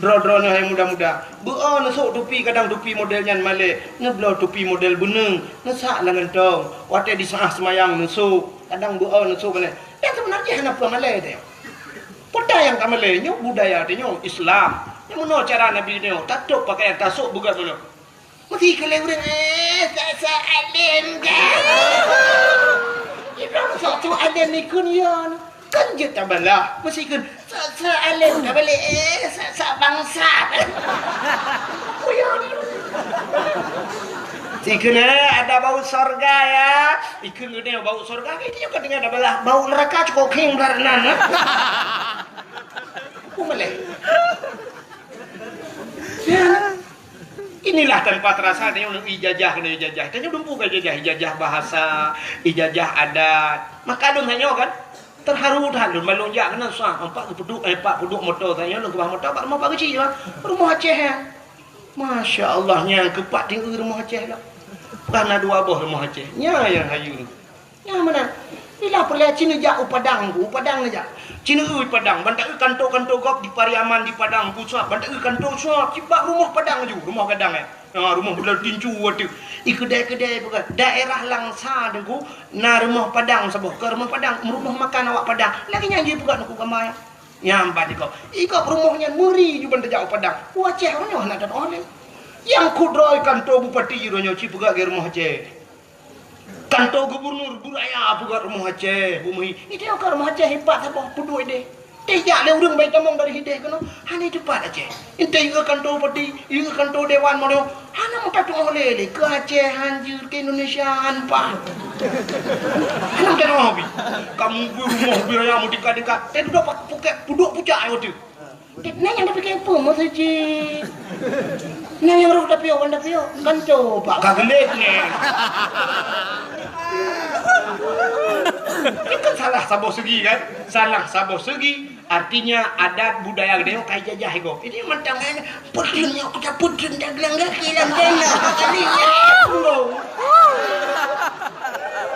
Droe-droe nyoe hai muda-muda, beu-o neusok tupi kadang tupi model nyan malèe, neubloe tupi model beuneueng, neusak lam gantong. Watèe disaah seumayang neusok, kadang beu-o neusok malèe. Nyang seubeuna jih hana peue malèe tanyoe. Peue nyang ka malèe nyoe budaya tanyoe Islam. Nyang meunoe cara Nabi nyoe, tatôb pakaian tasok beugöt meunoe. Meusti keu lé ureueng, eh, sa-sa além ka. Ibrahim sok-sok além ikun ya. Kan jeuet tabalah. Meusti keu sa-sa além tabalek, eh, sa-sa bangsat. Oh ya. Ikheun, "Eh, ada bau sorga ya." Ikheun geutanyoe bau sorga, geutanyoe ka deungoe ada balah bau neraka cukôp khéng brat nan, eh. Peue malèe? Ya. Inilah tanpa terasa tanyoe ijazah keunoe ijazah. Tanyoe dumpeue ka ijazah, ijazah bahasa, ijazah adat. Maka lôn tanyoe kan terharu that lôn ban lôn jak keunan sah, empat peuduek, eh, empat peuduek moto tanyoe lôn keubah moto bak rumoh Pak Geuchik, bak rumoh Aceh, ya. Masya Allah, nyang keupat tinggi rumoh Aceh lah. Kan na dua boh rumoh Aceh. Nya nyang hayu. Nyang meunan. Bila peureulèe ci neujak u Padang, u Padang neujak. Ci neueu Padang, ban taeu kanto-kanto gob di Pariaman di Padang, pusat, ban taeu kanto suap, cit bak rumoh Padang laju, rumoh gadang, eh. Ha, rumoh beudôh tincu ateueh. I keudè-keudè peugah, daerah Langsa Teungku, na rumoh Padang saboh. Keu rumoh Padang, rumoh makan awak Padang. Lagèe nyan jih peugah Teungku gama nyan. Nyan ban i gob. I gob rumoh nyan meuri ju ban tajak u Padang. U Aceh uroe nyoe hana tatu'oh lé. Nyang kudroe kanto bupati uroe nyoe ci peugah lagèe rumoh Aceh. Kanto gubernur, beuraya peugah rumoh Aceh, bu meuhi. Itu ka rumoh Aceh ipat saboh peuduek deh. Teuh jak lé ureueng bai tamong dari hideh keunoe, hana teupat Aceh. Entah ieu kanto bupati, ieu kanto dewan mono, hana meutateuoh lé, lé keu Aceh hanjeuet, keu Indonesia han paih. Hana meutateuoh bit. Kamoe beurumoh beuraya meutingkat-tingkat, teuh dudoe pak pukek peuduek pucak nyoe teuh. Nyan nyang tapike peue meuseujid? Nyan nyang roh tapiôh, kan tapiôh? Kan coba. Ka geulet nyan. Itu kan salah saboh segi kan? Salah saboh segi, artinya adat budaya geutanyoe ka ijajah igob. Jadi mantong kan, peudeueng nyoe kita peudeueng dagang kaki lam dana. Kali nyan.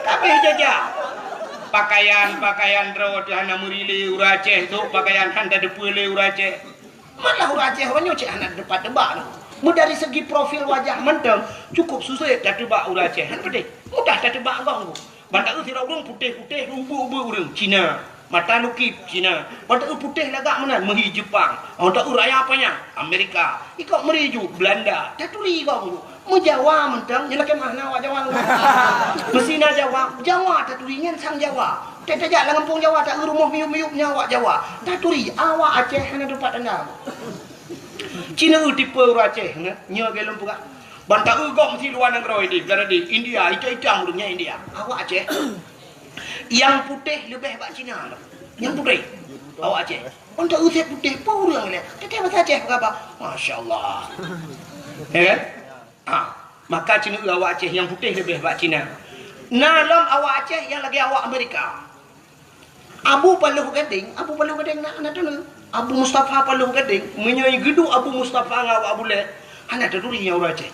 Tapi jajah. Pakaian, pakaian droe teuh hana meuri lé ureueng Aceh, sôk pakaian han tateupeue lé ureueng Aceh. Malah ureueng Aceh uroe nyoe cit hana teupat teuba. Meudari segi profil wajah mantong cukup susah tateuba ureueng Aceh. Han peudeh, mudah tateuba gong. Ban taeu sidroe ureueng putéh-putéh, ubeuek-ubeuek ureueng Cina. Mata lukip Cina. Ban taeu putéh lagak meunan meuhi Jepang. Ban taeu raya panyang Amerika. Ikok meuri ju Belanda. Taturi gong. Meujawa mantong, nyoe lakèe meuh na awak Jawa. Meusi na Jawa, Jawa taturi nyan sang Jawa. Teuh tajak lam gampông Jawa, taeu rumoh miyup-miyup nyan awak Jawa. Taturi, awak Aceh hana teupat tanda. Cina eu tipe ureueng Aceh, nyoe, nyoe lagèe lôn peugah. Ban taeu gob meusi luwa nanggroe di, gara di India, itam-itam ureueng nyan India. Awak Aceh. Nyang putéh leubeh bak Cina. Nyang putéh. Awak Aceh. Ban taeu sép putéh, peue ureueng lé. Teuh bahasa Aceh peugah bah. Masya Allah. Ya kan? Ha, maka Cina awak Aceh nyang putéh leubeh bak Cina. Na lom awak Aceh nyang lagèe awak Amerika. Abu Paloh Gadeng, Abu Paloh Gadeng na, na teuh. Abu Mustafa Paloh Gadeng, meunyoe geuduek Abu Mustafa ngon awak Bule, hana taturi nyan ureueng Aceh.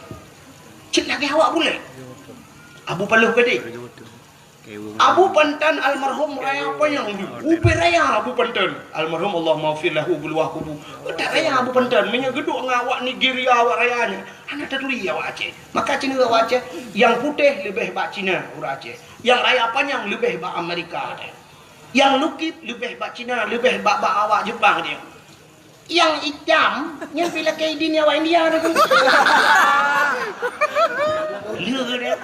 Cit lagèe awak Bule. Abu Paloh Gadeng. Abu Pantan almarhum raya panyang, ubé raya Abu Pantan. Almarhum Allahummaghfir lahu, beuluwah kubu. Utak raya Abu Pantan, meunyoe geuduek ngon awak Nigeria, awak raya nyan, hana taturi awak Aceh. Maka Cina awak Aceh, nyang putéh leubeh bak Cina ureueng Aceh. Nyang raya panyang leubeh bak Amerika teuh. Nyang lukip leubeh bak Cina, leubeh bak, bak awak Jepang teuh. Nyang itam, nyan pih lakèe idin awak India tu. Lé dia.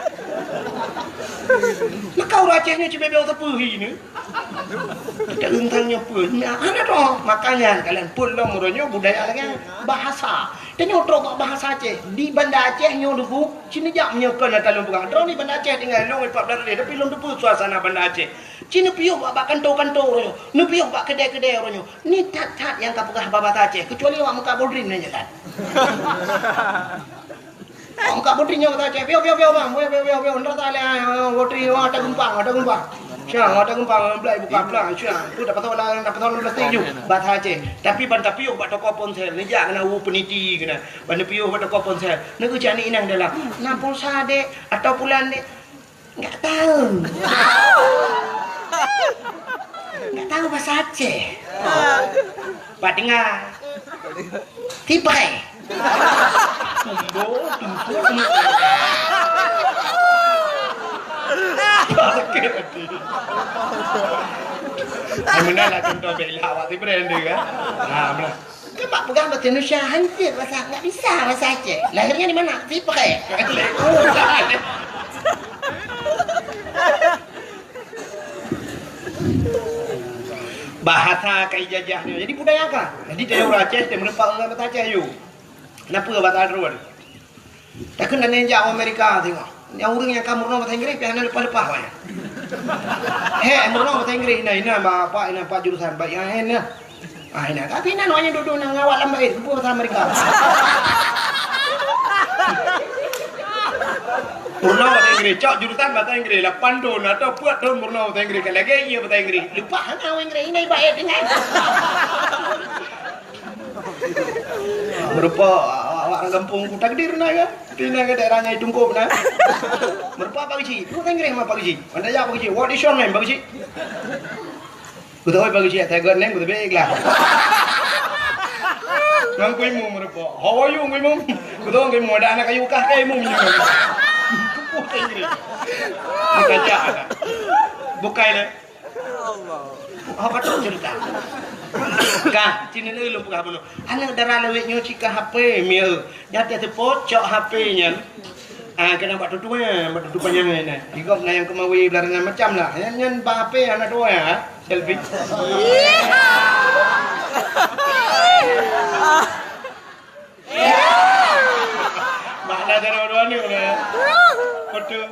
Maka ureueng Aceh nyoe cibèe-bèe teupeu hi ni. Kita rentang nyoe pun. Nah, hana tu. Makanya kalian pun lom uroe nyoe budaya lagèe bahasa. Tanyoe trok bak bahasa Aceh. Di Banda Aceh nyoe dulu, sini jak meunyoe kon ata lôn peugah. Droe ni Banda Aceh tinggai lôn empat belas lé, tapi lôn teupeu suasana Banda Aceh. Ci neupiôh bak, bak kanto-kanto uroe nyoe, neupiôh bak keudè-keudè uroe nyoe. Ni that-that nyang ka peugah bak bahasa Aceh, keucuali awak meukat bodrin nyan that. Awak meukat bodrin nyan bahasa Aceh, piôh, piôh, piôh, bang, piôh, piôh, piôh, piôh, nda talèh, ai, ai, bodrin, awak ata geumpang, ata geumpang. Syang, awak ata geumpang, blai buka blang, syang. Tu dapat awak, dapat awak plastik ju, bahasa Aceh. Tapi ban tapiôh bak toko ponsel, neujak keunan u peniti keunan. Ban neupiôh bak toko ponsel, neugeucok aneuk inong dalam. Na pulsa, Dek, atau pulan, Dek? Enggak tahu. Enggak tahu bahasa Aceh. Pak dengar. Tipai. Tumbo, tumbo, tumbo. Sakit hati. Ai, meunan lah contoh bela awak si brand dia kan. Ha, meunan. Kan bak peugah bahasa Indonesia, hancur bahasa, enggak bisa bahasa Aceh. Lahirnya di mana? Sipreh. Bahasa ka ijajah nyoe. Jadi budaya ka. Jadi tanyoe ureueng Aceh, tanyoe meureumpok ngon bahasa Aceh, yuk. Kenapa bahasa Aceh? Takheun na nyang jak u Amerika tengok. Nyang ureueng nyang ka meurunoe bahasa Inggréh, pih hana leupah-leupah awaknyan. Hék, meurunoe bahasa Inggréh, inan, inan, Pak, inan, Pak, jurusan, baik, inan, inan. Ah, inan. Tapi inan awaknyan duek-duek na ngawak lam bait, keupeue bahasa Amerika. Meurunoe bahasa Inggréh, cok jurusan bahasa Inggréh, lapan thon atau peuet thon meurunoe bahasa Inggréh, ka lagèe ie bahasa Inggréh. Leupah hana bahasa Inggréh, inan bait, inan. Meurupa awak-awak gampông ku takdir na kan? Pina ke daerah nyai Tungkop na. Meurupa Pak Geuchik. Ku Inggris mah Pak Geuchik. Anda ya Pak Geuchik. What is your name, Pak Geuchik? Ku tahu Pak Geuchik, saya got name, ku tahu ikhlas. Nang ku imu meurupa. How are you, ku imu? Ku tahu ku imu ada anak kayu kah ke imu minyak. Ku Inggris. Ku kacak anak. Bukai le. Oh, ka trok cerita. Ka, cina ni lôn peugah bunoe. Aneuk dara lawét nyoe cit ka H P, mieu. Nyang teuseupôt cok H P nyan. Ah, keunan bak tutoe, bak tutoe panyang nyan. Di gob na nyang keumawi beularenan macam lah. Nyan, nyan bak H P hana tuwoe, ha? Selfie. Makna dara dua ni, ya. Betul.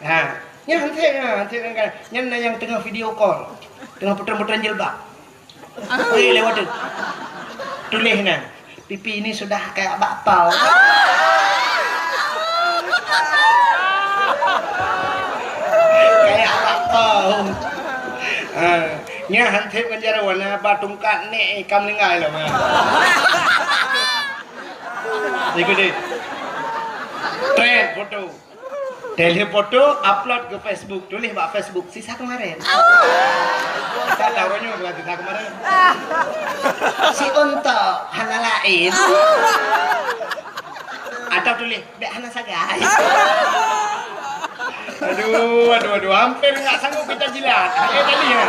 Ha, nyan hanté, ha, hanté nyan kan. Nyan na nyang teungoh video call. Teungoh putran-putran jilbab. Oi, lewat tu. Tuléh na. Pipi ini sudah kayak bakpao. Kayak bakpao. Ha, nyan hanté ngon jaroe na ba tungkat nek ka meuninggai lom, ha. Ikut deh. Trend foto. Teuh lheueh foto, upload keu Facebook, tuléh bak Facebook, "Sisa kemarin." Sisa tahu nyoe bukan sisa kemarin. Si Untok, hana laén. Atau tuléh, "Bèk hana sagai." Aduh, aduh, aduh, hampir enggak sanggup kita jilat. Hai tadi, ya.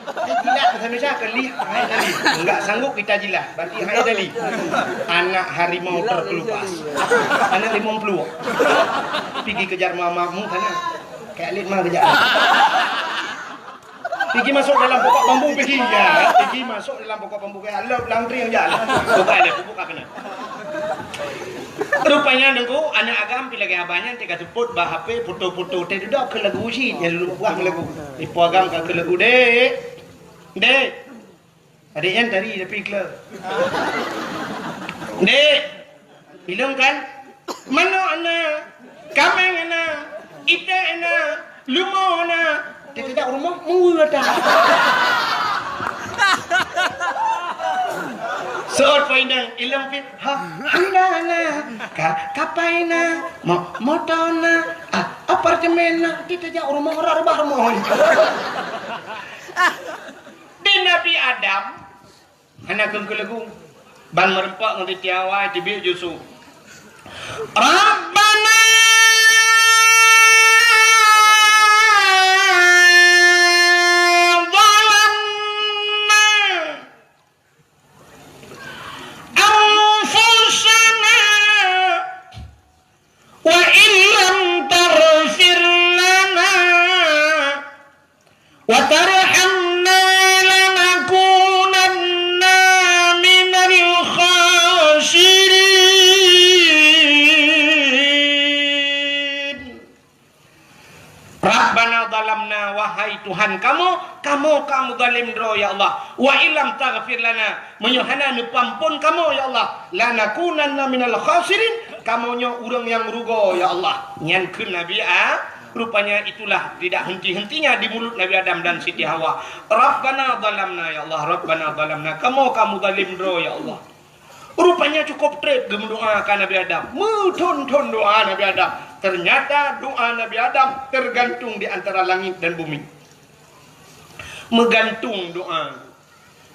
Hai jilat bahasa Indonesia ke lih, hai tadi. Enggak sanggup kita jilat, berarti hai tadi. Anak harimau terkelupas. Anak limong puluh. Pigi kejar mamamu sana. Kayak lid mah kejar. Pigi masuk dalam pokok bambu pigi. Ya, pigi masuk dalam pokok bambu kayak lop langkring aja lah. Buka le, buka kena. Rupanya nunggu anak agam pi lagèe abah nyan teuka seupôt bak H P foto-foto teh dudoe keu lagu cit nyan lôn buah lagu. Ipo agam ka keu lagu dek. Dek. Adek nyan tari tapi kle. Dek. Ilong kan? Manok na, kaméng na, iték na, leumo na. Teutajak u rumoh, muwe ata. Seuôt poindang ilong pih, ha, honda na, ka, kapai na, mo-, moto na, a, apartemen na, teutajak u rumoh, rot rubah rumoh. Di Nabi Adam, hana keuneuk keu lagu. Ban meureumpok ngon Siti Hawa, teubiet Yusuf. Rabbana zalamna anfusana wa illam taghfir lana wa tarhamna lanakunanna minal khasirin. Rabbana zalamna, wahai Tuhan kamoe, kamoe ka meuzalim droe, ya Allah. Wa illam taghfir lana, meunyoe hana neupeuamphon kamoe, ya Allah, lanakunanna minal khasirin, kamoe nyoe ureuëng nyang rugoe, ya Allah. Nyan kheun Nabi A-, rupanya itulah tidak henti-hentinya di mulut Nabi Adam dan Siti Hawa. Rabbana zalamna, ya Allah, Rabbana zalamna, kamoe ka meuzalim droe, ya Allah. Rupanya cukup treb geumeudoa ka Nabi Adam. Meuthon-thon doa Nabi Adam. Ternyata doa Nabi Adam tergantung di antara langit dan bumi. Meugantung doa.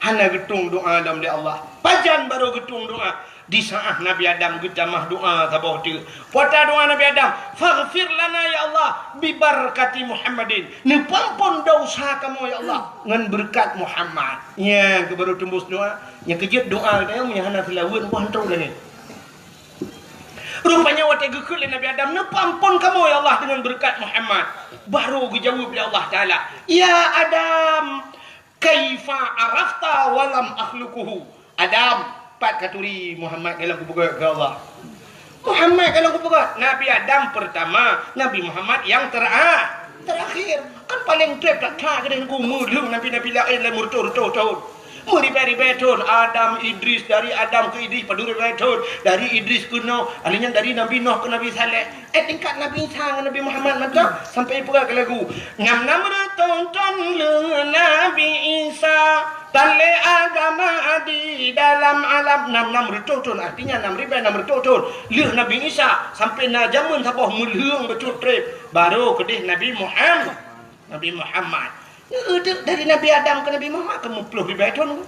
Hana geutueng doa lom lé Allah. Pajan barô geutueng doa? Di saát Nabi Adam geutamah doa saboh teuk. Peue ata doa Nabi Adam, "Faghfir lana ya Allah, bibarakati Muhammadin." Neupeuamphon desya kamoe ya Allah ngon beureukat Muhammad. Nyan keuh barô teumbôs doa. Nyang keujeuet doa geutanyoe meunyoe hana seulaweuet, boh han trôk lagèe. Rupanya watèe geukheun lé Nabi Adam, "Neupeuamphon kamoe ya Allah deungon beureukat Muhammad." Barô geujaweueb lé Allah Taala, "Ya Adam, kaifa arafta wa lam akhluquhu?" Adam, pat katuri Muhammad dalam kubu geuh Allah. Muhammad kalau kupeugah, Nabi Adam pertama, Nabi Muhammad yang tera-, terakhir. Kan paling treb that-that keudeh Teungku, meulheueng nabi-nabi laén lé meureutoh-reutoh thon. Meuribèe-ribèe thon, Adam, Idris, dari Adam keu Idris padum ribèe thon, dari Idris keu Noh, alheuh nyan dari Nabi Noh keu Nabi Saleh. Eh, tingkat Nabi Isa ngon Nabi Muhammad mantong sampai peugah keu lagu, "Nam-nam reutoh thon lheueh Nabi Isa, tan lé agama di dalam alam." Nam-nam reutoh thon, artinya nam ribèe nam reutoh thon lheueh Nabi Isa, sampai na jameun saboh meulheueng beutôi treb, barô keudeh Nabi Muhammad. Nabi Muhammad. Neueudeuk dari Nabi Adam keu Nabi Muhammad kan meuploh ribèe thon.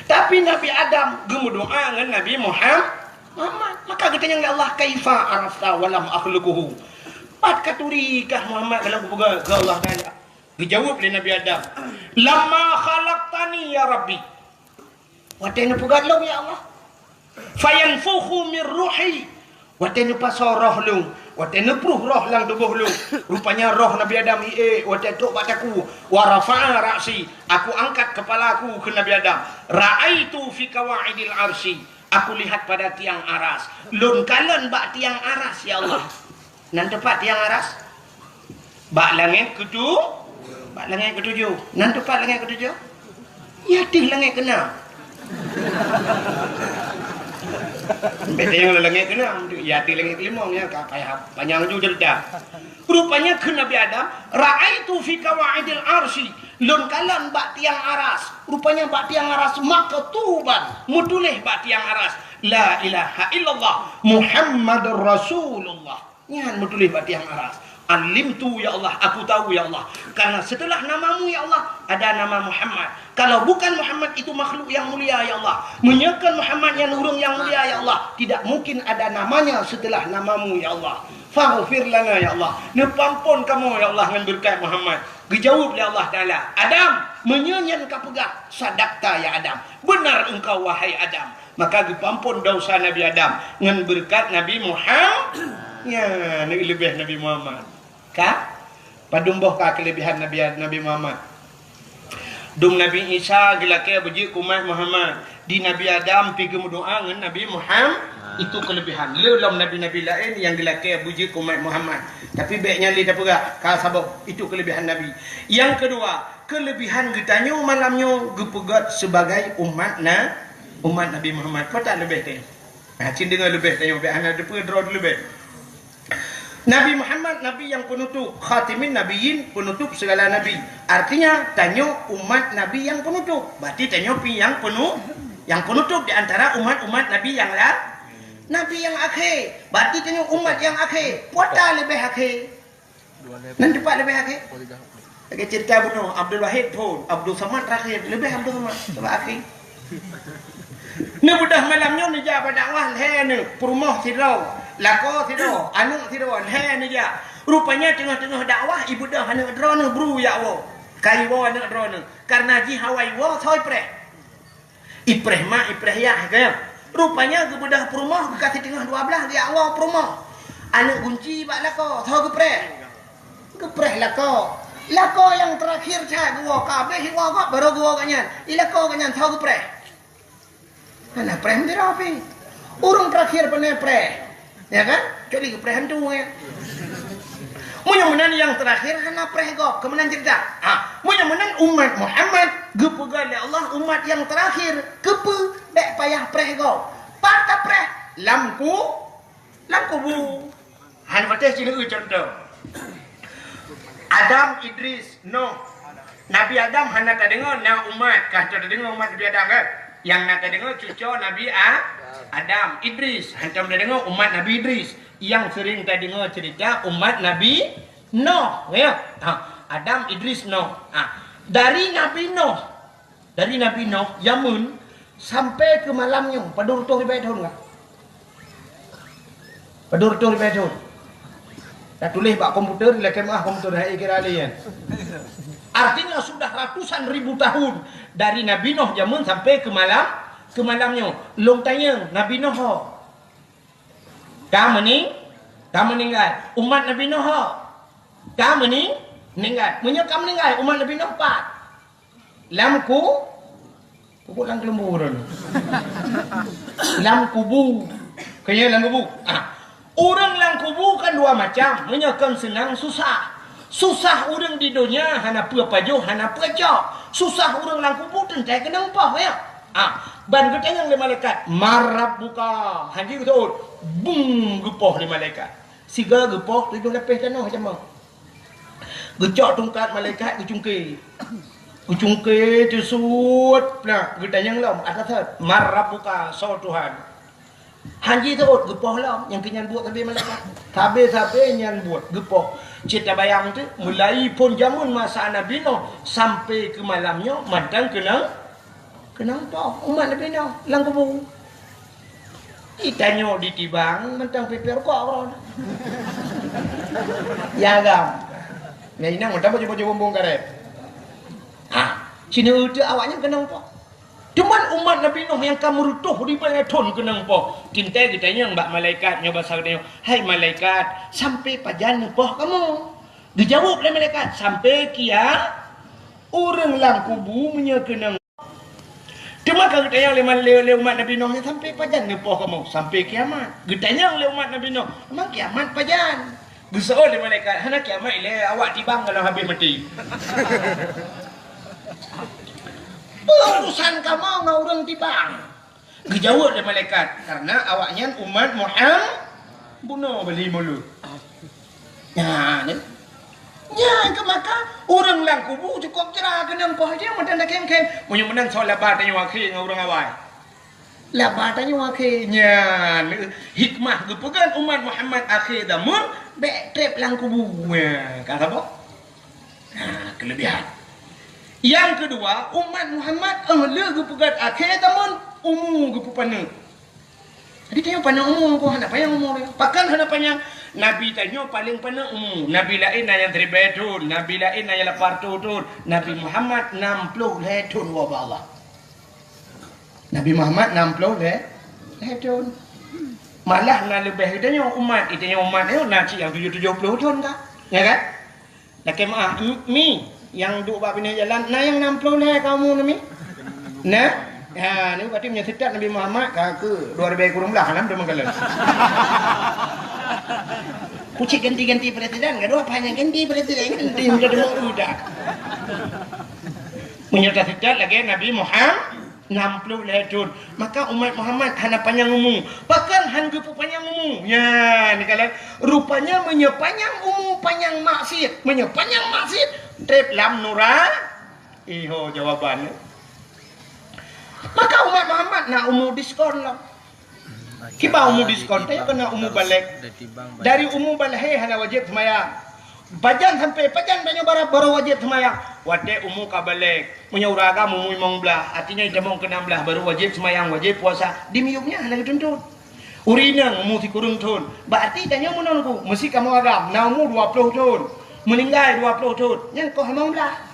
Tapi Nabi Adam geumeudoa ngon Nabi Muham-, Muhammad. Maka geutanyong lé Allah, "Kaifa arafta wa lam akhluquhu?" Pat katuri kah Muhammad dalam kupeugah keu Allah Taala? Geujaweueb lé Nabi Adam, "Lamma khalaqtani ya Rabbi." Watèe neupeugöt lôn, ya Allah. "Fayanfukhu mir ruhi." Watèe neupasoe roh lôn, watèe neupruh roh lam tuboh lôn. Rupanya roh Nabi Adam ié watèe trok bak takue. "Wa rafa'a ra'si." Aku angkat kepala aku keu Nabi Adam. "Ra'aitu fi qawaidil arsy." Aku lihat pada tiang aras. Lôn kalon bak tiang aras, ya Allah. Nan teumpat tiang aras? Bak langét keutu-, bak langét keutujoh. Nan teumpat langét keutujoh? Ya, ateueh langét keunam. Bèk tanyong lam langét keunam, ya, ateueh langét keulimong, ya, ka payah panyang ju cerita. Rupanya kheun Nabi Adam, "Ra'aitu fi qawaidil arsy." Lôn kalon bak tiang aras. Rupanya bak tiang aras maktuban, meutuléh bak tiang aras, "La ilaha illallah Muhammadur Rasulullah." Nyan meutuléh bak tiang aras. "Alimtu, ya Allah, aku tahu, ya Allah. Karena setelah namamu, ya Allah, ada nama Muhammad. Kalau bukan Muhammad, itu makhluk yang mulia, ya Allah. Meunyoe kon Muhammad nyan ureueng nyang mulia, ya Allah, tidak mungkin ada namanya setelah namamu, ya Allah. Faghfir lana, ya Allah. Neupeuampôn kamoe, ya Allah, ngon beureukat Muhammad." Geujaweueb lé Allah Taala, "Adam, meunyoe nyan kapeugah, sadaqta ya Adam. Beunar engkau, wahai Adam." Maka geupeuampôn desya Nabi Adam ngon beureukat Nabi Muhammad. Nyan, neuleubeh Nabi Muhammad. Ka? Padum boh ka keuleubehan Nabi, Nabi Muhammad? Dum Nabi Isa geulakèe beujeuet keu umat Muhammad. Di Nabi Adam pi geumeudoa ngon Nabi Muhammad. Itu keuleubehan. Le lom nabi-nabi laén nyang geulakèe beujeuet keu umat Muhammad. Tapi bèk nyan lé tapeugah, ka saboh. Itu keuleubehan Nabi. Nyang keudua, keuleubehan geutanyoe malam nyoe geupeugöt sebagai umat na-, umat Nabi Muhammad. Peue that leubeh teuh? Nah, cit deungoe leubeh tanyoe, bèk hana teupeue droe leubeh. Nabi Muhammad, Nabi nyang peunutup, khatimin nabiyyin, peunutup segala nabi. Artinya, tanyoe umat Nabi nyang peunutup. Berarti tanyoe pi nyang peunu-, nyang peunutup di antara umat-umat Nabi nyang la-, Nabi nyang akhé. Berarti tanyoe umat nyang akhé. Peue that leubeh akhé? Nan teumpat leubeh akhé? Lagèe cerita bunoe, Abdul Wahid phôn, Abdul Samad terakhir, leubeh Abdul Samad, sabab akhé. Neubeudoh malam nyoe neujak bak dakwah lhèe neuh, peurumoh sidroe, lakoe sidroe, aneuk sidroe, lhèe neujak. Rupanya teungoh-teungoh dakwah, ibeudoh aneuk droeneuh bru jak woe. Ka iwoe aneuk droeneuh, kareuna jih awai iwoe soe ipreh. Ipreh mak, ipreh yah, ka nyan. Rupanya geubeudoh peurumoh, geukasih teungoh dua blaih geujak woe peurumoh. Aneuk gunci bak lakoe, soe geupreh? Geupreh lakoe. Lakoe nyang terakhir that geuwoe, ka abéh iwoe gob, barô geuwoe gobnyan. I lakoe gobnyan soe geupreh? Hana preh meusidroe pih. Ureueng terakhir pane preh. Ya kan? Kecuali geupreh hantu, ya. Meunyoe meunan nyang terakhir hana preh gob, keu meunan cerita. Ha, meunyoe meunan umat Muhammad geupeugah lé Allah umat nyang terakhir, keupeue bèk payah preh gob? Pat tapreh? Lam ku-, lam kubu. Han patéh sineuk contoh. Adam, Idris, Noh. Nabi Adam hana tadeungoe na umat, ka tadeungoe umat Nabi Adam kan? Nyang na tadeungoe cuco Nabi A-, Adam, Idris. Hantom tadeungoe umat Nabi Idris. Nyang sering tadeungoe cerita umat Nabi Noh, ya. Ha, Adam, Idris, Noh. Ha, dari Nabi Noh, dari Nabi Noh jameun sampai keu malam nyoe, padum reutôh ribèe thôn ka? Padum reutôh ribèe thôn? Tatuléh bak komputer, lakèe meu'ah komputer, hai kira lé nyan. Artinya sudah ratusan ribu tahun dari Nabi Noh jameun sampai keu malam, keu malam nyoe. Lôn tanyong, Nabi Noh ho? Ka meuning-, ka meuninggai. Umat Nabi Noh ho? Ka meuning-, ninggai. Meunyoe ka meuninggai, umat Nabi Noh pat? Lam ku-, pupuk lam keuleumbô droeneuh. Lam kubu. Keu nyan lam kubu. Ah. Ureuëng lam kubu kan dua macam. Meunyoe kon seunang, susah. Susah ureuëng di donya hana peue pajoh, hana peue cok. Susah ureuëng lam kubu teuntée keunong poh, ya. Ah, ban geutanyong lé malaikat, "Man rabbuka?" Hana geuteuôt. Bum, geupoh lé malaikat. Sigoe geupoh tujoh lapéh tanoh jamah. Geucok tungkat malaikat geucungké. Geucungké teusut, nah, geutanyong lom, atas, "Man rabbuka?" Soe Tuhan? Hana jiteuôt, geupoh lom, nyang keu nyan buet sabe malaikat. Sabe-sabe nyan buet, geupoh. Cit tabayang teuh, mulai phon jameun masa Nabi Nuh sampai keu malam nyoe mantong keunong, keunong poh umat Nabi Nuh lam kubu. Itanyoe ditibang mantong pipér kok. Ya agam. Nyan inong mantong baju-baju bumbong karet. Ha, sineuk teuh awaknyan keunong poh. Cuman umat Nabi Nuh nyang ka meurutoh ribèe thon keunong poh. Teuntée geutanyong bak malaikat nyoe basa geutanyoe, "Hai malaikat, sampai pajan neupoh kamoe?" Geujaweueb lé malaikat, "Sampai kia ureuëng lam kubu meunyoe keunong." Teuma ka geutanyong lé mal-, lé, lé umat Nabi Nuh nyan, "Sampai pajan neupoh kamoe?" "Sampai kiamat." Geutanyong lé umat Nabi Nuh, "Memang kiamat pajan?" Geuseuôt lé malaikat, "Hana kiamat ilée, awak tibang ka lheueh habéh maté." "Peue urusan kamoe ngon ureuëng tibang?" Geujaweueb lé malaikat, "Karena awaknyan umat Muham-, bunoe bali mulut." Nyan, nyan keuh maka ureuëng lam kubu cukôp cra keunong poh jih mantong dakém-kém. Meunyoe meunan soe laba tanyoe akhé ngon ureuëng awai. Laba tanyoe akhé. Nyan hikmah geupeugét umat Muhammad akhé zameun bék treb lam kubu. Nyan, ka saboh. Nah, keulebihan. Nyang keudua, umat Muhammad, eh, le geupeugét akhé zameun, umu geupeupaneuk. Jadi, tanyoe paneuk umu, kok hana panyang umu lé. Pakon hana panyang? Nabi tanyoe paleng paneuk umu. Nabi laén na nyang siribèe thon, nabi laén na nyang lapan reutôh thon. Nabi Muhammad nam ploh lhèe thon woe bak Allah. Nabi Muhammad nam ploh lhèe, lhèe thon. Malah na leubeh geutanyoe umat, geutanyoe umat nyoe na cit nyang tujoh, tujoh ploh thon ka. Ya kan? Lakèe meu'ah, m-, mi, nyang duek bak binéh jalan, na nyang nam ploh lhèe ka umu nyoe mi? Na? Ha, nyoe berarti meunyoe seutôt Nabi Muhammad, ka keu dua ribèe kureueng blah, nam teuma kalon. Kucik ganti-ganti presiden, gadoh apa nyang ganti presiden, ganti, meunyoe teuma udah. Meunyoe taseutôt lagèe Nabi Muhammad, nam ploh lhèe thon. Maka umat Muhammad hana panyang umu. Pakon han geupeupanyang umu? Nyan, kalon. Rupanya meunyoe panyang umu, panyang maksiet. Meunyoe panyang maksiet, treb lam nura-, iho jawaban. Maka umat Muhammad na umu diskon lom. Kiban umu diskon, tanyoe keuneuk umu balek. Dari umu balek hana wajéb seumayang. Pajan sampai pajan tanyoe bara-, baru wajéb seumayang? Watèe umu ka balek. Meunyoe ureueng agam umu limong blah, artinya jitamong keu nam blah, baru wajéb seumayang, wajéb puasa. Di miyueb nyan hana geutuntut. Ureueng inong umu sikureueng thon. Berarti tanyoe meunan ku, meusi kamoe agam, na umu dua ploh thon. Meuninggai dua ploh thon. Nyan koh limong blah.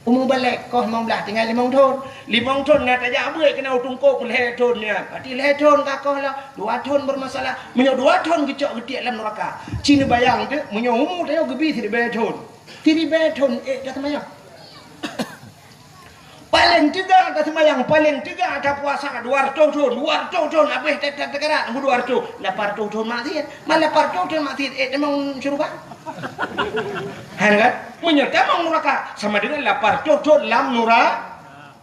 Umu balek koh limong blah tinggai limong thon. Limong thon na tajak beuet keunan u teungku peuet lhèe thon nyan. Berarti lhèe thon ka koh lah, dua thon bermasalah. Meunyoe dua thon geucok geutiek lam neuraka. Ci neubayang teuk, meunyoe umu tanyoe geubi siribèe thon. Siribèe thon, eh, dak seumayang. Paleng teuga dak seumayang, paleng teuga dak puasa dua reutôh thon, dua reutôh thon habéh tet-tet teukarat, dua reutôh, lapan reutôh thon maksiet. Malah lapan reutôh thon maksiet, eh, tamong syeuruga. Han kan? Meunyoe tamong nuraka, sama dengan lapan reutôh thon lam nura-,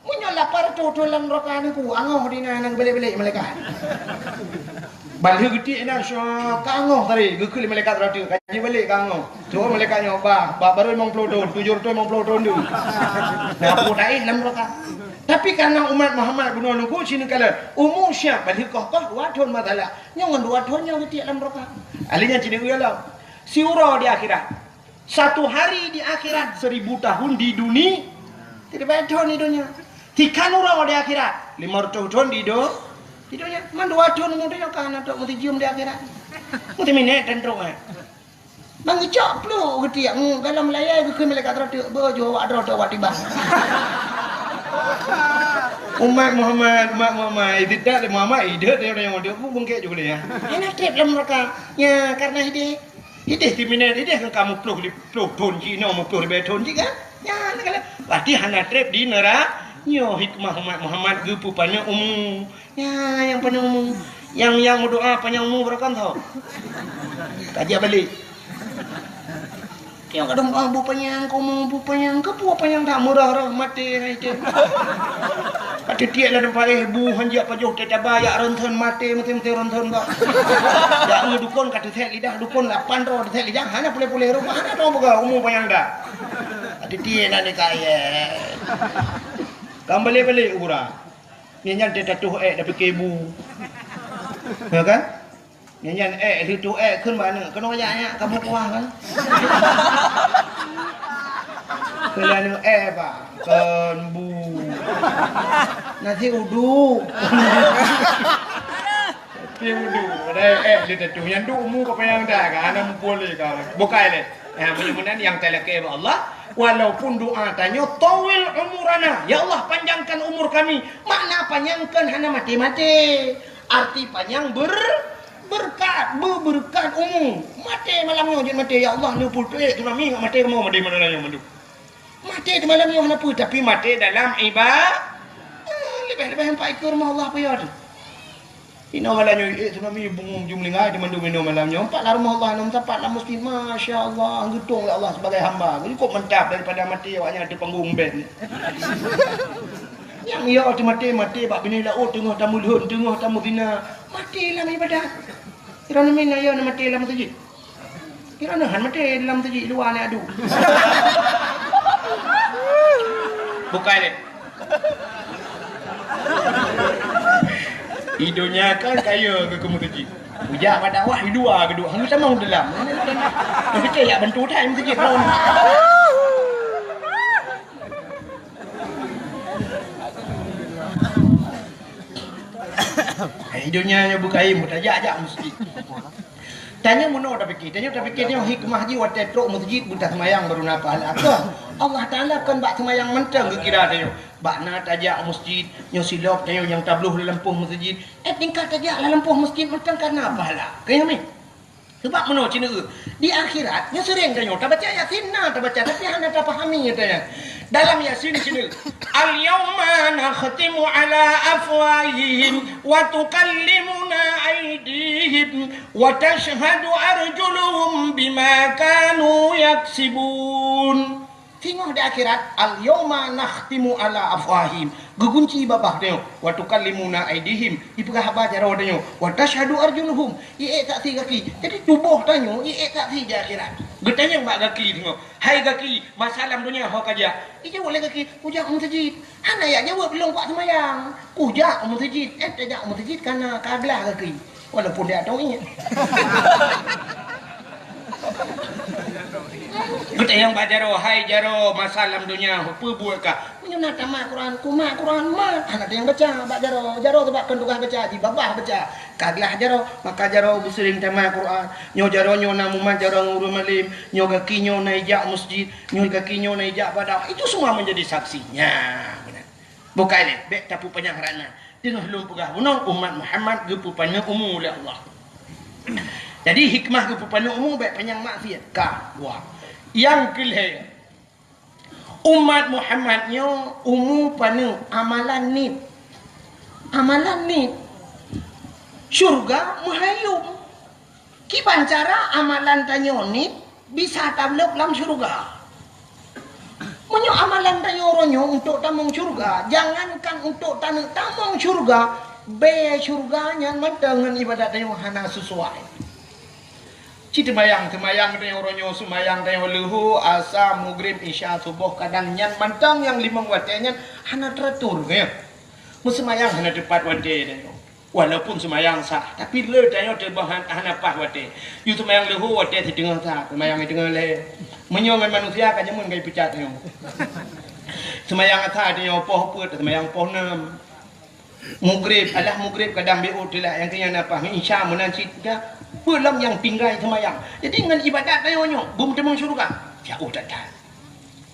meunyoe lapan reutôh thon lam nuraka nyan ku, angoh di na, na geubelek-belek malaikat. Ban lheueh geutiek inan, syok, ka angoh tadi, geukheun lé malaikat rot, ka jibalek ka angoh. Cuma malaikat nyoe, bah, bah, baru limong ploh thon, tujoh reutôh limong ploh thon tu. Na peue taéh lam nuraka. Tapi karena umat Muhammad bunoe nunggu sini kala, umu siap, ban lheueh koh-koh dua thon masalah. Nyoe ngon dua thon nyoe geutiek lam nuraka. Ahli nyan sini uya lom. Siuroe di akhirat. Satu hari di akhirat, seribu tahun di duni-, tidak banyak tahun di dunia. Tiga nurung di akhirat, lima ratus tahun di do-, di dunia. Man dua tahun muda nyoe kan untuk mesti cium di akhirat. Mesti minat dan terus, eh. Bang cok plu ketiak, hmm, kalau melayai ke malaikat teratuk, beuh, jauh awak droe tu awak tiba. Umat Muhammad, umat Muhammad, tidak Muhammad, tidak dia orang yang dia pun bengkek juga dia. Ini trip dalam neraka. Ya, karena ini Idéh kriminal, idéh ngon kamoe ploh li-, ploh thon jih, inoe meuplôh ribèe thon jih kan? Nyan kan? Berarti hana trép di neura-, nyoe hikmah umat Muhammad geupeupaneuk umu. Nyan nyang paneuk umu. Nyang, nyang meudoa panyang umu beurakam tho. Ka jak balek. Nyang kadang, "Ah, bu panyang, kamoe bu panyang, keupeue panyang that meurah-rah maté hai teuh." Ka teutiek lam teumpat, eh, bu hanjeuet pajoh teuh taba, jak ronson maté, maté-maté ronson bak. Jak ngon dukon ka teusék lidah, dukon lapan droe teusék lidah, hana puléh-puléh rumoh, hana droe peugah umu panyang that. Ka teutiek nan di kayèe. Ka balek-balek u gura. Nyan, nyan teuh tatuh ék, tapike bu. Ya kan? Nyan, nyan ék, lheuh tuh ék, kheun bak aneuk, "Keunoe jak nyak, kamoe kuah kan?" Kheun lé aneuk, "Ék, bah, kon bu. Nasi uduk." Nasi uduk, padahai ék lheuh tatuh. Nyan duek umu ka panyang that kan, hana muphom lé kan. Bukai lé. Nah, meunyoe meunan nyang talakée bak Allah, walaupun doa tanyoe, "Tawil umurana," "Ya Allah, panjangkan umur kami." Makna panyangkan hana maté-maté. Arti panyang ber-, berkat, be-, berkat umu. Maté malam nyoe jeuet maté, "Ya Allah, neupeutuek tsunami ngat maté kamoe maté malam nyoe mandum." Maté di malam nyoe hana peue, tapi maté dalam iba-, eh, leubeh-leubeh empat ikeu rumoh Allah peue ya tu. Inoe malam nyoe, eh, tsunami bungong jum lingai di mandum inoe malam nyoe. Empat lah rumoh Allah, enam sapat lah masjid. Masya Allah, geutong lé Allah sebagai hamba. Cukup mantap daripada maté awak nyan di panggung band. Nyang iya tu maté, maté bak binéh laôt teungoh tameulhon, teungoh tamuzina. Maté lam ibadat. Kira nami na iya na maté lam masjid. Kira na han maté lam masjid luwa na adu. Bukai lé. Di donya kan kaya ke, ke masjid. Ujak bak dakwah di luwa ke duek, hana tamong dalam. Tapi ya bantu tai masjid. Hai, donya nyoe bukai, mutajak-jak masjid. Tanyoe meunoe tapike, tanyoe tapike nyoe hikmah jih watée trok masjid beutaseumayang baru na pahala. Keu Allah Taala kon bak seumayang mantong geukira tanyoe. Bak na tajak masjid, nyoe silop tanyoe nyang tabloh lam lampôh masjid. Eh, tingkat tajak lam lampôh masjid mantong ka na pahala. Keu nyoe mi. Sebab meunoe ceuneuk di akhirat, nyoe sering tanyoe tabaca Yasin na tabaca, tapi hana tapahami tanyoe. Dalam Yasin ceuneuk, "Al-yauma nakhtimu ala afwahihim wa tukallimuna aidihim wa tashhadu arjuluhum bima kanu yaksibun." Singoh di akhirat, "Al-yauma nakhtimu ala afwahihim." Geugunci babah tanyoe, "Wa tukallimuna aidihim." Ipeugah haba jaroe tanyoe, "Wa tashhadu arjuluhum." Iék saksi gaki. Jadi tuboh tanyoe iék saksi di akhirat. Geutanyong bak gaki singoh, "Hai gaki, masa lam donya ho kajak?" Ijaweueb lé gaki, "Kujak u meuseujid." Hana jak jaweueb lôn kuat seumayang. "Kujak u meuseujid." Eh, tajak u meuseujid kana ka glah gaki. Walaupun dia tahu ingat. Geutanyong bak jaroe, "Hai jaroe, masa lam donya peue buet kah?" "Meunyoe na tamat Quran, kumat Quran mat." Hana teunyang baca bak jaroe. Jaroe teuh bak kon tugaih baca, jibabah baca. Ka glah jaroe, maka jaroe beuseuring tamat Quran. Nyoe jaroe nyoe na mumat jaroe ngon ureuëng malém. Nyoe gaki nyoe na ijak masjid. Nyoe gaki nyoe na ijak bak dakwah. Itu semua menjadi saksi. Nya, beuna. Bukai lé, bék tapeupanyang rana. Teungoh lôn peugah bunoe, umat Muhammad geupeupaneuk umu lé Allah. Jadi, hikmah geupeupaneuk umu bék panyang maksiat. Ka, dua. Nyang keulhée, umat Muhammad nyoe umu paneuk amalan niet. Amalan niet. Syurga meuhayom. Kiban cara amalan tanyoe niet bisa tablok lam syurga. Meunyoe amalan tanyoe uroe nyoe untuk tamong syurga, jangankan untuk taneuk tamong syurga, bée syurga nyan mantong ngon ibadat tanyoe hana sesuai. Ci teumayang, teumayang tanyoe uroe nyoe, seumayang tanyoe leuhô, asa, mugrib, isya, suboh, kadang nyan mantong nyang limong watée nyan hana teratur, ya. Meuseumayang hana teupat watée tanyoe. Walaupun seumayang sah, tapi le tanyoe teuboh han-, hana paih watée. Yue seumayang leuhô watée siteungoh sah, seumayang siteungoh lhée. Meunyoe ngon manusia ka jameun ka jipeucat tanyoe. Seumayang asa tanyoe poh peuet, seumayang poh nam. Mugrib, alah mugrib kadang beu teulak nyang keu nyan na paih, ngon isya meunan cit dah. Peue lom nyang tinggai seumayang. Jadi ngon ibadat tanyoe nyoe, beumeuteumong syeuruga. Jauh that-that.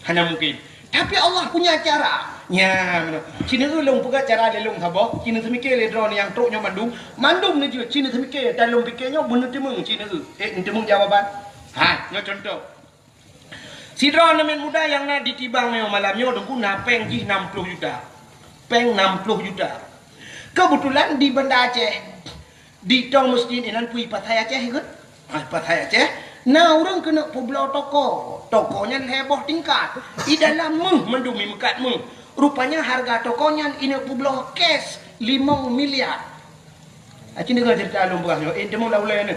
Hana mungkin. Tapi Allah punya cara. Nya, meunoe. Ci neueu lôn peugah cara lé lôn saboh, ci neuseumiké lé droeneuh nyang trok nyoe mandum, mandum neujeuet, ci neuseumiké, dan lôn piké nyoe beuneuteumong ci neueu. Eh, neuteumong jawaban. Ha, nyoe contoh. Sidroe aneuk muda nyang na di Tibang nyoe malam nyoe, Teungku, na péng jih nam ploh juta. Péng nam ploh juta. Keubeutulan di Banda Aceh, Di tong meuseujid inan peue, pasai Aceh geuh? Ah, pasai Aceh. Na ureuëng keuneuk peubloe toko. Toko nyan lhée boh tingkat. Di dalam méuh mandum, meukat méuh. Rupanya hareuga toko nyan ineuk peubloe cash limong miliar. Aci deungoe ceurita lôn peugah nyoe, eh, teumeung lam ulée nyoe.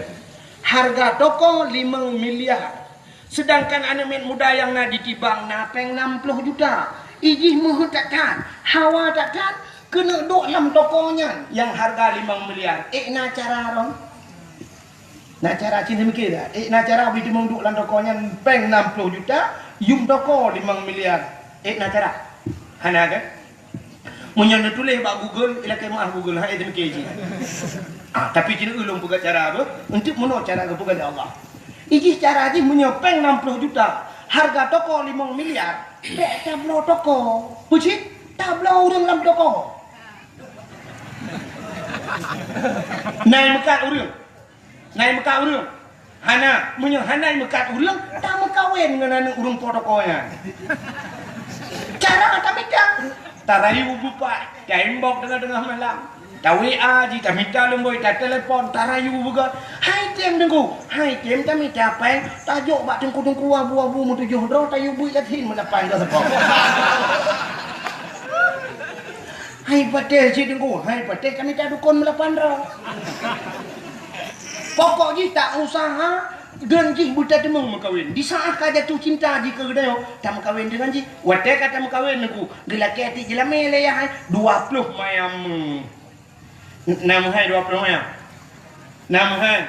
Hareuga toko limong miliar. Seudangkan aneuëk miet muda nyang na di Tibang na péng nam ploh juta. Ijih meuheuét that-that, hawa that-that, keuneuk duek lam toko nyan nyang hareuga limong miliar. Ék na cara droe? Na cara cit, neumikir that? Ék na cara bri teumeung duek lam toko nyan péng nam ploh juta, yum toko limong miliar. Ék na cara? Hana kan? Meunyoe neutuléh bak Google, ilakée meuáh Google, hai teumikir jih. Ah, tapi keuneuk ulôn peugah cara beuh, untuk meunoe cara geupeugah lé Allah. Ijih cara jih meunyoe péng nam ploh juta, hareuga toko limong miliar, bék tabloe toko. Peue cit? Tabloe ureuëng lam toko. Nai meukat ureuëng. Nai meukat ureuëng? Hana. Meunyoe hana meukat ureuëng, tameukawen ngon aneuëk ureuëng po toko nyan. Cara tamita. Tarayu beupat, taimbok teungoh-teungoh malam. Ta-W A jih, tamita lumboi, tatelepon, tarayu beugöt. Hai tem Teungku, hai tem tamita péng, tajok bak teungku-teungku abu-abu meutujoh droe, tayue bui latin meulapan droe seupôt. Hai patéh cit Teungku, hai patéh tamita dukon meulapan droe. Pokok jih ta usaha, dan jih beutateumeung meukawen. Di saat ka jatuh cinta jih keu geutanyoe, tameukawen deungon jih. Watée ka tameukawen Teungku, geulakée até jeulamé lé yah hai, dua ploh mayam. Na meuhai dua ploh mayam? Na meuhai?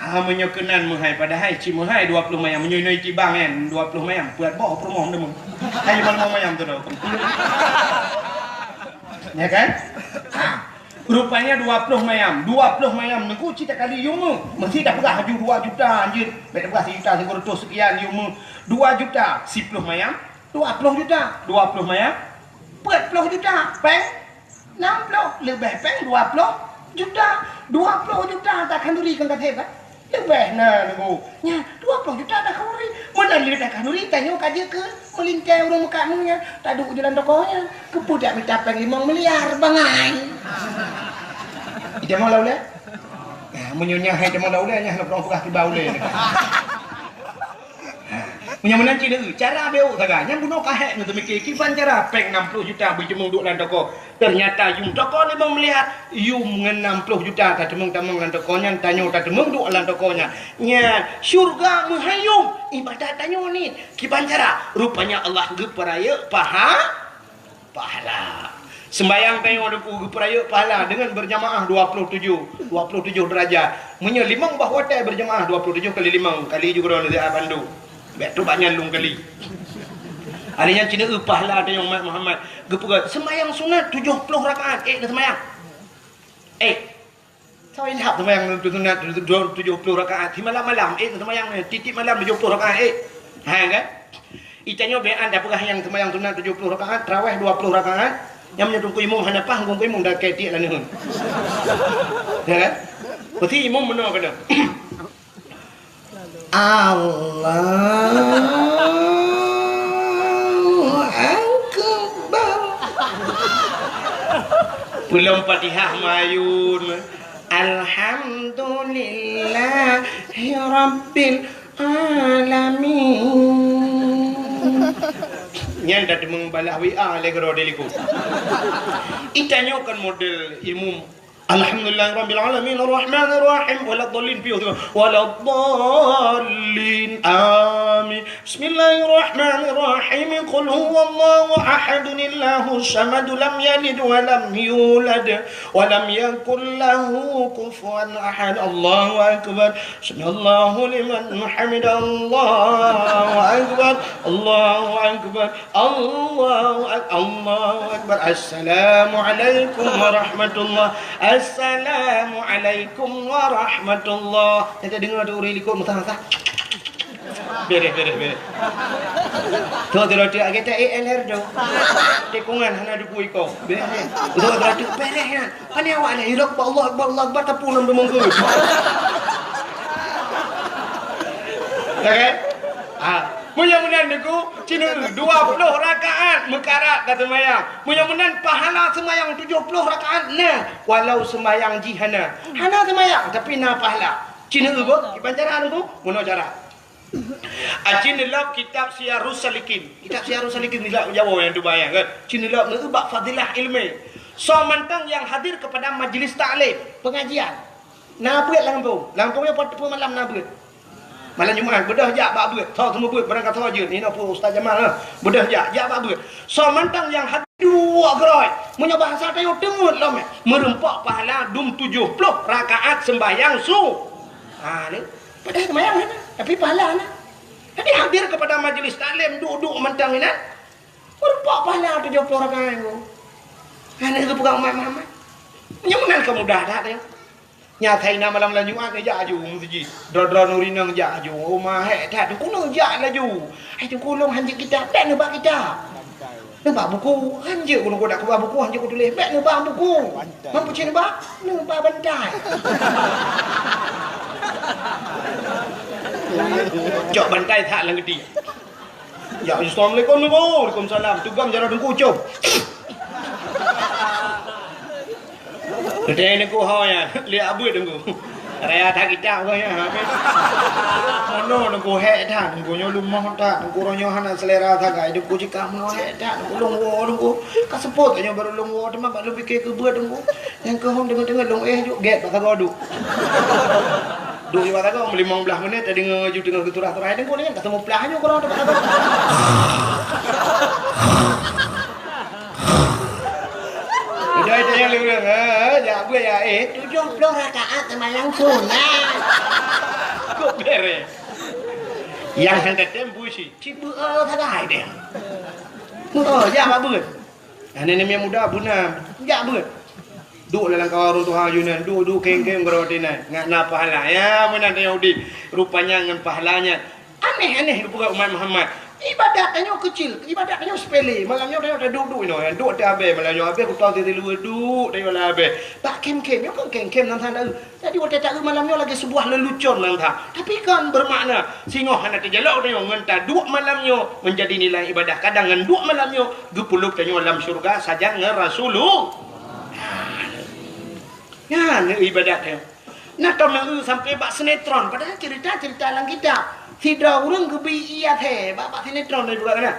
Ah, meunyoe keunan meuhai, padahai cit meuhai dua ploh mayam. Meunyoe inoe Tibang nyan, dua ploh mayam, peuet boh peurumoh deungon. Hai, limong mayam tu dah. Ya kan? Ah. Rupanya dua ploh mayam, dua ploh mayam Teungku cit takali yum méuh. Meusti tapeugah laju dua juta anjeut. Bék tapeugah sijuta sikureueng reutôh seukian yum méuh. Dua juta, siploh mayam, dua ploh juta. Dua ploh mayam, peuet ploh juta. Péng nam ploh, leubeh péng dua ploh juta. Dua ploh juta takhanduri kon ka thép, kan? Leubeh na Teungku. Nyan, dua ploh juta takhanduri. Meunan lé takhanduri, tanyoe ka jeuet keu meulintée ureuëng meukat méuh nyan. Taduek u jalan toko nyan. Keupeue dak mita péng limong miliar, bangai. Ita mau lau lé? Nah, meunyoe nyan hai ita mau lau lé, nyan hana peurong peugah tiba ulée. Meunyoe meunan cit, cara beuh sagai. Nyan bunoe ka hék ngon teumikir, kiban cara péng nam ploh juta beuceumeung duek lam toko. Teunyata yum toko limong miliar, yum ngon nam ploh juta tateumeung-tamong lam toko nyan, tanyoe tateumeung duek lam toko nyan. Nyan, syeuruga meuhai yum, ibadat tanyoe niet. Kiban cara, rupanya Allah geupeurayeuk paha-, pahala. Seumbayang tanyoe Teungku geupeurayeuk pahala deungon beurjamaah dua ploh tujoh, dua ploh tujoh deurajat. Meunyoe limong bah watée beurjamaah, dua ploh tujoh kali limong, kali ju keudroe neusiat bandum. Bék tu banyak lungkali. Hari nyan cina eu pahala tanyoe umat Muhammad. Geupeugah, seumbayang sunat tujoh ploh rakaat, ék neuseumayang. Ék. Sawi lhab seumbayang sunat tujoh ploh rakaat. Di malam-malam, ék neuseumayang, tiep-tiep malam tujoh ploh rakaat, ék. Ha, kan? Itanyoe bék an tapeugah nyang seumbayang sunat tujoh ploh rakaat, tarawih dua ploh rakaat. Nyang meunyoe Teungku Imum hana paih, Teungku Imum dah ketiek laneun. Ya, kan? Pasti imum meunoe keunoe. Allahu Akbar. Peulom Fatihah mayun. Alhamdulillahi Rabbil Alamin. Nyan dah teumeubalah W A lé keudroe di likot. Itanyoe kan model imum. Alhamdulillahirabbil alamin, arrahmanirrahim, waladdallin, piôh tu. Waladdallin, amin. Bismillahirrahmanirrahim. Qul huwallahu ahad, Allahus samad, lam yalid wa lam yulad, wa lam yakul lahu kufuwan ahad. Allahu akbar. Sami'allahu liman hamidah. Allahu akbar. Allahu akbar. Allahu ak-, Allahu Akbar. Assalamualaikum warahmatullah. Assalamualaikum warahmatullah. Nyan tadeungoe tu ureuëng likot meusaha-saha. Bereh, bereh, bereh. Tu, tu, tu, agak tak A L R tu. Tikungan hana duku iko. Bereh. Tu, tu, tu, bereh nyan. Pane awak ni, Allahu Akbar, Allahu Akbar, Allahu Akbar, tapue lam deungon keue. Ya kan? Ah. Meunyoe meunan Teungku, ci neueu dua ploh rakaat meukarat ka seumayang. Meunyoe meunan pahala seumayang tujoh ploh rakaat na, walau seumayang jih hana. Hana seumayang, tapi na pahala. Ci neueu beuh, kiban cara Teungku, meunoe cara. Aci neulok kitab Siyarus Salikin. Kitab Siyarus Salikin nilai Jawa nyang tubai nyan kan. Ci neulok neueu bak fadilah ilmu. Soe mantong nyang hadir kepada majlis taklim, pengajian. Na beuet lam gampông. Lam gampông nyoe pat-, pat malam na beuet. Malam Jumat, beudôh jak bak beuet. Soe teumeubeut, barangkasoe jeuet. Inoe peue Ustaz Jamal, ha. Beudôh jak, jak bak beuet. Soe mantong nyang hadir duek keurôi. Meunyoe bahasa tanyoe teungeut lom, eh. Meureumpok pahala dum tujoh ploh rakaat sembahyang su-, ha, ni. Padahai seumayang hana, tapi pahala na. Jadi hadir kepada majlis taklim, duek-duek mantong inan. Meureumpok pahala tujoh ploh rakaat nyoe. Hana geupeugah umat Muhammad. Nyoe meunan ka mudah that nyoe. Nyang asai na malam-malam Jumat neujak aju u meuseujid. Droe-droe nuri neujak aju. Oh, ma hék that, Teungku neujak laju. Hai Teungku, lôn hanjeuet kitab, bèk neuba kitab. Neuba buku, hanjeuet ku, Teungku, dak kuba buku, hanjeuet kutuléh, bèk neuba buku. Ban peucit neuba, neuba bantai. Cok bantai that lam geuti. Ya, assalamualaikum, Teungku. Waalaikumsalam. Tugam jaroe Teungku, com. Geutanyoe Teungku ho nyan, liak beuet Teungku. Raya that kitab kah nyan, habéh. Ono Teungku hék that, Teungku nyoe leumoh that, Teungku uroe nyoe hana seulera sagai, Teungku jikah meunoe hék that, Teungku lôn woe Teungku. Ka seupôt nyoe barô lôn woe, teuma bak lôn pike keu beuet Teungku. Nyang keuhom deungon-deungon lôn éh juk gét bak sagoe duek. Duek bak sagoe limong blaih menit, tadeungoe ju teungoh geuturah-turah, Teungku nyan ka seumuplah nyoe keudroe bak sagoe. Udah itu yang lurus, ha, jak buet ya, eh, tujuh puluh rakaat seumayang sunat. Kok beres? Yang hendak tembu si, si beu sagai deh. Oh, jak bak beuet. Aneuk muda beuna, jak beuet. Duek lam kawan ureueng tuha yunan, duek-duek keng-keng keudroe tinan, ngat na pahala. Ya, meunan tanyoe udép. Rupanya ngon pahala nyan. Aneh-aneh geupeugah umat Muhammad. Ibadat tanyoe keucil, ibadat tanyoe sepele. Malam nyoe tanyoe taduek-duek inoe, duek teuh abéh. Malam nyoe abéh, kutoe sisi luweue duek tanyoe lam abéh. Bak kem-kem, nyoe kon kem-kem nan sana. Jadi watèe taeu malam nyoe lagèe sebuah lelucon nan that. Tapi kon bermakna singoh hana teujalok tanyoe ngon taduek malam nyoe menjadi nilai ibadah. Kadang ngon duek malam nyoe geupeuleub tanyoe lam syeuruga sajan ngon Rasulullah. Nyan ibadat nyoe. Nah, tom neu sampai bak sinetron, padahal cerita-cerita lam kitab. Sidroe ureueng geubi ié athée bak, bak sinetron dari buka kana.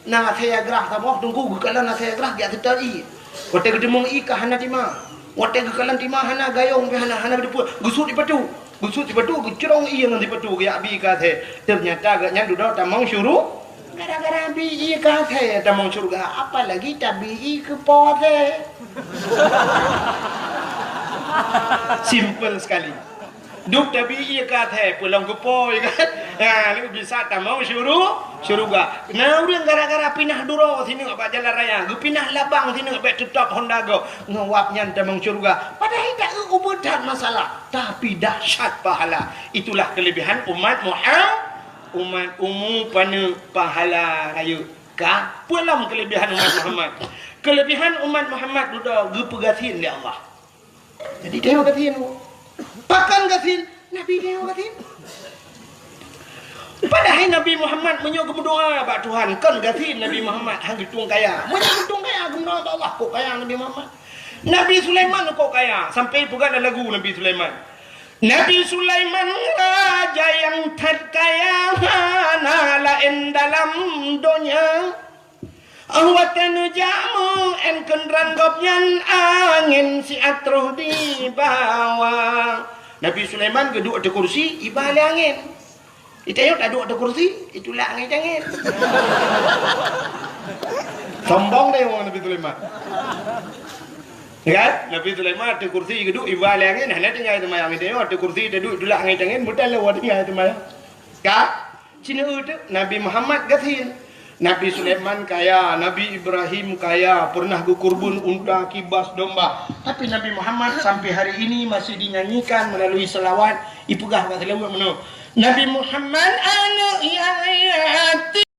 Na athée grah saboh, teungku geukalon athée grah geujak seutôt ié. Watée geuteumeung ié ka hana tima. Watée geukalon tima hana, gayong pih hana, hana geuteupeue. Geusut sipatu. Geusut sipatu, geucrong ié ngon sipatu geujak bi keu athée. Teunyata gobnyan dudoe tamong syuru-, gara-gara bi ié keu athée tamong syeuruga, apalagi tabi ié keu po athée. Simple sekali. Duek tabi ié keu athée, peulom keu po, ya kan? Ha, lé bisa tamong syuru-, syeuruga. Na ureueng gara-gara pinah duroe sineuk bak jalan raya, geupinah labang sineuk bèk teutap Honda gob, ngon wab nyan tamong syeuruga. Padahai taeu ubeut that masalah, tapi dahsyat pahala. Itulah kelebihan umat Muhammad, umat umu paneuk pahala rayeuk. Ka peulom kelebihan umat Muhammad. Kelebihan umat Muhammad dudoe geupeugasien lé Allah. Jadi, tanyoe gasien. Pakon gasien? Nabi tanyoe gasien. Padahai Nabi Muhammad meunyoe geumeudoa bak Tuhan, kon gasien Nabi Muhammad, han geutueng kaya. Meunyoe geutueng kaya, geumeudoa bak Allah, kok kaya Nabi Muhammad. Nabi Sulaiman kok kaya, sampai peugah lam lagu Nabi Sulaiman. Nabi Sulaiman raja nyang that kaya, hana laén dalam donya. Watée neujak meu'én keundrang gobnyan, angén siat troh dibawa. Nabi Sulaiman geuduek ateueh kursi, iba lé angén. Di tanyoe taduek ateueh kursi, itulak angén-angén. Sombong deh ureueng Nabi Sulaiman. Kan? Nabi Sulaiman ateueh kursi geuduek, iba lé angén, hana tinggai seumayang. Di tanyoe ateueh kursi taduek, itulak angén-angén, meuteuleu tinggai seumayang. Kan? Ci neueu teuk, Nabi Muhammad gasien. Nabi Sulaiman kaya, Nabi Ibrahim kaya, pernah geukurban unta, kibas, domba. Tapi Nabi Muhammad sampai hari ini masih dinyanyikan melalui selawat, ipeugah bak seulaweuet meunoe, "Nabi Muhammad aneuk yatim."